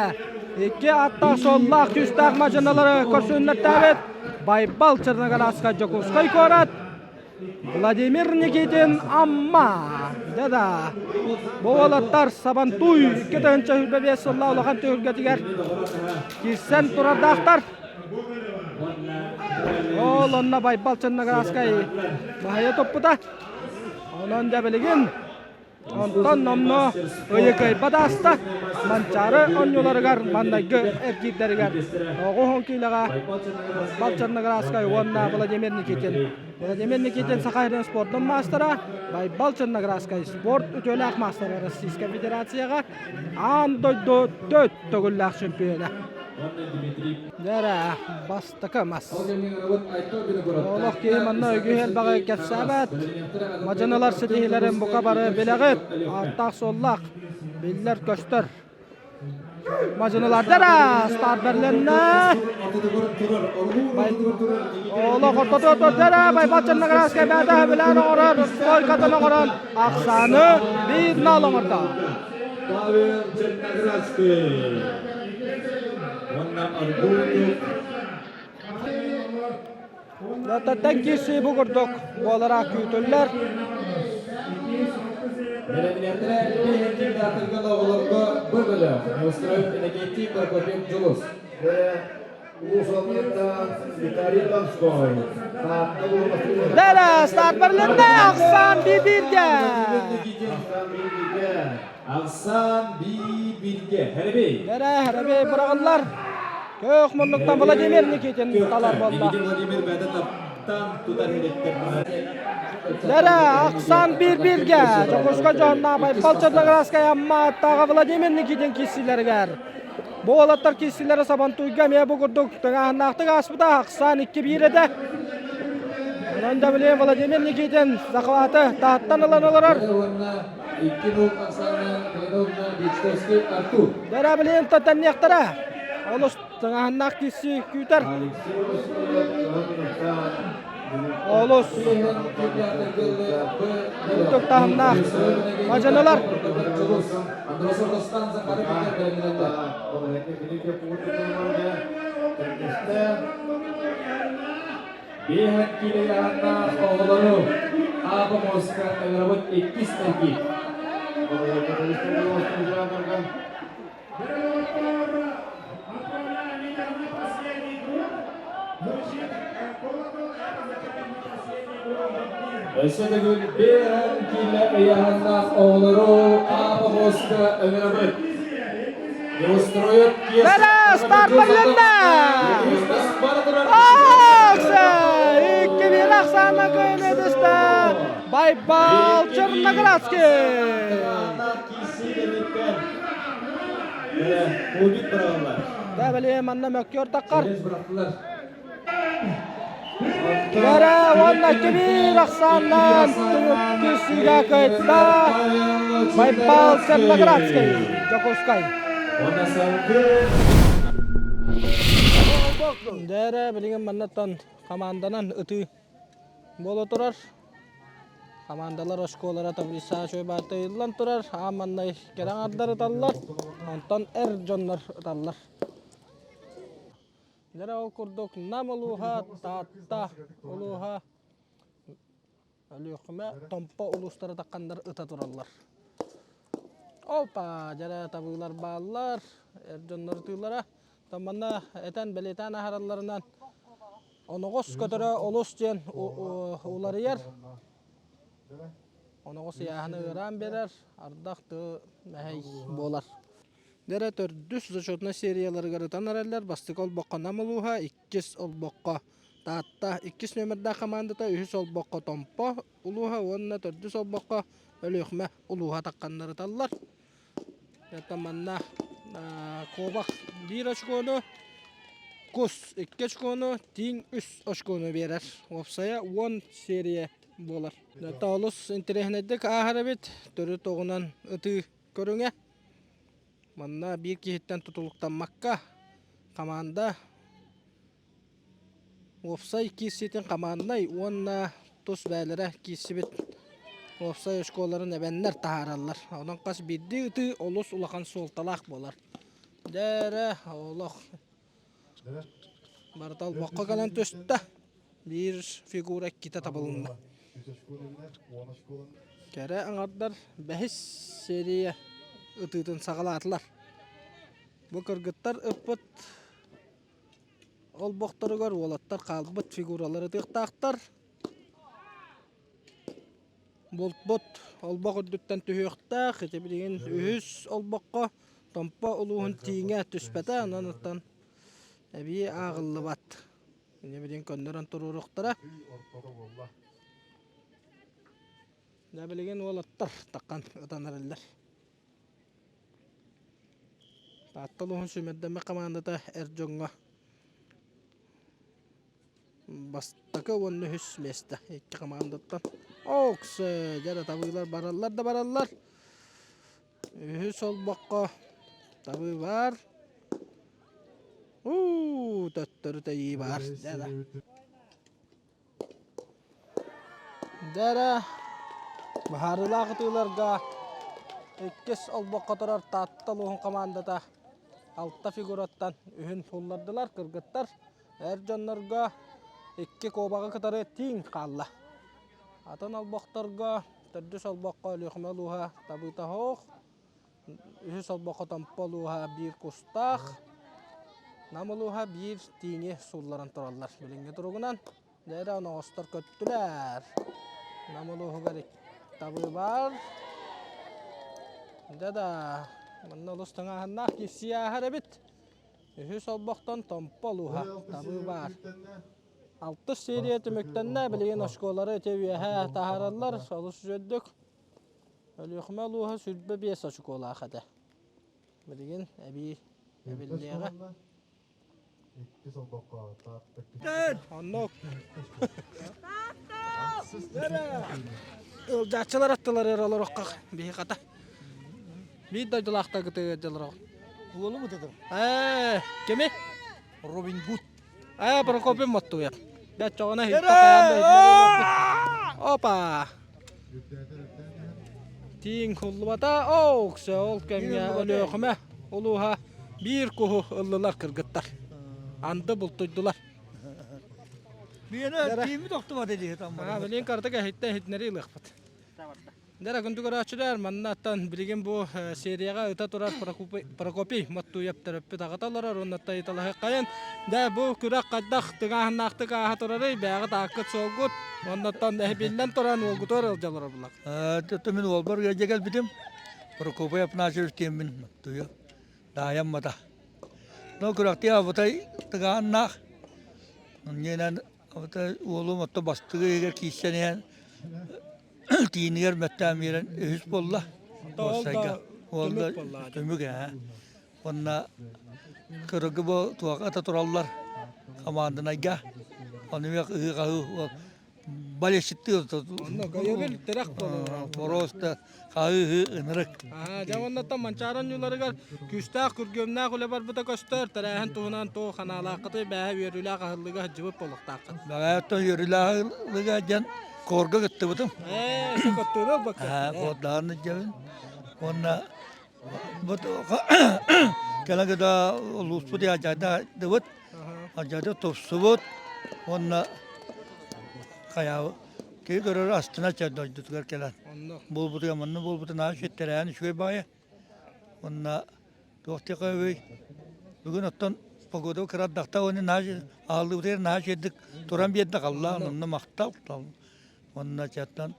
B: икки аттаах суоллаах күүстээх мадьыналары көрсүннэртээбит Байбал Черноградскай Дьокуускай куорат Владимир Никитин Амма. Да-да. Бу уолаттар Сабантуй 2025 сылла улахан түһүлгэтигэр киирсэн турардаахтар. Ол онно Байбал Черноградскай баһыйа туппута. Онон дьэ билигин Онтон номнуо ыйы кыайбат ааста. Манчаары оонньууларыгар маннайгы эргиирдэригэр оҕуһун киилэҕэ Бал Черноградскай уонна Владимир Никитин. Владимир Никитин Саха сирин спордун маастара, Байбал Черноградскай спорт үтүөлээх маастара Российскай Федерацияҕа аан дойду төрт төгүллээх чемпиона. Дьэ бастакы мас. Олох киһи манна үгүһү элбэҕи кэпсээбэт. Мадьынылар ситиһиилэрин бука бары билэҕит. Ааттаах-суоллаах, биллэр-көстөр. Мадьынылар дара старт бэрилиннэ. Олох ортотугар дара Байбал Черноградскай бэйэтэ сөбүлээн оҥорор, стойкатын оҥорон ахсааны биир нал оҥордо.
U: Павел Черноградский уонна Аргунов
B: Таттан киирсии бу курдук буолара күүтүллэр.
U: Бэлэмнэннэ биһиги оҕолорго бу бөлөх Неустроев Иннокентий Прокопьев Дьулус.
B: Дара старт бэрилиннэ Ахсан бииргэ.
U: Ахсан бииргэ. Хэрбей.
B: Дара Хэрбей быраҕыллар. Көөх муннуктан Владимир Никитин талар буолла.
U: Владимир бэдэ таптан тутар
B: Дара Ахсан биир-бииргэ. Дьокуускай дьоһуннаах Байбал Черноградскай Амма аттааҕа Владимир Никитин киирсиилэригэр. Бу уолаттар киирсиилэрэ Сабантуйга эмиэ бу курдук тыҥааһыннаахтык ааспыта, ахсаан 2-1 этэ. Онон да билигин Владимир Никитин захваты таһыттан ылан олорор. Дэрэ билигин тэнниэхтэрэ. Олус тыҥааһыннаах киирсии күүтэр. Олус үрдүк таһымнаах мадьынылар.
U: Биэһэн киилэ ыйааһыннаах оҕолору Аба Моска ыҥырабыт иккис эргиир. Өссө төгүл биэһэн киилэ ыйааһыннаах оҕолору Аба Моска ыҥырабыт.
B: Бэрэ, старт бэрилиннэ! Акса! Икки биир ахсаана кыайан түстэ Байбал Черноградский! Да, били манна мөккүөр таххар. Бэрэ уонна кибир ахсааннаан түмүктүү сүүрэ кыйтта Байбал Черноградский, Дьокуускай. Дээрэ билигин маннаттан команданан ытыы буола турар. Хамаандалар оскуолара таблица үчүгэй ыйыллан турар. Аан маннай кэрэ аҥардар ыталлар, онтон эр дьоннор ыталлар. Дьэ ол курдук Нам улууһа, Таатта улууһа, Өлүөхүмэ, Томпо улуустара тахханнар ыта тураллар. Опа, дьэрэ табыылар бааллар, эр дьоннор ытыылара. Манна этэн бэлиэтээн аһаралларынан оноҕос көтөрө олус диэн уларыйар. Оноҕос ыйааһыны ыараан биэрэр, ардах тыы мэһэй буолар. Дэрэ төрдүс зачетнай серияларыгар ытан эрэллэр. Бастакы олбоххо Нам улууһа, иккис олбоххо Таатта иккис нүөмэрдээх хамаандата, үһүс олбоххо Томпо улууһа уонна төрдүс олбоххо Өлүөхүмэ улууһа тахханнар ыталлар. Это манна куобах биир очкону, кус икки очкону, тииҥ үс очкону биэрэр. Уопсайа 10 серия буолар. Это олус интэриэһинэйдик ааһар эбит. Төрүт оҕунан ытыы көрүҥэ. Манна биир киһиттэн тутулуктаммакка команда. Уопсай киирсиитин хамааннай уонна тус бэйэлэрэ киирсибит уопсай оскуолаларын эбэннэр таһаараллар. Онон хас биирдии ытыы олус улахан суолталаах буолар. Дьэ эрэ, олох барыта олбоххо кэлэн түстэ. Биир фигура иккитэ табылынна. Кэрэ аҥардар бэһис серия ытыытын саҕалаатылар. Бу кыргыттар ыппыт олбохторугар уолаттар хаалбыт фигуралары ытыахтаахтар. Булпут олбох үрдүттэн түһүөхтээх. Ити билигин үһүс олбоххо Томпо улууһун тииҥэ түспэтэ, онон оттон эбии ааҕыллыбат. Инньэ билигин көннөрөн туруоруохтара. Дьэ билигин уолаттар таххан ытан эрэллэр. Таатта улууһун сүүмэрдэммит хамаандата эр дьоҥҥо бастакы уонна үһүс миэстэ икки хамаандаттан. Окс, дьэ табыылар бараллар да бараллар. Үһүс олбоххо табыы баар. Уу, төттөрү тэйии баар. Дьэ да. Дьэ эрэ, быһаарыылаах ытыыларга иккис олбоххо турар Таатта улууһун хамаандата алта фигураттан үһүн буллардылар кыргыттар. Эр дьоннорго икки куобаҕы кытары тииҥ хаалла. Атын олбохторго төрдүс олбоххо Өлүөхүмэ улууһа табыыта суох, үһүс олбоххо Томпо улууһа биир кустаах, Нам улууһа биир тииҥи суулларан тураллар. Билиҥҥи туругунан дьэ эрэ оноҕостор көттүлэр. Нам улууһугар табыы баар. Дьэ да, манна олус тыҥааһыннаах киирсии ааһар эбит. Үһүс олбохтон Томпо улууһа табыы баар. Алтыс серия түмүктэннэ, билигин оскуолары ити үөһэ таһаараллар, олус үчүгэйдик. Өлүөхүмэ улууһа 25 очукуолаах этэ. Билигин эбии эбиллиэҕэ. Оннук. Ыалдьааччылар аттылар олорохха биһи хата. Биир дойдулаахтар кытыгы дьылар.
H: Уолу бутатым.
B: Ээ, кими?
H: Робин Гуд.
B: Ээ, Прокопий Моттуев. Бэт чоҕуна Опа! Тииҥ хуллубата, ооксө ол кэмҥэ Өлүөхүмэ улууһа биир куһу ыллылар кыргыттар. Анды бултуйдулар.
E: Биэнэ тииммит охтубата дии
B: Аа, билин картык эһиттэн иһитиннэри ылыахпыт. Дара күндү көрөөччүлэр, маннаттан билигин бу серияҕа ыта турар Прокопий Моттуев төрөппүт аҕата олорор уонна тайыталаһыаххайын. Дэ бу күрэх хайдах тыҥааһыннаахтык ааһа турарый, бэйэҕит ааккыт суолгут, оннуттан биллэн туран уолгутугар ыалдьа олорор булак.
E: Э, мин уолбар ыалдьа кэлбитим. Прокопий Афанасьевич диэммин Моттуев. Даайаммата. Но күрэхтии абытай тыгааннаах. Ньиэнэн абытай уолум отто бастыгы иһигэр киирсэн иһэн Тиинигэр мөттөөн биэрэн үһүс буолла. Уопсайга. Ол да түмүк ээ. Уонна кыргы бу туох ата тураллар хамаандынайга. Ону эмиэ ыһыы-хаһыы болельщиктыы
B: Өйөбүл тирэх буолар.
E: Просто хаһыы ынырык.
B: Дьэ уоннаттан Манчаары оонньууларыгар күүстээх күргүөмнээх үлэ барбыта көстөр. Тэрээһин туһунан туох ханаалааххытый бээһэ үөрүүлээх аһыллыга сылдьыбыт буолуохтааххыт.
E: Бэҕэһээттэн үөрүүлээх аһыллыга диэн Корга кыттыбытым.
B: Ээ, кыттыыны ылбакка.
E: Аа, кордаан илдьэбин. Уонна бу кэлэн кыда улууспут алдьардыбыт, алдьарды тупсубут уонна хайаабыт киһи көрөр астына дойдутугар кэлэн. Буолбутугар манна буолбутун аан сүттэрээн үчүгэй баайа. Уонна Туох диэхэ бүгүн оттон погода кырадахта уонна наһаа ааллыбытыгар наһаа үчүгэйдик туран биэрдэ халлаан онно махтал уонна чаттан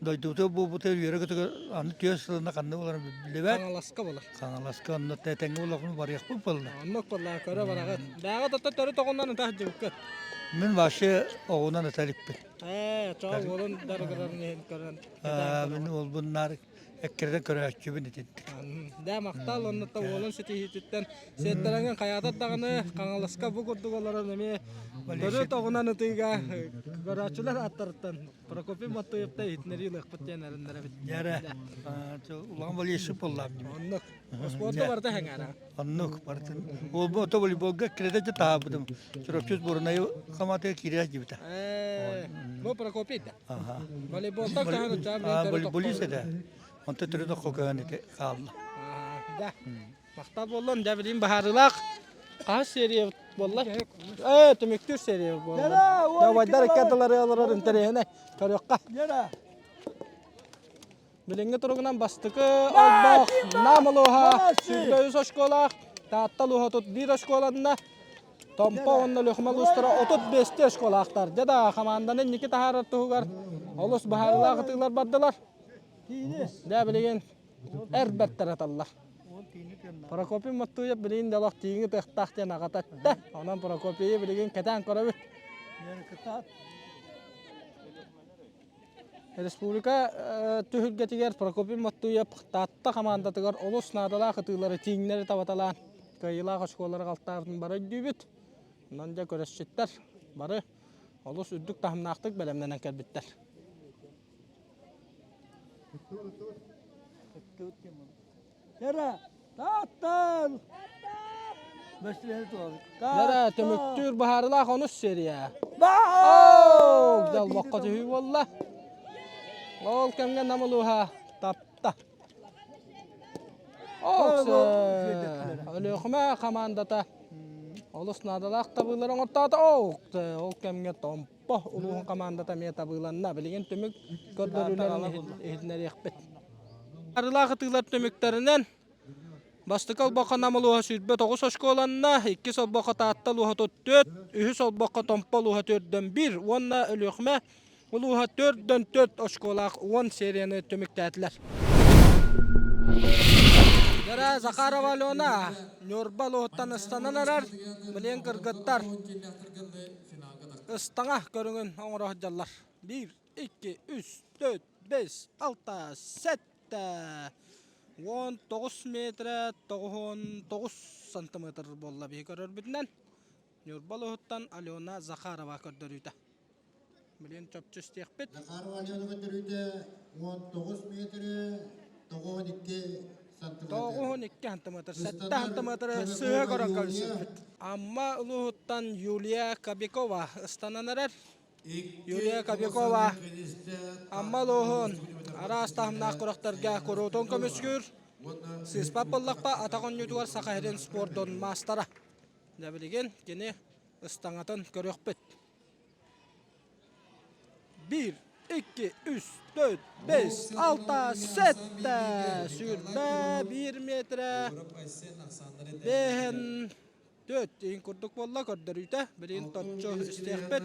E: дойдубутугар буолбутугар үөрэ-көтө аны түөрт сылына ханна буоларын биллибэт
B: Хаҥаласка буолар.
E: Хаҥаласка онно тэҥҥэ буоллахпына барыахпыт буолла.
B: Оннук буолла көрө бараҕыт. Бээҕит оттон төрүт оҕунан ыта сылдьыбыккыт.
E: Мин вообще оҕунан ыта иликпин.
B: Ээ, чоо уолун дарыгырарын иһин көрөн.
E: Мин уолбун наар.
K: Эккирэтэн көрөөччүбүн итинник.
B: Дэ махтал оннуттан уолун ситиһиититтэн сиэттэрэн хайаатар даҕаны Хаҥаласка бу курдук олорон эмиэ төрүт оҕунан ытыыга көрөөччүлэр аттарыттан Прокопий Маттуевта иһитиннэрии ылыахпыт диэн эрэннэрэбит.
K: Дьэрэ, улахан болельщик буоллаам.
B: Оннук. Спорта барыта хэҥээрэ.
K: Оннук барытын. Ол ото волейболга кирэдэ дьэ таһаабытым. Чурапчы сборнайы хамаатыгар киирэ дьибитэ.
B: Бу Прокопий да. Волейболтан көһөн учаан
K: Волейболист этэ. Онто төрүт окко көһөн ити хаалла.
B: Да. Махтал буоллун, дьэ билим баһаарылаах. Хаһыс серия буолла? Ээ, түмүктүүр серия буолла. Давайдар икки олорор интэриэһинэй. Көрүөххэ. Билиҥҥи туругунан бастакы олбох Нам улууһа 23 оскуолаах, Таатта улууһа 31 оскуоланна, Томпо уонна Өлүөхүмэ улуустара 35 оскуолаахтар. Дьэ да, хамаанданы инники таһаарар туһугар олус быһаарыылаах ытыылар бардылар. Дьэ, билигин эр бэртэр аталлар. Прокопий Моттуев билигин да олох тииҥи тыахтаах диэн аҕата эттэ. Онон Прокопийы билигин кэтээн көрөбүт. Республика түһүлгэтигэр Прокопий Моттуев Таатта хамаандатыгар олус наадалаах ытыылары тииҥнэри табаталаан кыайыылаах оскуолалары алтаабытын бары өйдүүбүт. Онон дьэ көрөсчүттэр бары олус үрдүк таһымнаахтык бэлэмнэнэн кэлбиттэр.
K: Лера, Тааттан!
B: Лера түмүктүүр быһаарылаах онус серия. Оу, дьолбокко түһүү буолла. Ол кэмҥэ Нам улууһа тапта. Өлүөхүмэ хамаандата олус наадалаах табыылары оҥортоото. Ол кэмҥэ Томпо улууһун хамаандата эмиэ табыыланна. Билигин түмүк көрдөрүүлэрин иһитиннэриэхпит. Арыылаах ытыылар түмүктэринэн бастакы олбоххо Нам улууһа 29 оскуоланна, иккис олбоххо Таатта улууһа 34, үһүс олбоххо Томпо улууһа 4-1 уонна Өлүөхүмэ улууһа 4-4 оскуолаах 10 серияны түмүктээтилэр. Вера Захарова Алена Ньурба улууһуттан ыстанан эрэр, билигин кыргыттар ыстаҥа көрүҥүн оҥоро сылдьаллар. 1, 2, 3, 4, 5, 6, 7, 19 метрэ 99 сантиметр буолла биһи көрөрбүтүнэн. Ньурба улууһуттан Алена Захарова көрдөрүүтэ. Билигин чопчу истиэхпит.
O: Захарова Алена көрдөрүүтэ 19 метрэ 92 сантиметр.
B: 92 сантиметр, 7 сантиметр сыһа көрөн көрсүппүт. Амма улууһуттан Юлия Кобякова ыстанан эрэр. Юлия Кобякова Амма улууһун араас таһымнаах күрэхтэргэ куруутун көмүскүүр. Сыыспат буоллахха, атах оонньуутугар Саха сирин спордун маастара. Дьэ билигин кини ыстаҥатын көрүөхпүт. 1, 2, 3, 4, 5, 6, 7, сүүрбэ 1 метрэ, бэһин 4 иин курдук буолла көрдөрүүтэ. Билигин топчу истиэхпит.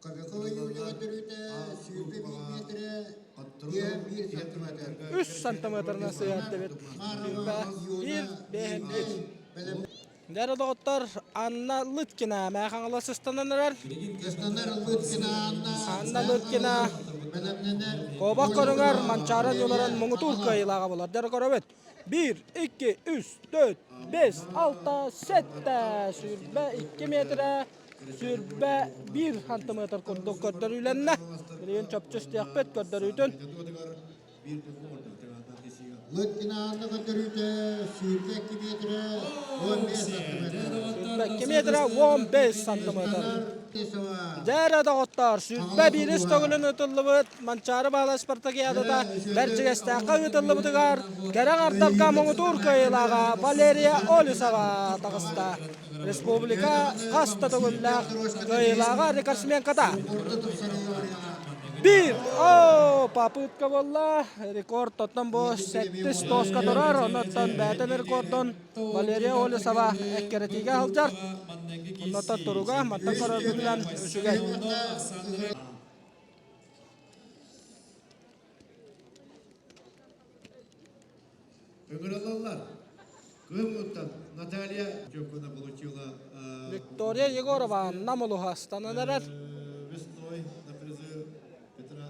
O: Кобякова Юлия көрдөрүүтэ сүүрбэ 1 метрэ, 1 сантиметр.
B: 3 сантиметрынан сыһыардыбыт. Сүүрбэ 1, бэһин 1. Дьэ доҕоттор, Анна Лыткина Мэҥэ Хаҥалас ыстанан эрэр.
O: Ыстанар Лыткина Анна.
B: Анна Лыткина куобах көрүҥэр Манчаары ньуларын муҥутуур кыайыылааҕа буолар. Дьэ көрөбүт. 1, 2, 3, 4, 5, 6, 7, 22 метрэ, 21 сантиметр курдук көрдөрүүлэннэ. Билигин чопчу истиэхпит көрдөрүүтүн.
O: Лыткина Анна көрдөрүүтэ 22 метрэ 15 сантиметр.
B: 22 метрэ 15 сантиметр. Дьэ доҕоттоор, 21 төгүлүн ыытыллыбыт Манчаары Баһылай спартакиадата Бэрдьигэстээххэ ыытыллыбытыгар кэрэ аҥардарга муҥутуур кыайыылааҕа Валерия Олесова таҕыста. Республика хас да төгүллээх кыайыылааҕа рекордсменката. Биир! О, попытка буолла. Рекорд оттон бу сэттис тоска турар. Оннуттан бэйэтин рекордун Валерия Олесова эккирэтиигэ сылдьар. Оннуттан туруга мантан көрөрбүтүнэн үчүгэй.
O: Ыҥырыллаллар. Кыһыл Наталья Чокуна получила
B: Виктория Егорова Нам улуһа станан эрэр.
O: весной на призыв Петра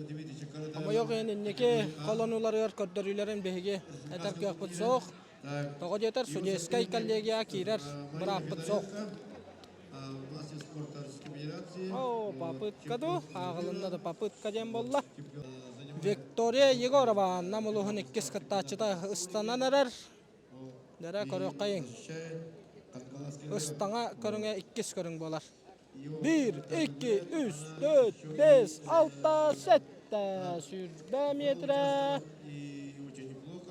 O: Дмитриевича
B: Омойуох Хомойуох иһин инники колонууларыгар көрдөрүүлэрин биһиги этэр кыахпыт суох. Тоҕо диэтэр судейскай коллегияҕа киирэр бырааппыт суох. О, попытка ду, ааҕылынна да попытка диэн буолла. Виктория Егорова Нам улууһун иккис кыттааччыта ыстанан эрэр. Дэрэ көрүөххэйиҥ. Ыстаҥа көрүҥэ иккис көрүҥ буолар. Биир, икки, үс, төрт, бэс, алта, сэттэ, сүүрбэ миэтэрэ,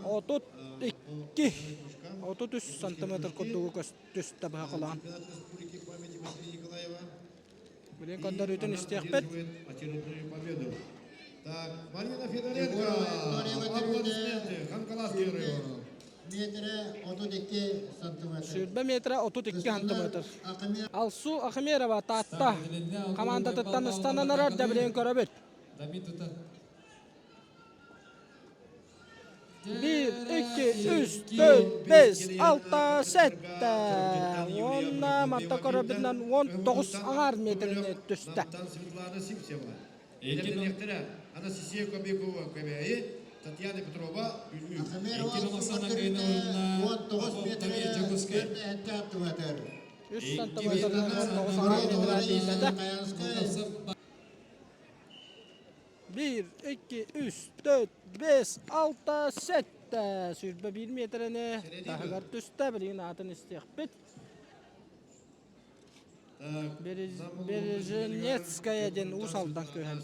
B: 32, 33 сантиметр курдугу түстэ быһа холоон. Билин көрдөрүүтүн истиэхпит.
O: Так, Марина Федоренко, аплодисменты, Ханкаласский район. Метрэ 32 сантиметр.
B: Сүүрбэ метрэ 32 сантиметр. Алсу Ахмерова Таатта командатыттан ыстанан эрэр дэбилин көрөбүт. Биир, икки, үс, төрт, бэс, алта, сэттэ. Уонна манта көрөбүтүнэн 19 аҥаар метрини түстэ.
M: Светлана Сивцева. Дириэктэрэ Анастасия Кобякова Көбөөйү, Татьяна Петрова Бүлүү.
B: Үс сантиметрынан 19 аҥаар метрэ тиийбэтэ. Биир, икки, үс, төрт, бэс, алта, сэттэ. 21 миэтэрэни таһыгар түстэ. Билигин аатын истиэхпит. Береженецкая диэн Уус Алдан кыыһа.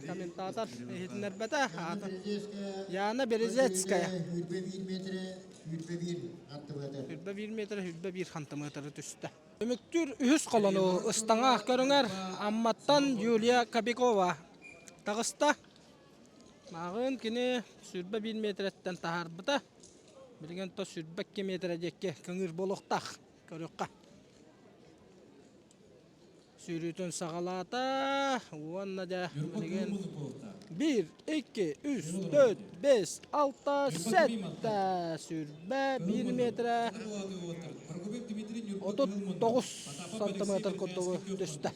B: Комментатор иһитиннэрбэтэ аатын. Яна Березецкая. 21 метр 21 сантиметры түстэ. Түмүктүүр үһүс холону ыстаҥа көрүҥэр Амматтан Юлия Кобякова таҕыста. Мааҕын кини 21 метрэттэн таһаарбыта. Билигин то 22 метрэ диэки көҥүр буолуохтаах. Көрүөххэ. Сүүрүүтүн саҕалаата уонна дьэ билигин 1, 2, 3, 4, 5, 6, 7 сүүрбэ 1 метрэ 39 сантиметр курдугу түстэ.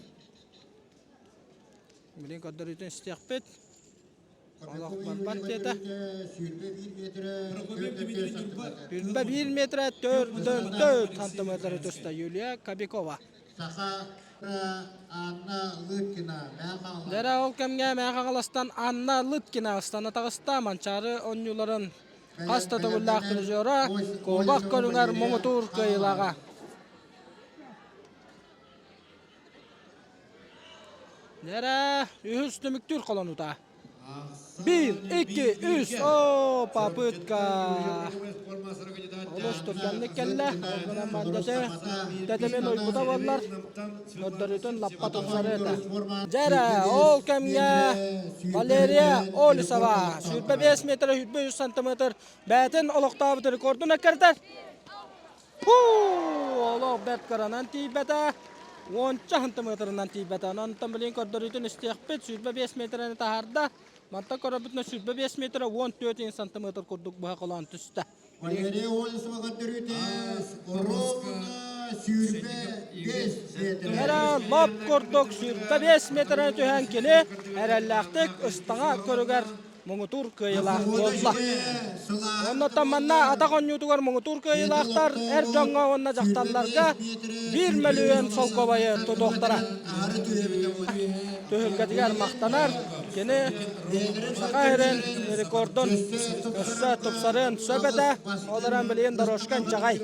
B: Билигин көрдөрүүтүн истиэхпит. Олох барбат диэтэ. Сүүрбэ биир метрэ 4 сантиметры түстэ Юлия Кобякова.
O: Саха Анна Лыткина
B: Дэрэ ол кэмҥэ Мэҥэ Хаҥаластан Анна Лыткина ыстана таҕыста. Манчаары оонньууларын хас да төгүллээх призера куобах көрүҥэр муҥутуур кыайыылааҕа. Дэрэ үһүс түмүктүүр холонуута. Биир, икки, үс, о, попытка. Олус түргэнник кэллэ. Ол гынан мандаты тэтимин уйбута буоллар, көрдөрүүтүн лаппа тупсарыа этэ. Дьэрэ, ол кэмҥэ Валерия Олесова 25 метр 23 сантиметр бэйэтин олохтообут рекордун эккирэтэр. Олох бэрт кыранан тиийбэтэ. Уонча сантиметрынан тиийбэтэ. Онон билигин көрдөрүүтүн истиэхпит. 25 метрэни таһаарда. Мантан көрөрбүтүнэн 25 метрэ 14 сантиметр курдук быһа холоон түстэ.
O: Валерия Олесова көрдөрүүтэ ровно 25 метр.
B: Эрэ лоп курдук 25 метрэ түһэн кини эрэллээхтик ыстаҥа көрүгэр муҥутуур кыайыылаах буолла. Оннуттан манна атах оонньуутугар муҥутуур кыайыылаахтар эр дьоҥҥо уонна дьахталларга биир мөлүйүөн солкуобайы тутуохтара. Түһүлгэтигэр махтанар, кини Саха сирин рекордун өссө тупсарыан сөп этэ. Ол эрэн билигин дорожка инчэҕэй.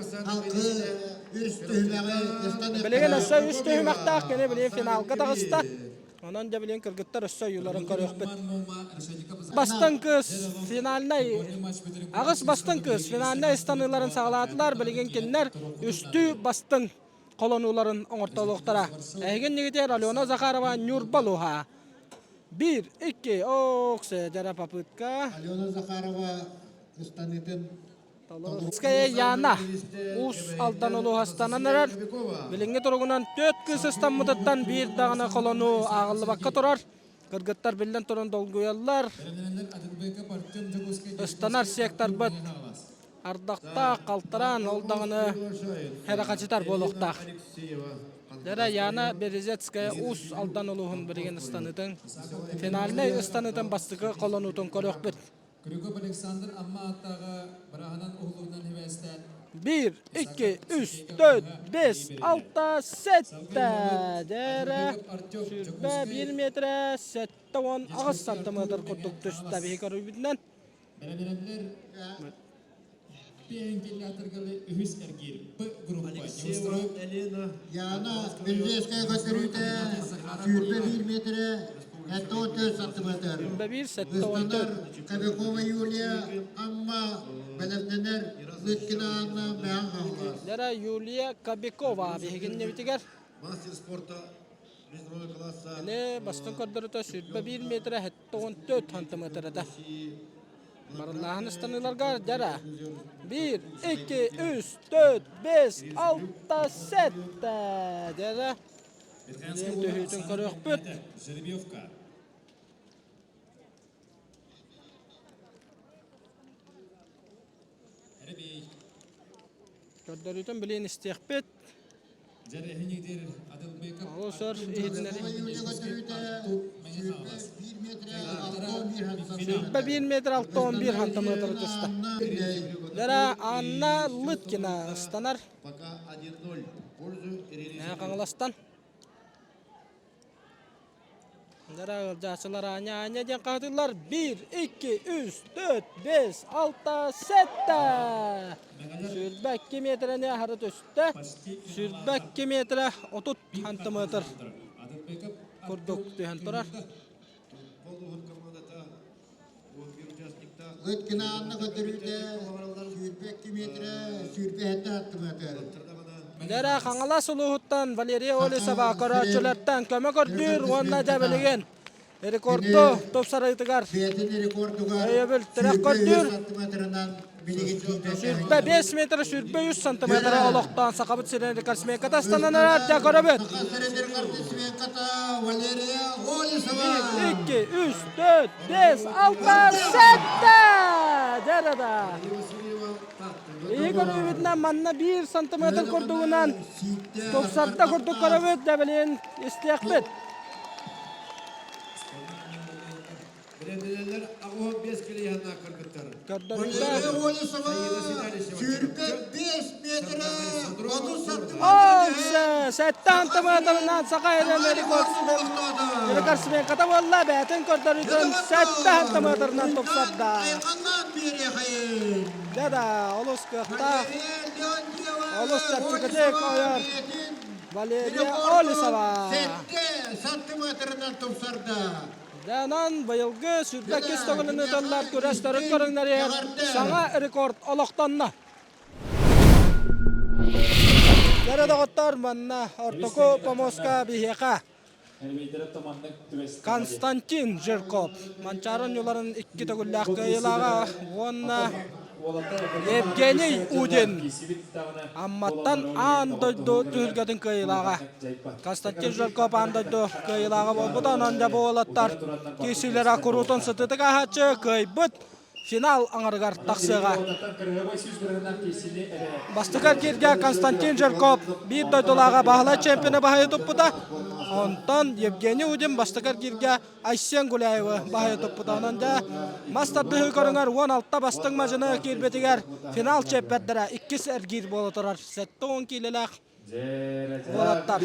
B: Билигин өссө үс түһүмэхтээх, кини билигин финалга таҕыста. Онон дьэ билигин кыргыттар өссө ойууларын көрүөхпүт. Бастыҥ кыыс финальнай аҕыс бастыҥ кыыс финальнай ыстаныыларын саҕалаатылар. Билигин кинилэр үстүү бастыҥ холонууларын оҥортолуохтара. Эһигин нигитер Алена Захарова Ньурба луһа. Биир, икки, ох, сэдэрэ попытка.
O: Алена Захарова ыстаныытын
B: Толоровская Яна Уус Алдан улууһастанан эрэр. Билиҥҥи туругунан түөрт кыыс ыстаммытыттан биир даҕаны холонуу ааҕыллыбакка турар. Кыргыттар биллэн туран долгуйаллар. Ыстанар секторбыт. Ардахтаах, халтараан ол даҕаны хэрэхачытар буолуохтаах. Дьэрэ Яна Березецкая Уус Алдан улууһун билигин ыстаныытын финальнай ыстаныытын бастакы холонуутун көрүөхпүт.
U: Крюков Александр Амма ааттааҕы бырааһынан уһулуунан хибээстээн
B: 1, 2, 3, 4, 5, 6, 7. Дьэрэ сүүрбэ биир метрэ 78 сантиметр курдук түстэ биһи көрүүбүтүнэн.
U: Бэлэмнэнэллэр Пенкеллаторгалы үһүс эргиир Б группа Неустроев
O: Яна Бельдейская көтөрүүтэ 21 метрэ 74 сантиметр.
B: 21 74.
O: Кобякова Юлия Амма бэлэмнэнэр Лыткина Анна Мэһэн Хаҥалас.
B: Лера Юлия Кобякова биһигиннибитигэр
M: Мастер спорта международного класса.
B: Кини бастыҥ көрдөрүүтэ 21 метрэ 74 сантиметр этэ. Барыллааһын ыстаныыларга дьара. 1, 2, 3, 4, 5, 6, 7 дьара. Төһүүтүн көрүөхпүт.
U: Жеребьевка.
B: Көрдөрүүтүн билин истиэхпит. Олус өр иһитиннэри. 1 метр 61 сантиметр туста. Лера Анна Лыткина ыстанар. Хаҥаластан. Дара ыалдьааччылар аанньа аанньа диэн хаһытыыллар. 1, 2, 3, 4, 5, 6, 7. 22 метрэни аһара түстэ. 22 метрэ 30 сантиметр курдук түһэн турар.
O: Лыткина Анна көрдөрүүтэ 22 метрэ 27 сантиметр.
B: Дэрэ Хаҥалас улууһуттан Валерия Олесова көрөөччүлэртэн көмө көрдүүр уонна дьэ билигин рекорду тупсарыытыгар өйөбүл тирэх көрдүүр. 25 метр 23 сантиметр олохтоон Сахабыт сирин рекордсменката ыстанан эрэр дьэ көрөбүт. 1, 2, 3, 4, 5, 6, 7! Дьэ да. Биһи көрүүбүтүнэн манна биир сантиметр курдугунан тупсарда курдук көрөбүт да билин истиэхпит.
M: Билэллэр 85 килиһаннаах кыргыттар.
B: Көрдөрүүтэ.
O: 25 метрэ 30
B: Ол сэттэ сантиметрынан саха эрэн рекордсменката буолла бэйэтин көрдөрүүтүн сэттэ сантиметрынан тупсарда. Дьэ да, олус кыахтаах, олус чэпчэкитик ойор Валерия Олесова.
O: Сэттэ сантиметрынан тупсарда.
B: Дьэ, онон быйылгы 22 төгүлүн ыытыллар күрэс төрүт көрүҥнэригэр саҥа рекорд олохтонно. Дьэ, доҕоттор, манна ортоку помоска биһиэхэ Константин Жирков Манчаары оонньууларын икки төгүллээх кыайыылааҕа уонна Евгений Удин Амматтан аан дойду түһүлгэтин кыайыылааҕа. Константин Жирков аан дойду кыайыылааҕа буолбута. Онон дьэ бу уолаттар киирсиилэрэ куруутун сытыытык ааһааччы кыайбыт финал аҥарыгар тахсыаҕа. Бастакы эргииргэ Константин Жирков биир дойдулааҕа баһылай чемпионы баһыйа туппута. Онтон Евгений Удин бастакы эргииргэ Айсен Гуляевы баһыйа туппута. Онон дьэ мас тардыһыы көрүҥэр 16 бастыҥ мадьыны киирбитигэр финал чиэппэрдэрэ иккис эргиир буола турар. 70 киилэлээх уолаттар.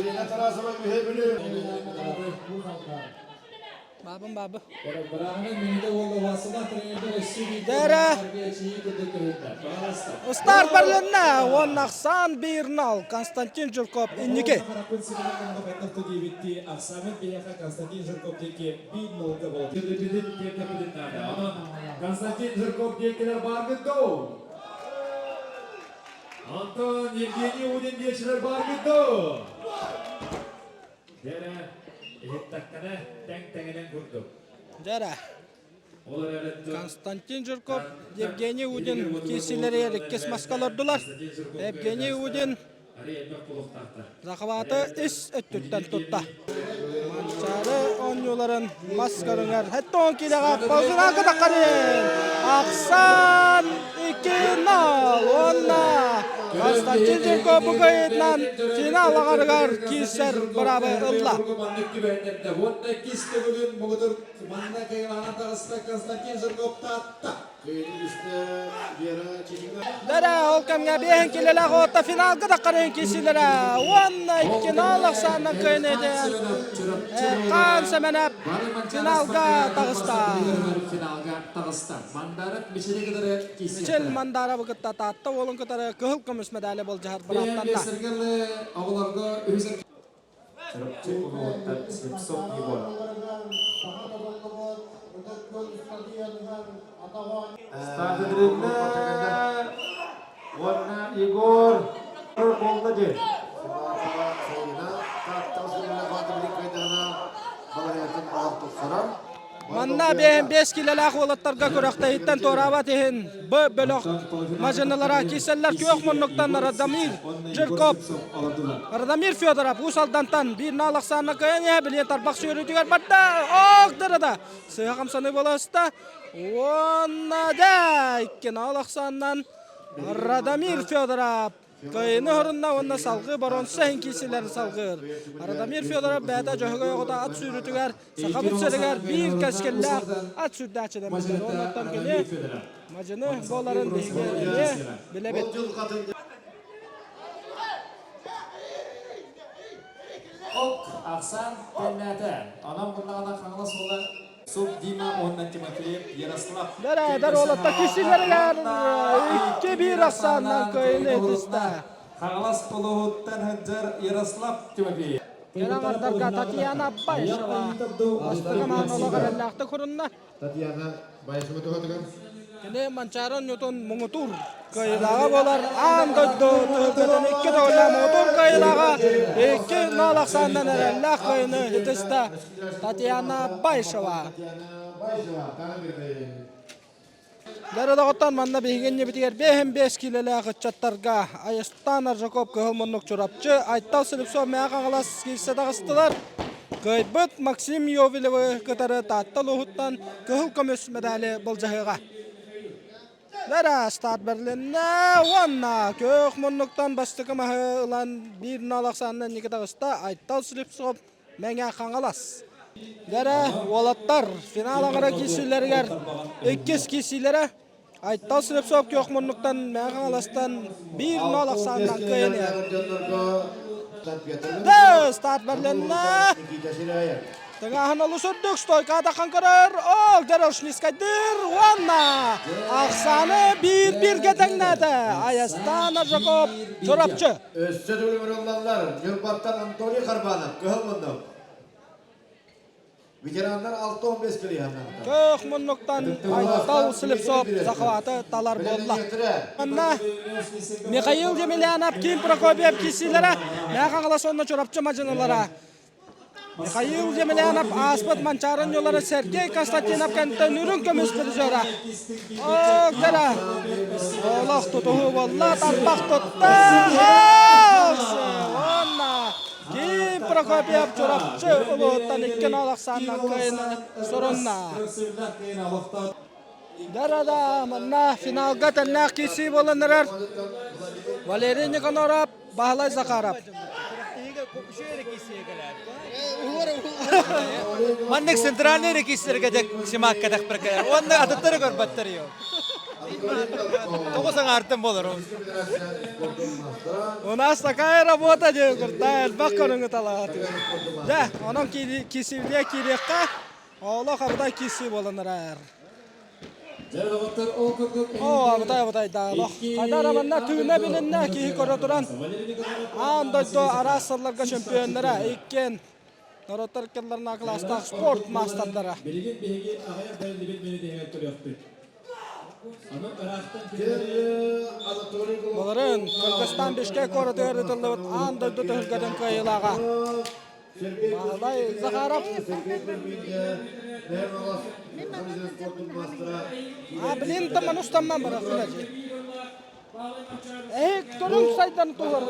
B: Баабын баабы. Дэрэ Ыстаар Берлинне уонна Ахсан Бирнал Константин Жирков инники.
L: Константин Жирков диэкилер баргыт гоу! Антон Евгений Удин диэчилэр бааргыт дуо? Дьэрэ, иһиттэххинэ тэҥ-тэҥинэн курдук.
B: Дьэрэ. Константин Жирков, Евгений Удин киирсиилэригэр иккис маска олордулар. Евгений Удин захваты ис өттүттэн тутта. Манчаары оонньууларын мас көрүҥэр хэттоон киилэҕэ Ползунан кытаххарын! Ахсаан 2-0 уонна Константин Жирков бу кыайыытынан финал аҕарыгар киирсэр быраабы ылла.
U: Уонна иккис төгүлүн муҥутуур манна кыайыылаһан таҕыста Константин Жирков Таатта.
B: Дэрэ, ол кэмҥэ биэһин килэлээх уотта финалга да харыһын киирсиилэрэ уонна иккинал ахсаанынан кыайан этэн Эрхан Сэмэнэп финалга таҕыста.
U: Финалга таҕыста. Мандаров Мичили кытары
B: Мичил Мандаровы кытта Таатта уолун кытары кыһыл көмүс медали болдьаһар бырааптанна.
U: Оҕолорго үһүс Чурапчы улууһуттан Слепцов Егор.
M: Стадионна уонна Егор буолла дии.
B: Манна 5 килэлээх уолаттарга күрэхтэһииттэн туораабат иһин Б бөлөх мадьынылара киирсэллэр күөх муннуктан Радомир Жирков, Радомир Федоров Уус Алдантан биир наал ахсаанна кыайан иһэ билиэн тарбах сүүрүүтүгэр барда. Ок дырада сыһа хамсаныы болоста. Уонна да икки наал ахсааннан Радомир Федоров Кыайыыны хорунна уонна салгыы боруонса иһин киирсиилэрин салгыыр. Радомир Федоров бэйэтэ Дьөһөгөй оҕото ат сүүрүүтүгэр Сахабыт сиригэр биир кэскиллээх ат сүүрдээччилэрин билэр. Оннуттан кини мадьыны буоларын биһиги эмиэ билэбит.
U: Ок, ахсаан тэннээтэ. Онон муннаҕына Хаҥалас уола Суп Дима уонна Тимофеев Ярослав.
B: Дэрээдэр уолаттар киирсиилэригэр 2-1 ахсаанынан кыайыыны итистэ.
U: Хаҥалас улууһуттан сылдьар Ярослав Тимофеев.
B: Кэлэн аҥардарга Татьяна Баишева бастакы маан олох эрэллээхтик хурунна.
M: Татьяна Баишева туһатыгар.
B: Кини Манчаары оонньуутун муҥутуур кыайыылааҕа буолар. Аан дойду түһүлгэтин икки төгүллээх муҥутуур кыайыылааҕа икки нол ахсаанынан эрэллээх кыайыыны итистэ Татьяна Баишева. Дьэ, доҕоттор, манна биһиги иннибитигэр биэһин биэс киилэлээх ыччаттарга Айастан Аржаков Кыһыл Муннук Чурапчы, Айтал Слепцов Мэҥэ Хаҥалас киирсэ таҕыстылар. Кыайбыт Максим Йовелевы кытары Таатта улууһуттан кыһыл көмүс медали былдьаһыаҕа. Лера старт бэрилиннэ уонна күөх муннуктан бастакы маһы ылан биир нал ахсаанынан инники таҕыста Айтал Слепцов Мэҥэ Хаҥалас. Дэрэ уолаттар финал аҥара киирсиилэригэр иккис киирсиилэрэ Айтал Слепцов күөх муннуктан Мэҥэ Хаҥаластан 1-0 ахсаанынан кыайан иһэр. Дэ старт бэрилиннэ. Тыҥааһын олус үрдүк, стойка атаххан көрөр, ол Дерошнискайдыр уонна ахсааны биир-бииргэ тэҥнээтэ Айастан Аржаков Чурапчы.
M: Өссө төгүл ыллаллар Ньурбаттан Анатолий Харбанов, Кыһыл муннук. Ветераннар 6-15 килиһаннар.
B: Көөх муннуктан Айтал Слепцов захваты талар буолла. Манна Михаил Емельянов, Ким Прокопьев киирсиилэрэ, Мэҥэ Хаҥалас уонна Чурапчы мадьынылара. Михаил Емельянов ааспыт Манчаары оонньуулары Сергей Константинов кэнниттэн үрүҥ көмүс призера. Октара олох тутуһуу буолла, тарбах тутта. Уонна Ким Прокопьев Чурапчы улууһуттан икки нол ахсаанынан кыайыыны сурунна. Дарада манна финалга тэннээх киирсии буолан эрэр. Валерий Никаноров, Баһылай Захаров.
S: Маннык центральный регистрга дек симакка тахпырка. Уонна атыттары көрбөттөр йо. Тоҕо саҥаартан болор
B: У нас такая работа диэн курта элбэх көрүҥү талаатыгар. Дьэ, онон киирсиилиэ киириэххэ Олох абытай киирсии буолан эрэр. Оо, абытай абытай да олох. Хайда эрэ манна тыына билиннэ киһи көрө туран. Аан дойду араас сылларга чемпионнара иккиэн норуоттар иккиллэринэ кылаастаах спорт маастардара.
U: Билигин биһиги аҕыйах бэриллибит мүнүүтүгэр көрүөхпүт.
B: Былырыын Кыргызстан Бишкек куоратыгар ыытыллыбыт аан дойду түһүлгэтин кыайыылааҕа Баһылай Захаров. А, блин, там устамман барар Эһик көрүҥ сайдан туһар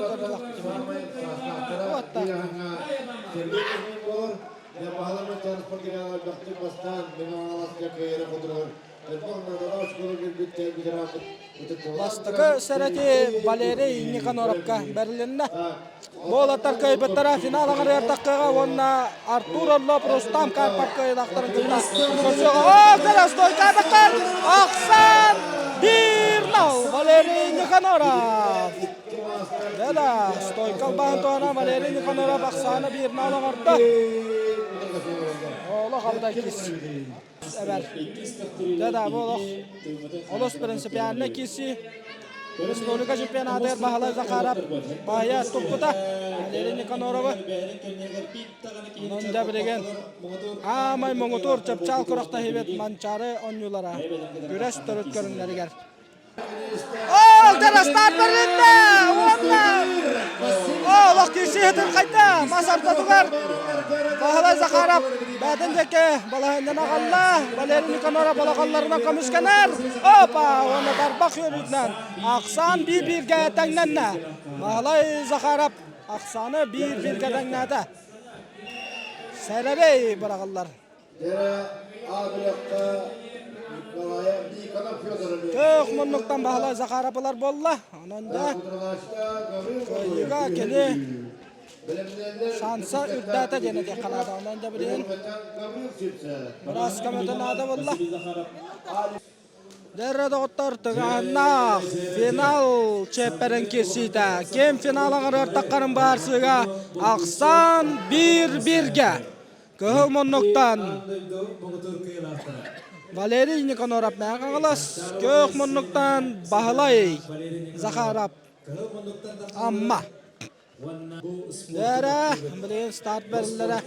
B: Бастакы сэрэти Валерий Никаноровка бэрилиннэ. Буолаттар кыайбыттара финал аҥарыгар таххыаҕа уонна Артур Орлов Рустам Карпов кыайыылаахтарын кытта көрсүөҕэ. О, кыра стойкаатаххар Ахсан 1-0 Валерий Никаноров. Да-да, стойка албаһын туһана Валерий Никаноров ахсаана 1-0 оҥордо. Олох алдай кис. Эбэр. Да-да, бу олох олус принципиальный киси. Республика чемпионатыгар Баһылай Захаров баһыйа туппута Валерий Никаноровы. Онон дьэ билигин аамай муҥутуур чыпчаал күрэхтэһиибит Манчаары оонньуулара күрэс төрүт көрүҥнэригэр. Ол старт бэрилиннэ! Уонна олох киирсиһитин хайда мас ортотугар Баһылай Захаров бээтин диэки балаһынньаны аҕалла. Валерий Никаноров балаҕалларынан көмүскэнэр. Опа! Уонна тарбах үөрүүтүнэн ахсаан биир-бииргэ тэҥнэннэ. Баһылай Захаров ахсааны биир-бииргэ тэҥнээтэ. Сэрэбэй быраҕыллар. Көөх муннуктан Баһылай Захаров ылар буолла. Онон да кыайыыга кини шанса үрдээтэ диэн этиэххэ наада. Онон да билигин быраас көмөтө наада буолла. Дэрэ доҕоттор тыгаһыннаах финал чиэппэрин киирсиитэ. Ким финал аҥарыгар таххарын баарсыыга ахсаан биир-бииргэ. Кыһыл муннуктан Валерий Никаноров Мэҥэ Хаҥалас, Күөх муннуктан Баһылай Захаров Амма. Дээрэ, билигин старт бэриллэрэ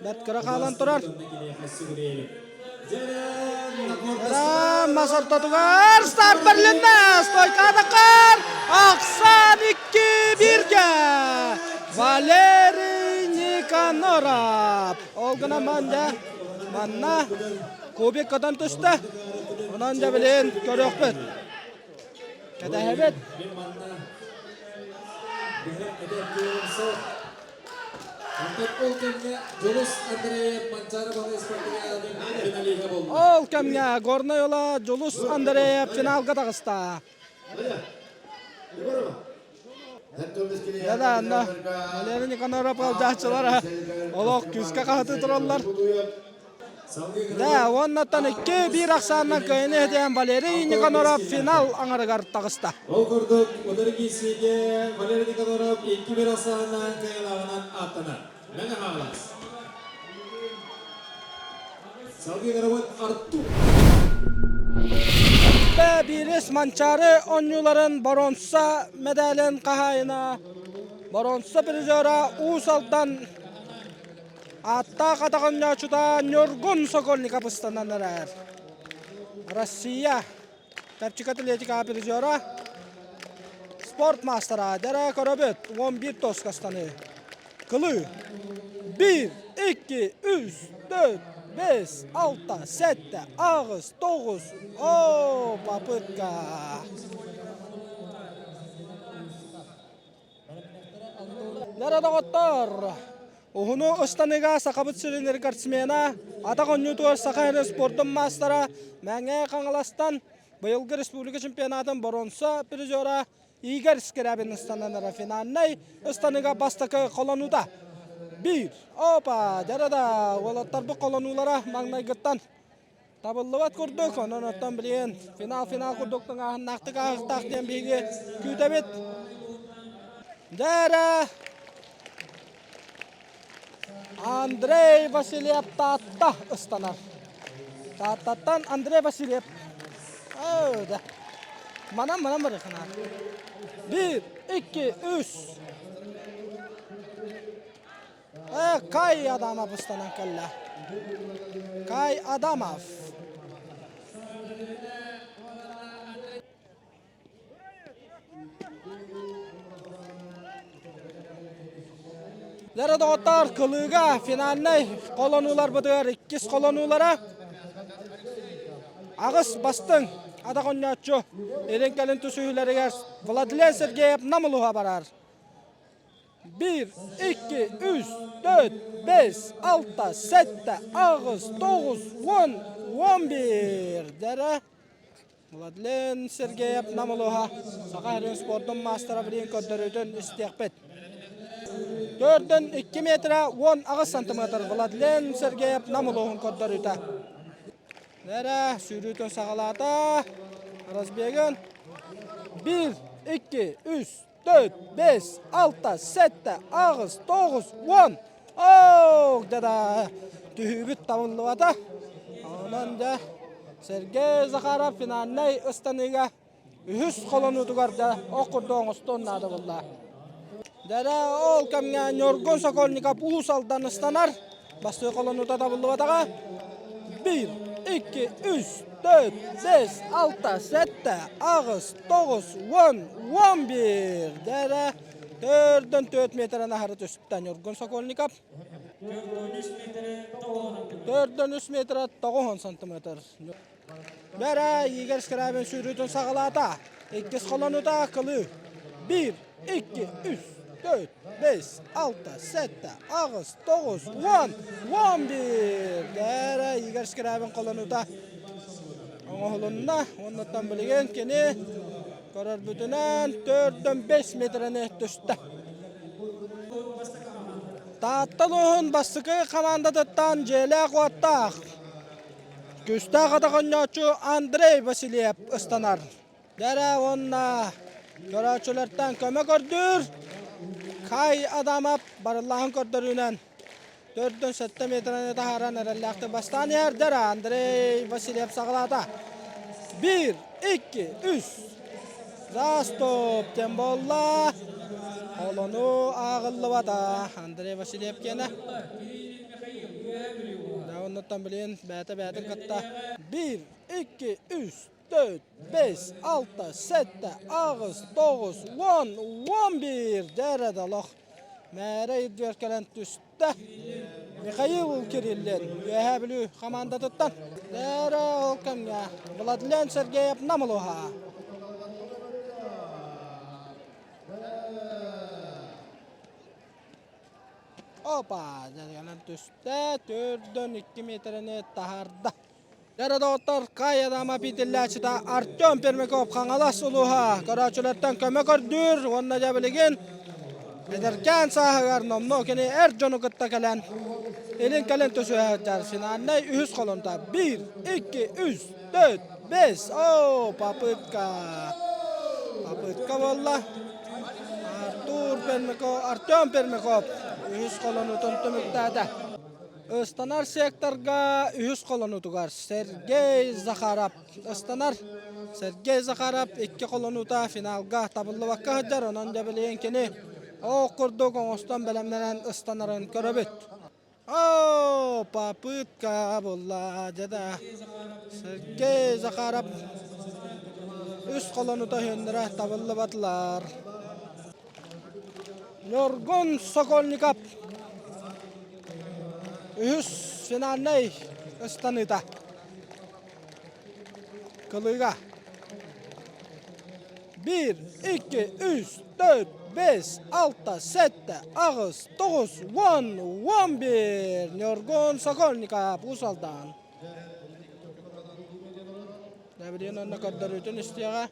B: бэрт кыра хаалан турар. Мас ортотугар старт бэрилиннэ! Стойкаатаххар ахсаан 2-1-гэ Валерий Никаноров. Ол гынан манна манна кубик көтөн түстэ. Онон дьэ билин көрүөхпүт. Кэтэһэбит. Ол кэмҥэ Горнай уола Дьулус Андреев финалга таҕыста. Да, да, Валерий Никаноров ыалдьааччылара олох күүскэ хаһытыы тураллар. Да, уоннаттан 2-1 ахсаанынан кыайыны иһитиэн Валерий Никаноров финал аҥарыгар таҕыста.
U: Ол курдук, утары киирсиигэ Валерий Никаноров 2-1 ахсаанынан кыайыылааҕынан ааттанар. Мэҥэ Хаҥалас. Салгыы Артур.
B: Биирис Манчаары оонньууларын боруонса мэдээлин хаһаайына, боруонса призера Уус Алдан Ааттаах атах оонньооччута Ньургун Сокольников ыстанан эрэр. Россия чэпчэки атлетика призера, спорт маастара дэрэ көрөбүт 11 тоскастаныы. Кылыы 1, 2, 3, 4, 5, 6, 7, 8, 9, о, попытка. Дэрэ доҕоттор, уһуну ыстаныыга Сахабыт сирин рекордсмена, атах оонньуутугар Саха сирин спордун маастара Мэҥэ Хаҥаластан быйылгы республика чемпионатын боруонса призера Игорь Скрябин ыстананара финальнай ыстаныыга бастакы холонуута. Биир, опа, дьэ да, уолаттарбыт холонуулара маҥнайгыттан Табыллыбат курдук, онон оттон билигин финал-финал курдук тыҥааһыннаахтык ааһыахтаах диэн биһиги күүтэбит. Дьэ эрэ, Андрей Васильев Таатта ыстанар. Тааттаттан Андрей Васильев. Оо, да. Манан манан барыхына. Биир, икки, үс. Кай Адамов ыстанан кэллэ. Кай Адамов. Лера доҕоттор, кылыыга финальнай холонууларбытыгар иккис холонуулара. Аҕыс бастыҥ атах оонньооччу илин кэлин түсүһүүлэригэр Владлен Сергеев Нам улууһа барар. 1, 2, 3, 4, 5, 6, 7, 8, 9, 10, 11 дэрэ Владлен Сергеев Нам улууһа Саха сирин спордун маастара билигин көрдөрүүтүн истиэхпит. Төрдөн 2 метра 18 сантиметр Владлен Сергеев Нам улууһун көрдөрүүтэ. Нэрэ сүүрүүтүн саҕалаата. Разбегын 1, 2, 3, 4, 5, 6, 7, 8, 9, 10. Ох, да түһүүбүт табыллыбата. Онон да Сергей Захаров финальнай ыстаныыга үһүс холонуутугар да ох курдук оҥостуон наада буолла. Дэрэ ол кэмҥэ Ньургун Сокольников Уус Алдан ыстанар. Бастыы холонуута табыллыбатаҕа. 1, 2, 3, 4, 5, 6, 7, 8, 9, 10, 11. Дэрэ төрдөн 4 метрен аһары түстэ Ньургун Сокольников. Төрдөн 3 метр 9 сантиметр. Бэрэ Игорь Скрябин сүүрүүтүн саҕалаата. Иккис холонута кылыы. 1, 2, 3, 4, 5, 6, 7, 8, 9, 10, 11. Бэрэ Игорь Скрябин холонута оҥоһулунна. Оннуттан билигин кини көрөрбүтүнэн 4-5 метрени түстэ. Таатта улууһун бастакы хамаандатыттан дьиэлээх-уоттаах Күстээх атах оонньооччу Андрей Васильев ыстанар. Дэрэ уонна көрөөччүлэртэн көмө көрдүүр. Кай Адамов барыллааһын көрдөрүүнэн төрдөн сэттэ метраны таһааран эрэллээхтик бастаан иһэр. Дэрэ Андрей Васильев саҕалаата. Биир, икки, үс. Застоп диэн буолла. Холону ааҕыллыбата Андрей Васильев киэнэ. Оннуттан билин бэйэтэ-бэйэтин кытта 1, 2, 3, 4, 5, 6, 7, 8, 9, 10, 11 дьэ да олох мээрэ үрдүгэр кэлэн түстэ. Михаил Кириллин Үөһээ Бүлүү хамаандатыттан. Дээрэ ол кэмҥэ Владлен Сергеев Намылуха. Опа, дьарыганан түстэ, төрдөн 2 метрэни таһаарда. Дьэ доҕоттор, Кай Адама питиллээччитэ Артем Пермяков Хаҥалас улууһа көрөөччүлэртэн көмө көрдүүр уонна дьэ билигин эдэркээн сааһыгар номнуо кини эр дьону кытта кэлэн илин кэлин түсүһэ сылдьар финальнай үһүс холонто. 1, 2, 3, 4, 5. О, попытка. Попытка буолла. Артур Пермяков, Артем Пермяков үһүс холонуутун түмүктээтэ. Ыстанар секторга үһүс холонуутугар Сергей Захаров ыстанар. Сергей Захаров икки холонуута финалга табыллыбакка сылдьар, онон дьэ билигин кини ох курдук оҥостон бэлэмнэнэн ыстанарын көрөбүт. О, попытка буолла дьэ да. Сергей Захаров үс холонута үһүннэрэ табыллыбатылар. Ньургун Сокольников үһүс финальнай ыстаныыта. Кылыыга. 1, 2, 3, 4, 5, 6, 7, 8, 9, 10, 11. Ньургун Сокольников Уус Алдан. Дабриан онно көрдөрүүтүн истиэҕэ.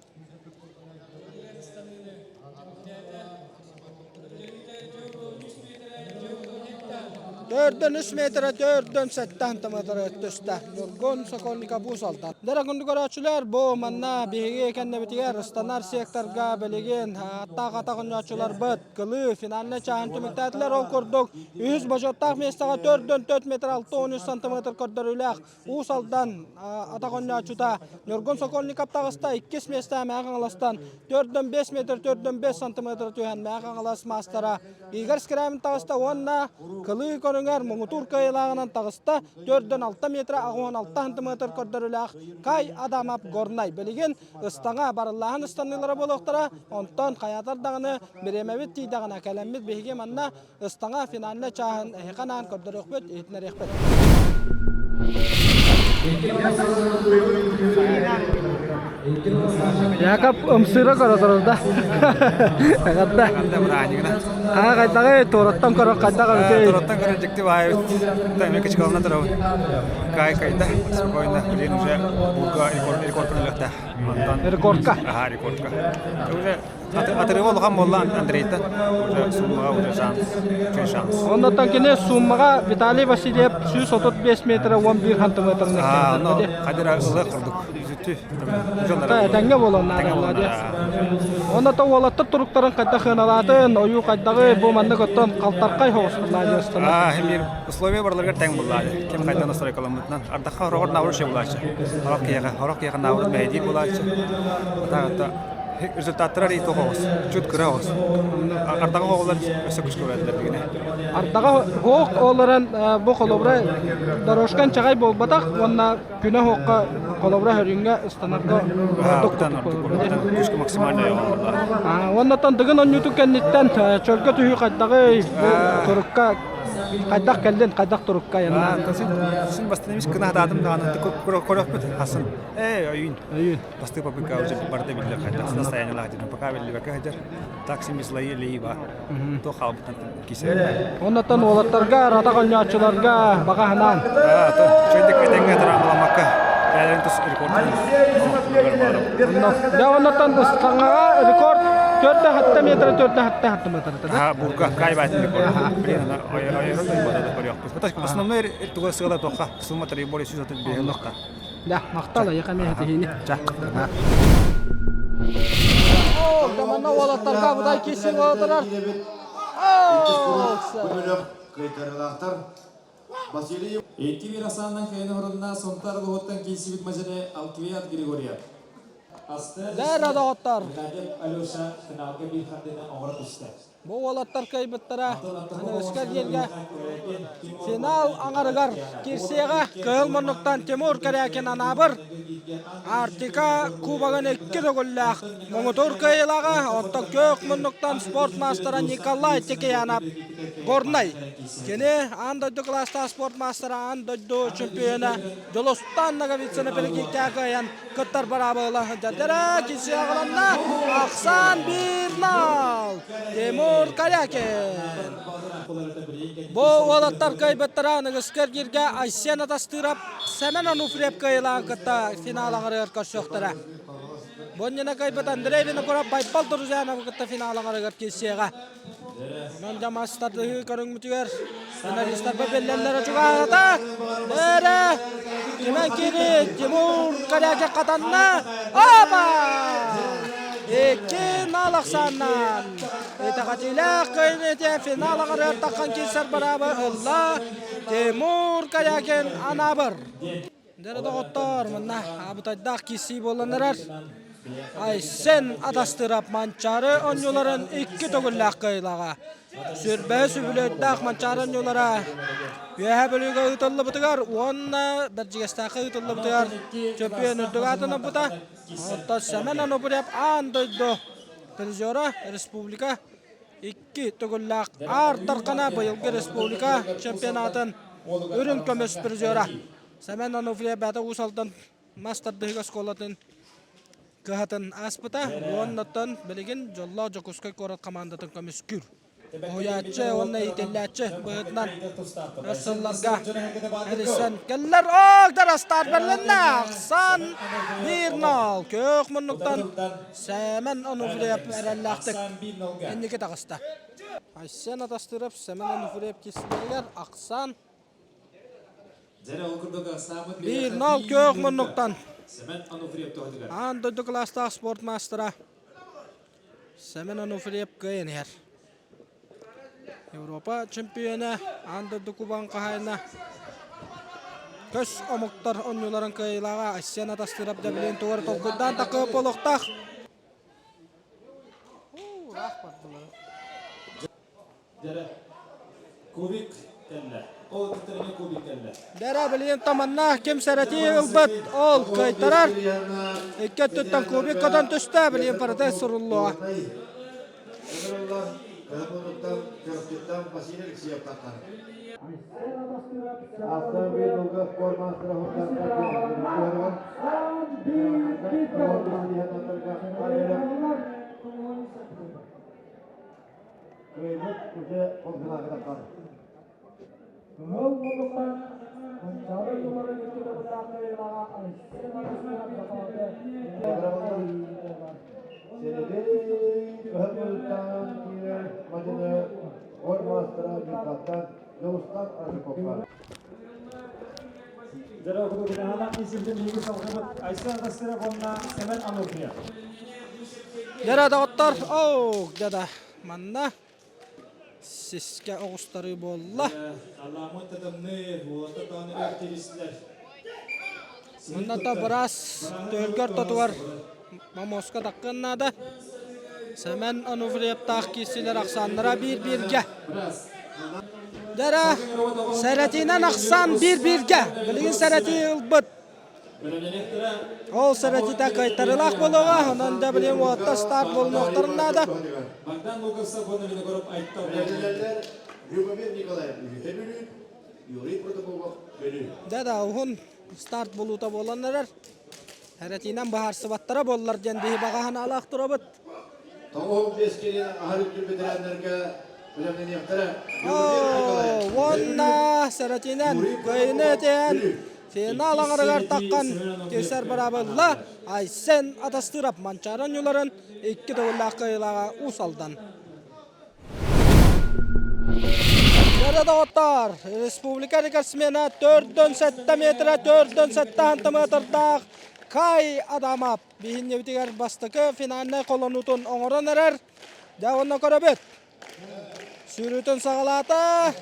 B: Төрдөн үс метрэ, төрдөн сэттэн метрэ түстэ. Ньургун Сокольников Уус Алдан. Дара күндү көрөөччүлэр, бу манна биһиги кэннибитигэр ыстанар секторга билигин аттаах атах оонньооччуларбыт кылыы финальнай чааһын түмүктээтилэр. Ол курдук үһүс бочуоттаах миэстэҕэ төрдөн 4 метр 63 сантиметр көрдөрүүлээх Уус Алдан атах оонньооччута Ньургун Сокольников таҕыста. Иккис миэстэ Мэҥэ Хаҥаластан төрдөн 5 метр төрдөн 5 сантиметр түһэн Мэҥэ Хаҥалас маастара Игорь Скрябин таҕыста уонна кылыы көрүҥэр муҥутуур кыайыылааҕынан таҕыста төрдөн 6 метр 86 сантиметр көрдөрүүлээх Кай Адамов Горнай. Билигин ыстаҥа барыллааһын ыстаныылара буолуохтара. Онтон хайаатар даҕаны бириэмэбит тиийдэҕинэ кэлэммит биһиги манна Ыстаҥа финальнай чааһын эһиэхэ анаан көрдөрүөхпүт, иһитиннэриэхпит. Якоб ымсыыра көрө турда. Эҕэрдэ. Аа хайдаҕый туораттан көрөр хайдах эбитий?
F: Туораттан көрөр дьикти баайбыт. Эмиэ кычкалана турабын. Кай кайда спокойно. Блин уже бурга рекорд рекорд өлүөхтээх. Онтон
B: Рекордка.
F: Аха рекордка. Уже Атырыга улахан буолла Андрейтан. Уже суммаҕа уже шанс. Үчүгэй шанс.
B: Оннуттан кини суммаҕа Виталий Васильев 135 метра 11 сантиметрын
F: Аа, ону хадира ылыах курдук. Үзүттү.
B: Этэҥҥэ буолан наадалаа дии. Онно уолаттар туруктарын хайдах сыаналаатын, ойуу хайдаҕы бу маннык оттон халтархай соҕустулаа диэстэн.
F: Аа, хим условия барыларыгар тэҥ буллаа. Ким хайдан настройкаламмытынан. Ардахха хороҕор наоборот шей булааччы. Хорох киһиэхэ, хорох киһиэхэ наоборот мэһэйдиир булааччы. Атаҕатта Результаттара рейд оҕоҕус, чут кыра оҕус. Ардаҕа оҕолор өссө күскэ бараллар дигинэ.
B: Ардаҕа хоох олорон бу холобура дорожкан чаҕай буолбатах уонна күнэ хоохха холобура хөрүҥҥэ ыстанарга ордук
F: Күскэ максимальный оҕолор.
B: Уоннаттан дыгын онньутун кэнниттэн чөлгө түһүү хайдаҕый бу турукка хайдах кэллин хайдах турукка янна
F: Син бастан эмис кына хатаатым даҕаны көрөхпүт хасын. Ээ ойуун.
B: Ойуун.
F: Бастыы попытка уже барда биллэр хайдах состояниелаах дьон пока биллибэккэ сылдьар. Так семислайы лейба. Туох хаалбытын кисэ.
B: Оннотон уолаттарга, ратах оонньооччуларга баҕа санаан.
F: Чөйдүк этэҥҥэ травмаламмакка бэйэлэрин тус рекордун
B: Дьэ оннотон ыстаҥаҕа рекорд 4,7 метр 4,7 метр.
F: Аа, бурга кайбатын рекорд. Блин, она ойорон көрүөхпүт. Основной туга сыала тоха сумма требовали 135 лохта.
B: Да, махтал айака миэхэтиһини. Таманна уолаттарга будай киссин уолаттар.
M: Кыйтарылаахтар Василий
U: Икки бир асааннан кыайын орунна Сунтар улууһуттан киирсибит мадьыны Алквиад Григорьев.
B: Дэр доҕоттор.
U: Алеша финалга биир хардыны оҥоро түстэ.
B: Бу уолаттар кыайбыттара аныгыскы диэлгэ финал аҥарыгар киирсиэҕэ. Кыһыл муннуктан Тимур Корякин Анаабыр Арктика Кубогын икки төгүллээх муҥутуур кыайыылааҕа, оттон күөх муннуктан спорт маастара Николай Текеянов Горнай. Кини аан дойду кылаастаах спорт маастара, аан дойду чемпиона Дьулустаан Ноговицыны перекиккэ кыайан кыттар быраабыла сылдьар. Киси аҕаланна. Ахсаан 1-0. Тимур Корякин. Бу уолаттар кыайбыттара аныгыскы эргииргэ Айсен Атастыров Сэмэн Ануфриев кыайыылааҕын кытта финал аҥарыгар көрсүөхтэрэ. Бу иннинэ кыайбыт Андрей Винокуров Байбал Друзьяновы кытта финал аҥарыгар киирсиэҕэ. Онон дьэ мас тардыһыы көрүҥмүтүгэр финалистарга биллэллэрэ чугаһаата. Эрэ Кимэн кири Тимур Корякин хатанна. Опа! 2-0 ахсааннаан. Итэҕэтиилээх кыайыыны финал аҥарыгар таххан киирсэр быраабы ылла Тимур Корякин Анаабыр. Дьэ доҕоттоор, манна абытайдаах киирсии буолан эрэр. Айсен Атастырап Манчаары оонньууларын икки төгүллээх кыайыылааҕа. Сүрбэһи сүбүлүөттээх Манчаары оонньуулара Үөһээ Бүлүүгэ ыытыллыбытыгар уонна Бэрдьигэстээххэ ыытыллыбытыгар чөмпүйүөн үрдүк аатын ылбыта. Оттон Сэмэн Анопурьев аан дойду призера республика икки төгүллээх Аар Дархана быйылгы республика чемпионатын үрүҥ көмүс призера. Сэмэн Ануфриев бэйэтэ Уус Алдан мас тардыһыыга оскуолатын кыһатын ааспыта уоннаттан билигин дьоллоох Дьокуускай куорат хамаандатын көмүскүүр. Уһуйааччы уонна иитиллээччи быһыытынан өр сылларга эрийсэн кэллэр. Оогдар астаар бэрилиннэ. Ахсан 1-0. Күөх муннуктан Сэмэн Онуфриев эрэллээхтик инники таҕыста. Айсен Атастыров Сэмэн Онуфриев киирсиилэригэр Ахсан 1-0 күөх муннуктан аан дойду кылаастаах спорт маастара Сэмэн Онуфриев кыайан иһэр. Европа чемпиона, аан дойду кубогын хаһаайына көс омуктар оонньууларын кыайыылааҕа Айсен Атастыров дьэбилиэн тугу эрэ толкуйдаан такыып олохтоох. Ыраах бардылар.
U: Кубик кэллэ. Ол кытта кубик кэллэ.
B: Дэрэ билигин таманна ким сэрэтии ылбыт ол кыайтарар. Икки өттүттэн кубик көтөн түстэ билигин барыта суруллуоҕа.
M: Кыһын Чурапчыттан Василий Алексеев таххар. Астан bir долга спорт мастера Кыайбыт уже полфиналга таххар. Сэрэгэй кыһыл киирэр мадьыны ор маастара Ньурбаттан Дьулустан Аржаковка.
B: Дьэ доҕоттор, оу, дьэ манна сискэ оҕустарыы буолла. Манна быраас түһүлгэ ортотугар мамоска таххыан наада. Сэмэн Ануфриевтаах киирсилэр ахсааннара биир-бииргэ. Дьэрэ, сэрэтиинэн ахсаан биир-бииргэ. Билигин сэрэтии ылбыт. Ол сэрэтиитэ кыайтарыылаах буолуоҕа, онон да билигин уолаттар старт буолунуохтарын наада.
U: Богдан Луковцев уонна Винокуров Айтта
M: Любомир Николаев үһүһэ Бүлүү, Юрий Протопопов Бүлүү.
B: Дьэ да уһун старт булуута буолан эрэр. Эрэтиинэн быһаарсыбаттара буоллар диэн биһи баҕа санаалаах турабыт.
M: 95 кэлин аһар үрдүк ветераннарга бэлэмнэниэхтэрэ.
B: Уонна сэрэтиинэн кыайыыны этиэн финал аҥарыгар таххан киирсэр быраабылла Айсен Атастыров Манчаары оонньууларын икки төгүллээх кыайыылааҕа Уус Алдан. Дьэ доҕоттоор, республика рекордсмена 407 метрэ 407 сантиметрдаах Кай Адамов биһиннибитигэр бастакы финальнай холонуутун оҥорон эрэр. Дьэ уонна көрөбүт. Сүүрүүтүн саҕалаата.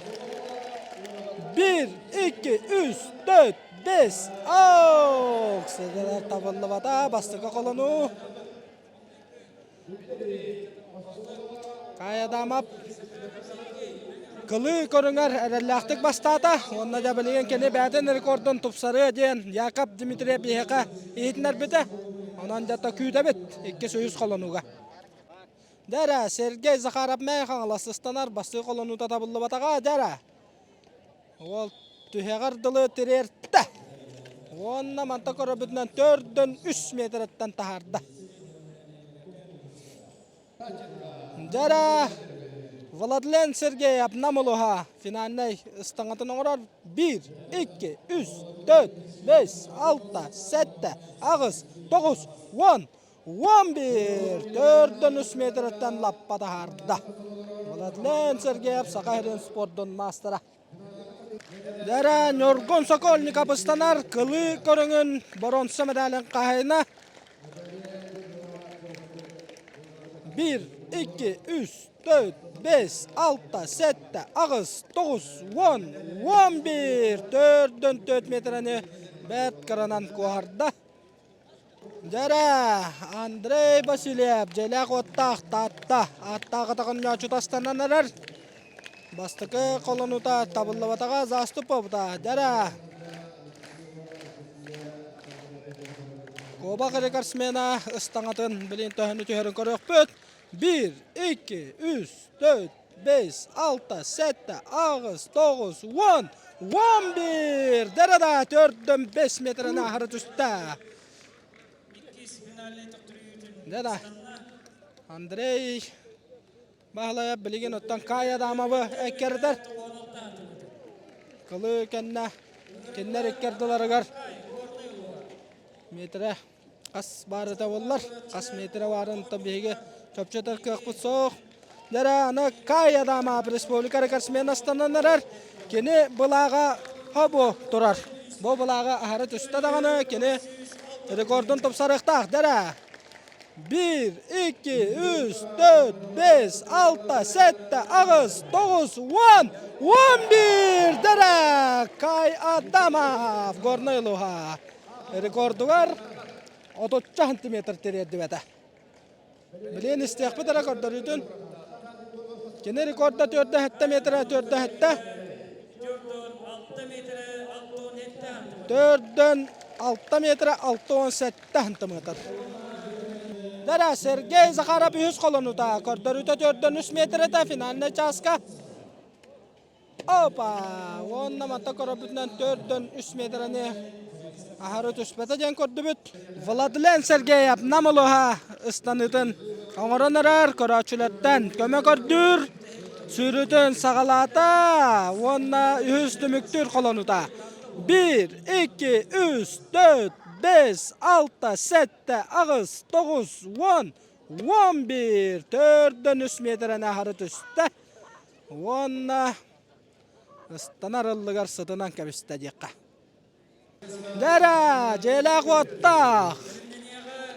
B: 1, 2, 3, 4, 5, ох! Сыгылар табыллыбата бастакы холонуу. Кай Адамов кылыы көрүҥэр эрэллээхтик бастаата уонна дьэ билигин кини бэйэтин рекордун тупсарыа диэн Яков Дмитриев биһиэхэ иһитиннэрбитэ. Онон дьэ күүтэбит иккис үһүс холонууга. Дьэ Сергей Захаров Мэҥэ Хаҥалас ыстанар бастыы холонуута табыллыбатаҕа дьэ Уол түһэҕэр дылы тириэртэ. Уонна манта көрөбүтүнэн төрдөн үс миэтэрэттэн таһаарда. Дьэрэ Владлен Сергеев Намулуха финальнай ыстаҥатын оҥорор 1, 2, 3, 4, 5, 6, 7, 8, 9, 10, 11 төрдөн үс метреттэн лаппа таһаарда. Владлен Сергеев Саха сирин спордун маастара. Дэрэ Ньургун Сокольников ыстанар кылыы көрүҥүн боруонса медалын хаһайына. 1, 2, 3, 4, 5, 6, 7, 8, 9, 10, 11 төрдөн 4 метрени бэрт кыранан куоһарда. Дьэрэ, Андрей Васильев дьиэлээх уоттаах Таатта ааттаах атаҕын астанан эрэр. Бастакы холонуута табыллыбатаҕа Заступовда. Дьэрэ. Куобах рекордсмена ыстаҥатын билин төһөнү түһэрин көрүөхпүт. 1, 2, 3, 4, 5, 6, 7, 8, 9, 10, 11! Дэрэ төрдөн 5 метрini аһары түстэ. Дэ Андрей Баһылайа билигин оттон Кая Адамовы эккердер. Кылы кэннэ кинилэр иккердиларыгар метрэ Хас баарыта буоллар, хас метрэ баарын биһиги чопчутар кыахпыт суох. Дьэрэ, аны Кай Адамов республика рекордсмен астанан эрэр. Кини былааҕа хобу турар. Бу былааҕы аһары түстэ даҕаны кини рекордун тупсарыахтаах. Дьэрэ, 1, 2, 3, 4, 5, 6, 7, 8, 9, 10, 11! Дьэрэ, Кай Адамов, Горнай улууһа. Рекордугар отучча сантиметр тириэрдибэтэ. Билиэн истиэхпит эрэ көрдөрүүтүн. Кини рекорда 407 метрэ 407. Төрдөн 6 метрэ 67 сантиметр. Дара Сергей Захаров үһүс холонута көрдөрүүтэ төрдөн үс метрета финальнай чааска. Опа! Уонна манта көрөбүтүнэн төрдөн үс метрени аһары түспэтэ диэн көрдүбүт. Владлен Сергеев Нам улууһа ыстаныытын оҥорон эрэр көрөөччүлэртэн көмө көрдүүр. Сүүрүүтүн саҕалаата уонна үһүс түмүктүүр холонута. 1, 2, 3, 4, 5, 6, 7, 8, 9, 10, 11, төрдөн үс миэтэрэн аһары түстэ. Уонна ыстанар ыллыгар сытынан кэбистэ диэххэ. Дэрэ, дьиэлээх-уоттаах,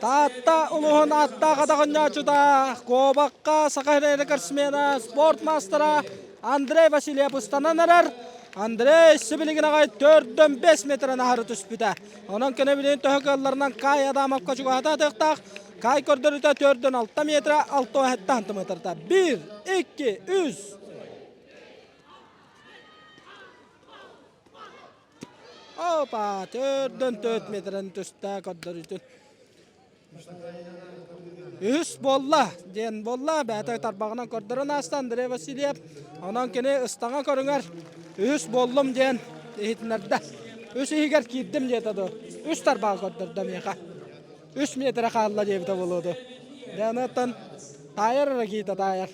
B: Таатта улууһун ааттаах атаҕынньааччыта, куобахха Саха сирин рекордсмена, спорт маастара Андрей Васильев ыстанан эрэр. Андрей сибилигин аҕай төрдөн 5 метрэн аһары түспүтэ. Онон кини билигин төһө кыалларынан Кай Адамовка чугаһата атыахтаах. Кай көрдөрүүтэ төрдөн 6 метра, 6 сантиметрта. 1, 2, 3. Опа, төрдөн төрт метрэн түстэ көрдөрүүтүн. Үһүс буолла диэн буолла. Бэйэтэ тарбаҕынан көрдөрөн ааста Андрей Васильев. Онон кини ыстаҥа көрүҥэр үһүс буоллум диэн иһитиннэрдэ. Үс иһигэр киирдим диэтэ дуо. Үс тарбаҕы көрдөрдө миэхэ. Үс метрэ хаалла диэбитэ буолуо дуо. Дьэ, таайар эрэ киитэ таайар.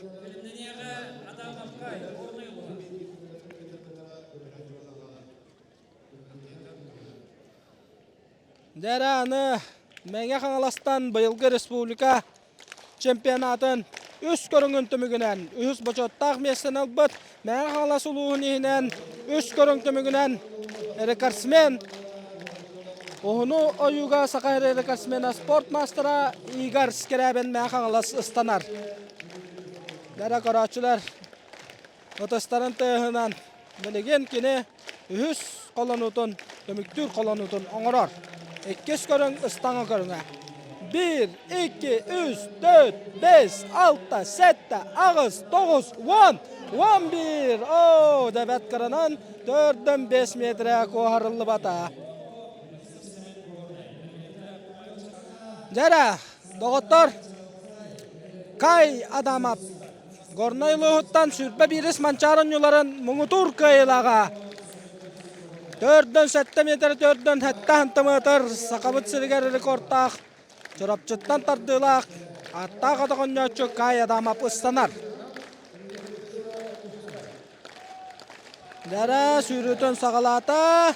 B: Дьэ аны Мэҥэ Хаҥаластан быйылгы республика чемпионатын үс көрүҥүн түмүгүнэн үһүс бочуоттаах миэстэни ылбыт Мэҥэ Хаҥалас улууһун иһинэн үс көрүҥ түмүгүнэн рекордсмен уһуну ойууга Саха сирин рекордсмена спорт маастара Игорь Скрябин Мэҥэ Хаҥалас ыстанар. Дэрэ көрөөччүлэр ытыстарын тыаһынан Билигин кини үһүс холонуутун, түмүктүүр холонуутун оҥорор. Иккис көрүҥ ыстаҥа көрүҥэ. 1, 2, 3, 4, 5, 6, 7, 8, 9, 10, 11. Оо, дэбэт кыранан төрдөн 5 метрэ куоһарыллыбата. Дьэрэ, доҕоттор, Кай Адамов Горнай улууһуттан сүүрбэ биирис Манчаары оонньууларын муҥутуур кыайыылааҕа. Төрдөн сэттэ метр төрдөн сэттэ сантиметр Сахабыт сиригэр рекордтаах Чурапчыттан тардыылаах ааттаах атах оонньооччу Кай Адамов ыстанар. Дэрэ сүүрүүтүн саҕалаата.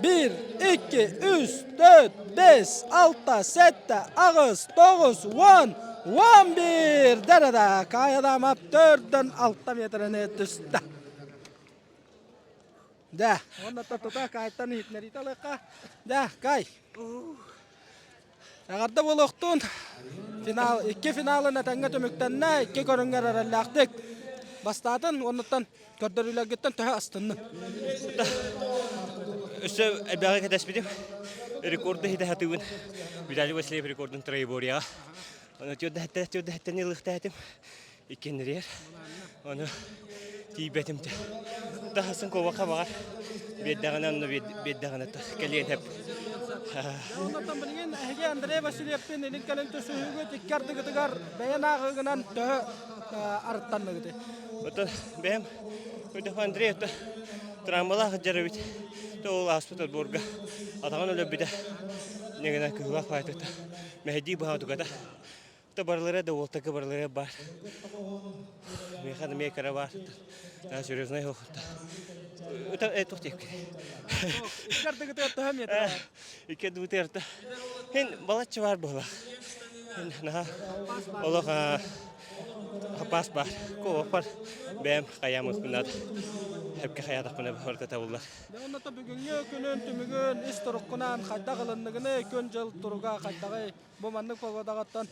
B: 1, 2, 3, 4, 5, 6, 7, 8, 9, 10, 11. Дэрэ Кай Адамов төрдөн 6 метрини түстэ. Да, уонна тута Кайтан иһитинэриитэ ылыахха. Да, Кай. Эҕэрдэ буолуохтун. Финал, икки финалын этэҥҥэ түмүктэннэ, икки көрүҥҥэр эрэллээхтик бастаатын уоннуттан көрдөрүүлэргиттэн төһө астынныҥ?
Q: Өссө элбэҕи кэтэспитим. Рекорду хитэ сатыыбын. Виталий Васильев рекордун троеборьеҕа. Ону түөрдэһэттэн түөрдэһэттэн ылыахтаатым. Иккиэннэригэр. Ону тиийбэтим да. Таһасын куобахха баҕар биэрдэҕинэ онно биэрдэҕинэ кэлиэн сөп.
B: Онтон билигин эһиги Андрей Васильевтыын илин кэлин түсүһүүгүт икки ардыгытыгар бэйэн ааҕыгынан төһө арыттанныгытый?
Q: Оттон бэйэм көрдөхпө Андрей это травмалаах сылдьар эбит. То ол ааспыт отборга атаҕын өлөрбүтэ. Негена кыһылаах баайтыта. Мэһэйдии баһаатугата. Да барылара да уолтака барылара бар. Миэхэ эмиэ кыра бар. Да серьезный охота. Это это тек.
B: Икки ардыгытыгар төһө метр?
Q: Икки ардыгытыгар Хин балачча бар буола. Хин наха олох хапас бар. Куоппар бэм хаямыппынат. Хепке хаятахпына барыта табыллар.
B: Онно бүгүҥҥү күнүн түмүгүн ис туруккунан хайдах ылынныгыный, күн-дьыл туруга хайдаҕый? Бу маннык погодаҕыттан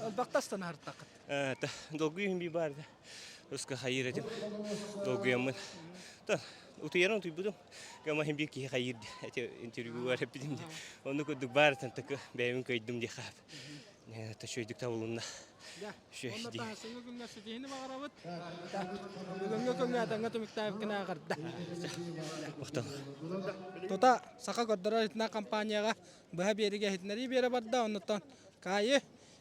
B: элбэхтэ астынардаххыт.
Q: Долгуйум би баар да. Уска хайыр этим. Долгуйаммын. Та утуйарын утуйбутум. Гама хим бир киһи хайыр эти интервью бар эппитим де. Онну курдук баар тантакы бэйэбин көйдүм ди хаап. Та шөйдүк табылынна.
B: Онно таһасыҥҥы күҥҥэ ситиһини баҕарабыт. Бүгүҥҥү күҥҥэ этэҥҥэ түмүктээбиккин ааҕарда.
Q: Махтал.
B: Тута саха көрдөрөр итинэн компанияҕа быһа биэригэ иһитиннэрии биэрэ барда. Оннуттан. Каайы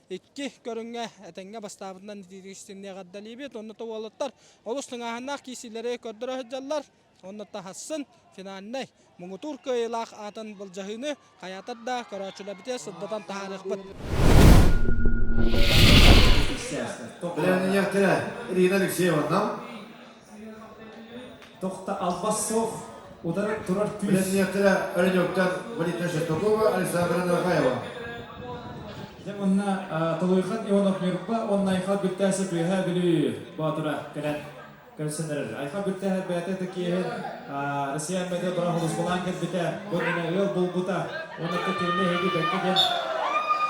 B: икки көрүҥҥэ этэҥҥэ бастаабытынан итиитик эҕэрдэлиибит. Онно уолаттар олус тыҥааһыннаах киирсиилэри көрдөрө сылдьаллар. Онно таһассын финальнай муҥутуур кыайыылаах аатын былдьаһыыны хайаатар да көрөөччүлэрбитигэр сырдатан таһаарыахпыт.
M: Бэлэмнэниэхтэрэ Ирина Алексеевна.
U: Тохта албас суох удары турар күүс.
M: Бэлэмнэниэхтэрэ Өрөнөктөн Валентина Шестакова, Александра Нархаева.
U: Дьэ манна Толуйхан Иванов Ньурба уонна Айхал Бүттээсэ Үөһээ Бүлүү Боотура кэлэн көрсөн эрэр. Айхал Бүттээһэ бэйэтэ да киэһин Россия МВД бара холусбалаан кэлбитэ, бу иннинэ ыал булбута уонна кинини эһиги бэккэ диэн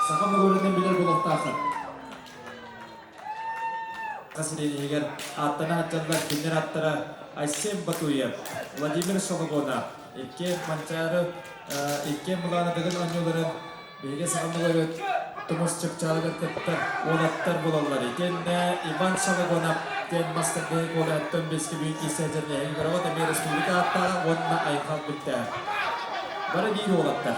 U: саха мөгүөрүнэн билэр буолуохтааххыт. Сириэнигэр ааттана сылдьаллар кинилэр аттара Айсен Батуев, Владимир Шологонов, икки Манчаары, икки Мулаана Дыгын оонньууларын биһиги саҕалыырыт тумус чыпчаалыгар кыттар уолаттар буолаллар. Итиэннэ Иван Шологонов диэн мастер уолаттан бэски бүүн киирсэ сылдьар Егорова эмиэ республика ааттааҕа уонна Айхал Бүктээх. Бары биир уолаттар.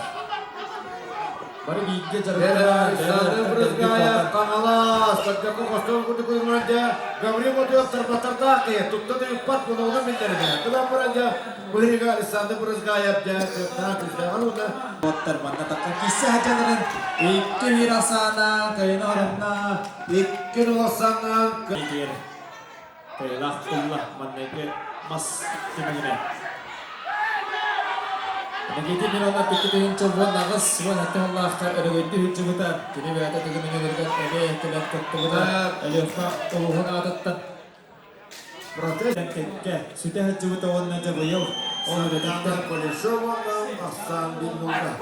U: Бары бииргэ дьарыктана,
M: Александр Брызгаев, Хаҥалас, Кырдьакка хостон курдук ылыннарда, Гаврил Мотуев тарбаттардаах киһи, тутта да ыппат буолуоҕун биллэрдэ. Кылан баран дьэ, быһыыга Александр Брызгаев дьэ, кыттаах күүстээҕин уонна
U: Оттар манна таххан киссе хадьаларын икки биир асаана, кайына орунна,
M: икки нуласаннан
U: Итиэр кайылаах тулла маннайгы мас түмүгүнэ. Никита Миронов 2018 сыллаахха өрөгөйдүү сылдьыбыта. Кини бэйэтэ тыгын эмиэ кэлэн кыттыбыта. Өлүөхүмэ улууһун аатыттан кэккэ сүтэ сылдьыбыта уонна дьэ быйыл ол үлэтиттэн
M: Колесова Ахсан Биннуна.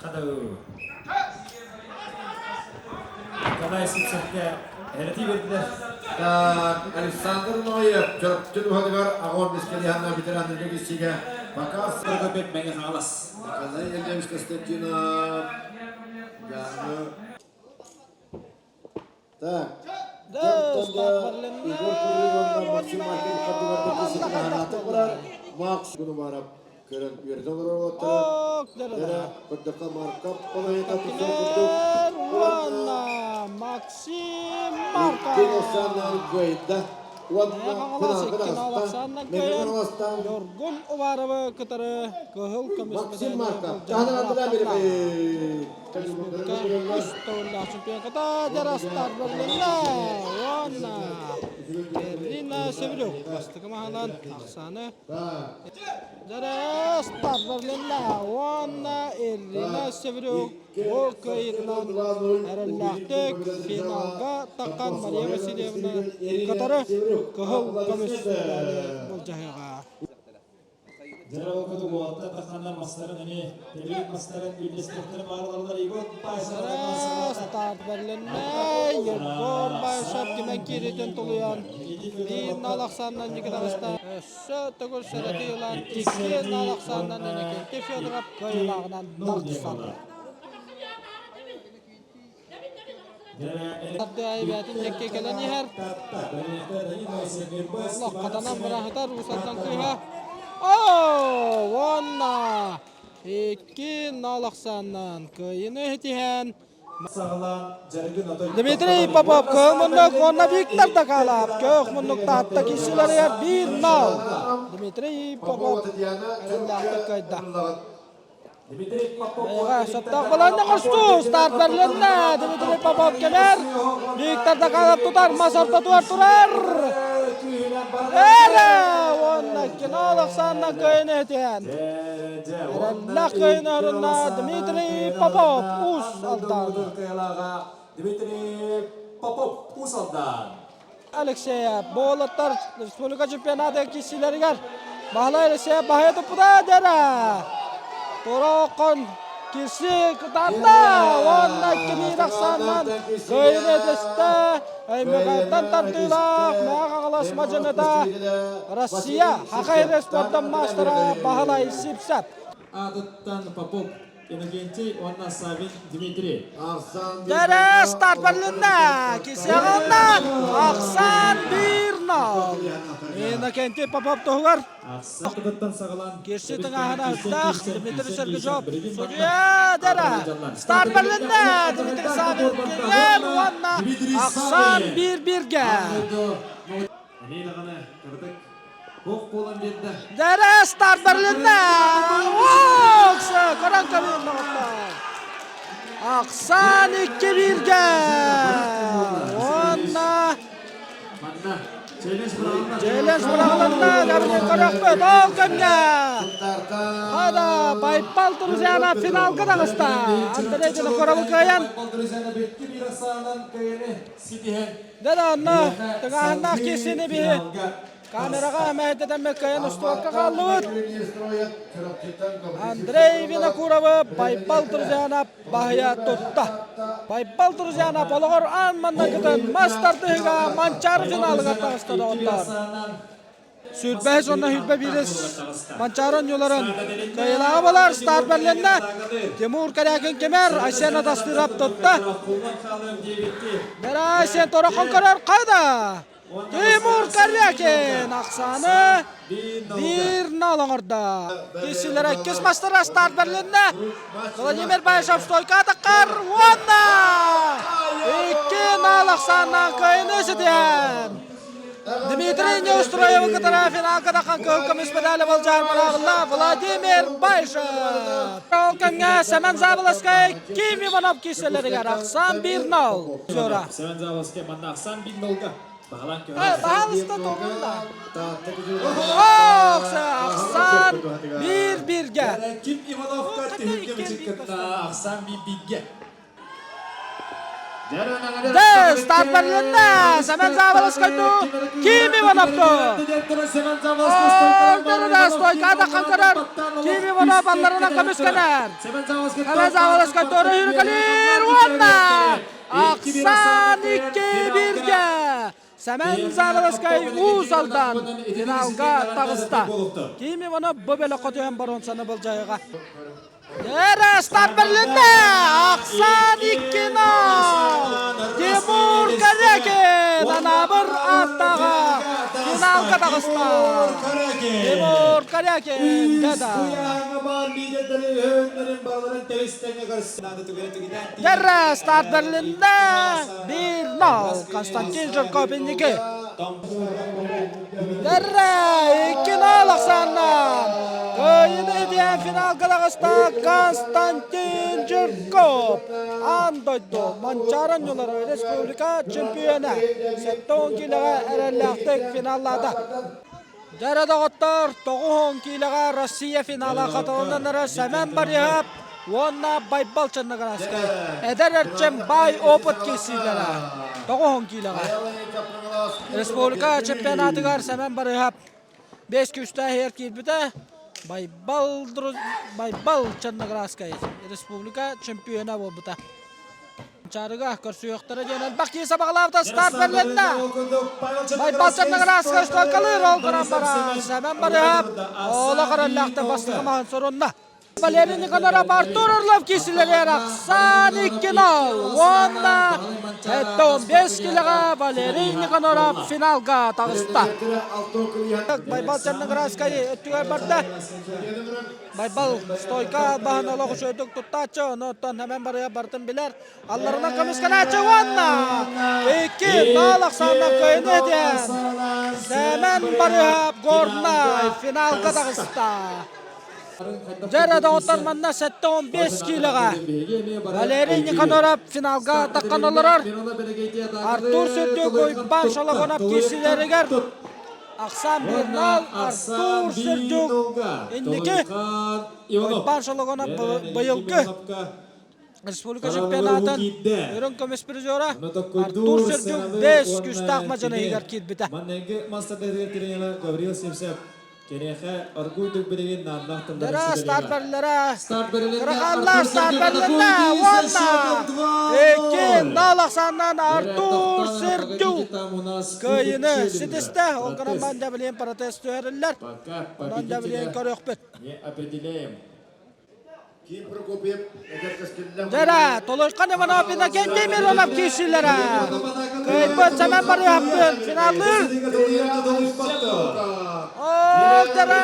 U: Хадау. Николай Сивцевкэ эрэтии бердилэр.
M: Александр Ноев Чөрөптүн уһатыгар аҕор бискэлиһанна ветераннарга киссигэ пока
U: Бек Мэҥэ Хаҥалас.
M: Николай Ильич Константинов Яны Так. Егор Кирилловна Максим Маркин хардыгар киссигэ барар. Макс Гунумаров көрөн үөрдэ олорор Дера көрдөххө Марков половина тутар курдук.
B: Уонна Максим Марков.
M: Икки кыайда. Уонна
B: Ньургун Уваровы кытары кыһыл көмүс
M: Максим Марков.
B: Республика үс төгүллээх чемпионката Дерастар берлинна уонна Берлина Севрюк бастакы маһынан ахсааны Дерастар берлинна уонна Ирина Севрюк бу кыайыытынан эрэллээхтик финалга таххан Мария Васильевна кытары кыһыл көмүс былдьаһыаҕа.
U: Дьэ, кутук уолаттар тахханнар мастарын эмиэ тэбиик мастарын үллэстиэхтэрин баҕараллар Егор Пайсов
B: Старт бэрилиннэ. Егор Байшев кимэн кииритин тулуйан биир нал ахсаанынан Никитаҕыста өссө төгүл сэрэтии ылан икки нал ахсаанынан Иннокентий Федоров кыайыылааҕынан тахсар. Тардыай бэйэтин диэки кэлэн иһэр. Олох хатанан быраһытар Уусаттан кыыһа. Оо, уонна икки нал ахсаанынан кыайыыны ситиһэн Дмитрий Попов кыһыл муннук уонна Виктор Дакалов көөх муннук таатта киирсиилэригэр 1-0. Дмитрий Попов эрэллээхтик кыайда. Сөптөөх балаһынньа хостуу старт бэрилиннэ. Дмитрий Попов кэлэр. Виктор Дакалов тутар, мас ортотугар турар. Эрэ! Уонна кино ахсаанынан кыайыны этиһэн. Эрэллээх кыайыны орунна Дмитрий Попов Уус Алдан.
U: Дмитрий Попов Уус Алдан.
B: Алексеев буолаттар республика чемпионата киирсиилэригэр Баһылай Алексеев баһыйа туппута дэрэ. Торокон кирси кытаатта уонна кини ахсаанынан кыайыны этистэ. Өймөкөөнтөн тардыылаах Мэҕэ Хаҥалас мадьыныта Россия Хахай спортан маастара Баһылай Сипсэп.
U: Аатыттан Попов. Иннокентий уонна Савин Дмитрий.
B: Дәрә старт берлинде. Кисеғында Ахсан 1-0. Иннокентий Попов туһугар. Кирси тыңаһына ыттах Дмитрий Сергеев. Судья дәрә. Старт берлинде. Дмитрий Савин килер уонна Ахсан 1-1-ге. Дәрә старт берлинде. Окса, көрөн көбүн доҕоттор. Ахсан 2-1-ге. Уонна Челлендж быраҕылынна, Гаврил көрөхпүт, ол кэмҥэ Хада Байбал Турузяна финалга таҕыста. Андрей Винокуровы кыайан. Дьэ да онно тыҥааһыннаах киирсиини биһи камераҕа мэһэйдэтэммит кыайан устуокка хааллыбыт. Андрей Винокуровы Байбал Турузянов баһыйа тутта. Байбал Друзьянов олоҕор аан маннакытын мас тардыһыга Манчаары финалыгар таҕыста доҕоттоор. Сүүрбэһис уонна сүүрбэ биирис Манчаары оонньууларын кыайыылааҕа буолар старт бэрилиннэ. Тимур Корякин кимэр Айсен Атастыров тутта. Бэрэ Айсен тороххон көрөр хайда? Тимур Корякин ахсааны 1-0 оҥордо. Киирсиилэрэ иккис мастера старт бэрилиннэ. Владимир Баишев стойка атаккар уонна 2-0 ахсааннаан кыайыны ситиһэн. Дмитрий Неустроевы кытары финалга таххан кыһыл көмүс медали болдьоон быраҕылла Владимир Баишев. Ол кэмҥэ Семен Заболоцкай Ким Иванов киирсэлэригэр ахсаан 1-0.
U: Семен Заболоцкай манна ахсаан 1-0-га
B: Баһаалыста тоҕунна. Ахсаан биир-бииргэ.
U: Ким Ивановка түһүлгэ мичик кытта ахсаан биир-бииргэ.
B: Дэ, старт бэрилиннэ. Семен Заболоцкайду Ким Ивановку. Ордерына стойка таххан көрөр. Ким Иванов алларынан көмүскэнэр. Семен Заболоцкай туора хүрүкэлиир уонна Ахсаан 2-1-ге Сэмэн Заболоцкай Уус Алдан финалга таҕыста. Ким Иванов бу бөлөххө түһэн боруонсаны былдьайыга. Дэрэ старт бэрилиннэ! Ахсаан 2-0! Тимур Корякин Анаабыр ааттааҕа финалга таҕыста. Тимур Корякин дада. Дэрэ старт бэрилиннэ! 1-0 Константин Жирков инники. Дэрэ 2-0 ахсааннаан кыайыыны итиэн финалга таҕыста Константин Жирков. Аан дойду Манчаары оонньуулара республика чемпиона 70 киилэҕэ эрэллээхтик финаллаата. Дьэрэ доҕоттор, 90 киилэҕэ Россия финала хатыланан эрэр Сэмэн Бариһап уонна Байбал Черноградскай эдэр эрчим баай опыт киирсиилэрэ 90 киилэҕэ. Республика чемпионатыгар Сэмэн Барыһап 5 күүстээх иһэр киирбитэ. Байбал, Байбал Черноградскай республика чемпиона буолбута. Чарыга көрсүөхтэрэ диэн элбэх киһи сабаҕалаабыта старт бэрилиннэ. Байбал Черноградскай стойкалыыр ол гынан баран Сэмэн Барыһап олох эрэллээхтик бастакы маһын сорунна. Валерий Николаев Артур Орлов киирсилэригэр ахсаан 2-0 уонна 75 килоҕа Валерий Никоноров финалга таҕыста. Байбал Черноградскай өттүгэр барда. Байбал стойка баһын олох үчүгэйдик туттааччы, ону оттон Сэмэн барыа барытын билэр. Алларынан көмүскэнээччи уонна 2-0 ахсааннаах кыайыыны этиэн Сэмэн Барыһап Горнай финалга таҕыста. Дьэ доҕоттор манна 75 киилэҕэ Валерий Никаноров финалга таххан олорор. Артур Сүрдүк Уйбаан Шологонов киирсиилэригэр Ахсаан 1-0 Артур Сердюк инники Уйбаан Шологонов быйылгы республика чемпионатын үрүҥ көмүс призера Артур Сердюк 5 күүстээх мадьыны иһигэр киирбитэ.
U: Гаврил Сивцев Киниэхэ оргууйдук билигин нааннаах тылларын
B: Дара старт бэриллэрэ.
U: Старт бэрилиннэ.
B: Кырахаллар старт бэрилиннэ. Уонна 2-0 ахсаанынан Артур Сердюк кыайыыны ситистэ. Ол гынан баран дьэ билигин протест түһэриллэр. Онон дьэ билигин көрүөхпүт.
U: Не определяем.
B: Дьэрэ, Толойхан Иванов Иннокентий Миронов киирсиилэрэ. Кыайбыт Сэмэн Барыһаптыын финаллыыр. Ол дьэрэ,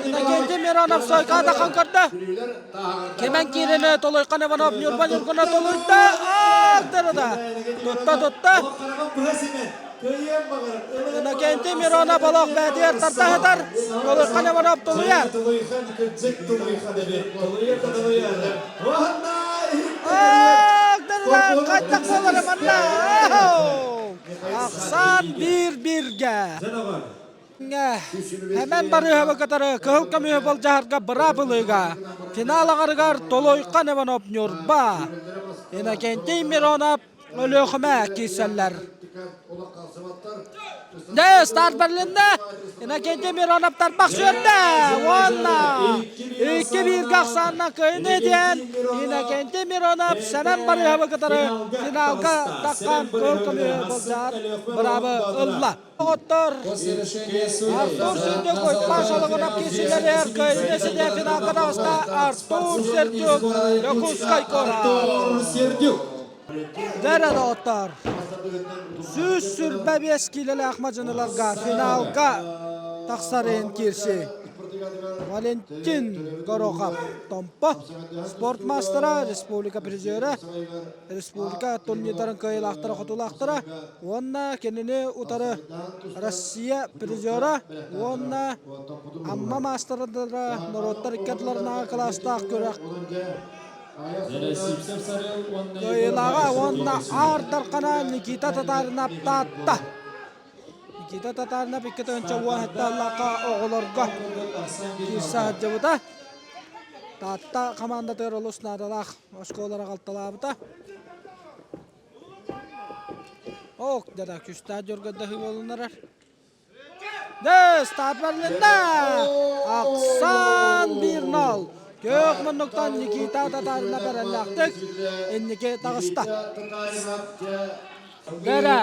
B: Иннокентий Миронов Сойка атахан көрдө. Кимэн киирэни Толойхан Иванов Ньурба Ньургуна толуйда. Ах, дьэрэ да. Тутта, тутта. Иннокентий Миронов олох бээтигэр тарда сытар, Толуйхан Иванов тулуйар. Хайдах буолара манна? Ахсаан биир-бииргэ. Эмэн Барыһовы кытары кыһыл көмүһү былдьаһарга быраабылыыга финал аҕарыгар Толуйхан Иванов Ньурба, Иннокентий Миронов Өлүөхүмэ киирсэллэр. Дэ, старт бэрилиннэ. Иннокентий Миронов тарбах сүөрдэ. Уонна икки бииргэ ахсаанна кыайыны диэн Иннокентий Миронов Сэмэн Барыһовы кытары финалга таххан кыһыл көмүһү былдьаан быраабы ылла. Оҕоттор Артур Сердюк Уйбаан Шалыгынов киирсиилэригэр кыайыыны ситиһэ финалга таҕыста Артур Сердюк Дьокуускай куорат. Дэрэ доҕоттор, 125 киилэлээх мадьыныларга финалга тахсар иһин киирсии. Валентин Горохов Томпо спорт маастара, республика призера, республика турнирдарын кыайыылаахтара-хотуулаахтара уонна кинини утары Россия призера уонна Амма маастардара норуоттар икки ардыларынааҕы кылаастаах күрэх кыайыылааҕа уонна Аар Дархана Никита Татаринов Таатта. Никита Татаринов 2017 сыллаахха оҕолорго киирсэ сылдьыбыта. Таатта хамаандатыгар олус наадалаах оскуолалары аҕалталаабыта. Ок, дада күстээх дьоргордоһуу буолунарар. Дэ, старт бэрилиннэ! Ахсан 1-0. Күөх муннуктан Никита Татарина бэрэллээхтик инники таҕыста. Дэрэ,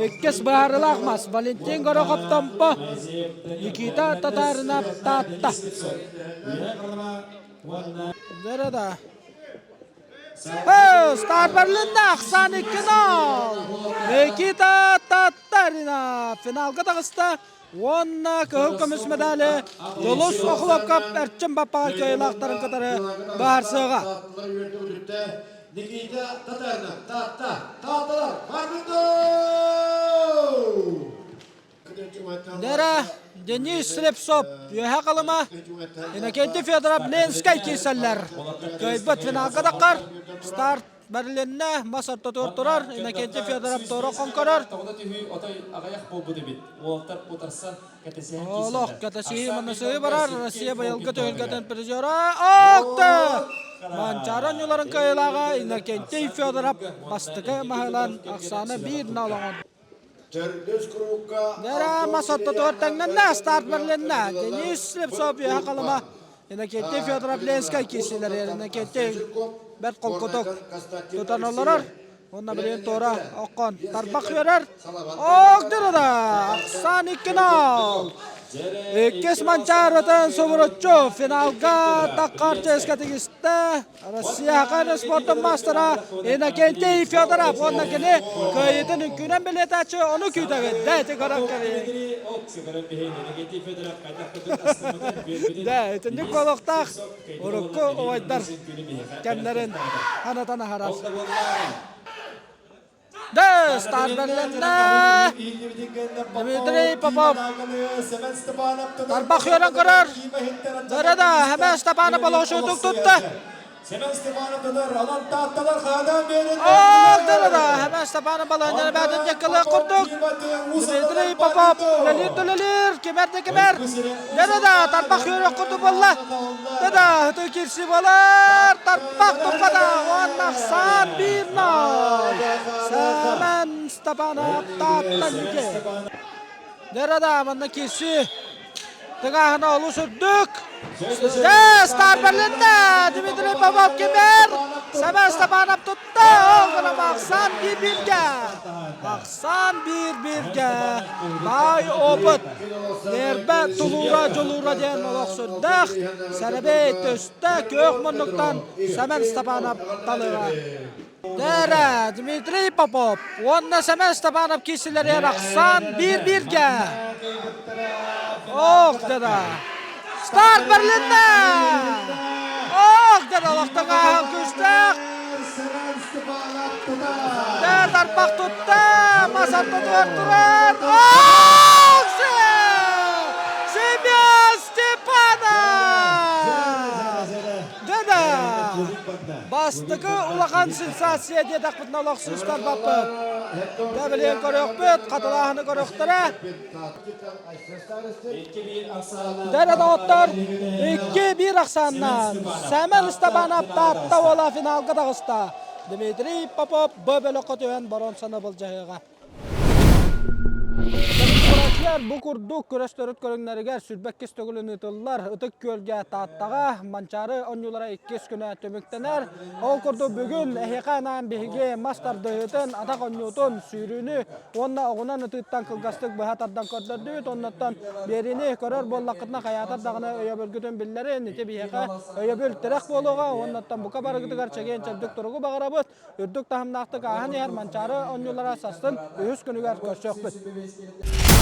B: иккис быһаарыылаах мас Валентин Горохов Томпо, Никита Татаринов Таатта. Дэрэ да. Старт бэрилиннэ, ахсаан 2-0. Никита Татаринов финалга таҕыста уонна кыһыл көмүс медали Дьулус Охлопков Эрчим Баппаҕай кыайыылаахтарын кытары быһаарсыаҕа.
M: Никита Татаринов, Таатта, Таатталар, барбыт
B: Лера Денис Слепцов Үөһэ Халыма, Иннокентий Федоров Ленскэй киирсэллэр. Кыайбыт финалга таххар. Старт бэрилиннэ, мас ортотугар турар. Иннокентий Федоров туора хоҥкорор. Олох кэтэсиһии манасыһыы барар. Россия быйылгы түһүлгэтин призера Окта! Манчаары оонньууларын кыайыылааҕа Иннокентий Федоров бастакы маһынан ахсаана 1-0 оҥордо. Нера мас ортотугар тэҥнэннэ, старт бэрилиннэ. Денис Слепцов үөһэ халыма Иннокентий Федоров Ленскэй киирсиилэр Иннокентий бэрт холкутук тутан олорор. Уонна билигин туора оккон тарбах үөрэр. Огдырыда! Ахсаан 2-0. Иккис Манчаарытын субуруччу финалга таххар чиэскэ тигистэ. Россия Хакан спордун маастара Иннокентий Федоров уонна кини кыайыытын үҥкүүнэн билиэтээччи ону күүтэбит. Дэ ити көрөн кэлиҥ. Дэ итинник буолуохтаах урукку убайдар кэмнэрин санатан аһарар. Дэ, старт бэрилиннэ. Дмитрий Попов тарбах үөрэн көрөр. Дөрө да, Хэмэ Степанов олоҕушуутук тутта.
U: Семен Степанов дылар, онон таатталар хаадаан биэрин.
B: Ох, дөрө да, Хэмэ Степанов балаһынньаны бээтин дьэккэлээх курдук. Дмитрий Попов үлэлиир үлэлиир, кимэр да кимэр. Дөрө да, тарбах үөрэх курдук буолла. Дэ да, ытыы киирсии буолар. Тарбах туппата уонна ахсаан 1-0. Сэмэн Степанов Тааттан үгэ. Дөрө да, манна киирсии тыҥааһына олус үрдүк. Дэ, старт бэрилиннэ. Дмитрий Попов кимэр. Сэмэн Степанов тутта. Ол гынан ахсаан биир-бииргэ. Ахсаан биир-бииргэ. Баай опыт. Нербэ тулуура дьулуура диэн олох сүрдээх. Сэрэбэй төстө күөх муннуктан Сэмэн Степанов талыга. Дэрэ Дмитрий Попов уонна Сэмэн Степанов киирсилэригэр ахсаан биир-бииргэ. Ох, дада. Старт бэрилиннэ! Ох, дада олохтон ааһан күүстээх. Дэ тарбах тутта, мас ортотугар турар. Ох, Семен Степанов! Дада! Бастакы улахан сенсация диэтэхпитинэ олох сыыстарбаппыт. Дэ билигин көрүөхпүт, хатылааһыны көрүөхтэрэ. Дэрэ доҕоттор, 2-1 ахсааннаан Сэмэн Ыстапаанап Таатта уола финалга таҕыста. Дмитрий Попов Б бөлөххө түһэн боруонсаны былдьаһыаҕа. Көрөөччүлэр бу курдук күрэс төрүт көрүҥнэригэр 22 төгүлүн ыытыллар Ытык Күөлгэ Тааттаҕа Манчаары оонньуулара иккис күнэ түмүктэнэр. Ол курдук бүгүн эһиэхэ анаан биһиги мас тардыһыытын, атах оонньуутун, сүүрүүнү уонна оҕунан ытыыттан кылгастык быһа тардан көрдөрдүбүт. Оннуттан биэриини көрөр буоллаххытына хайаатар даҕаны өйөбүлгүтүн биллэрин, ити биһиэхэ өйөбүл тирэх буолуоҕа. Уоннаттан бука барыгытыгар чэгиэн-чэбдик туругу баҕарабыт. Үрдүк таһымнаахтык ааһан иһэр Манчаары оонньуулара сарсын үһүс күнүгэр көрсүөхпүт.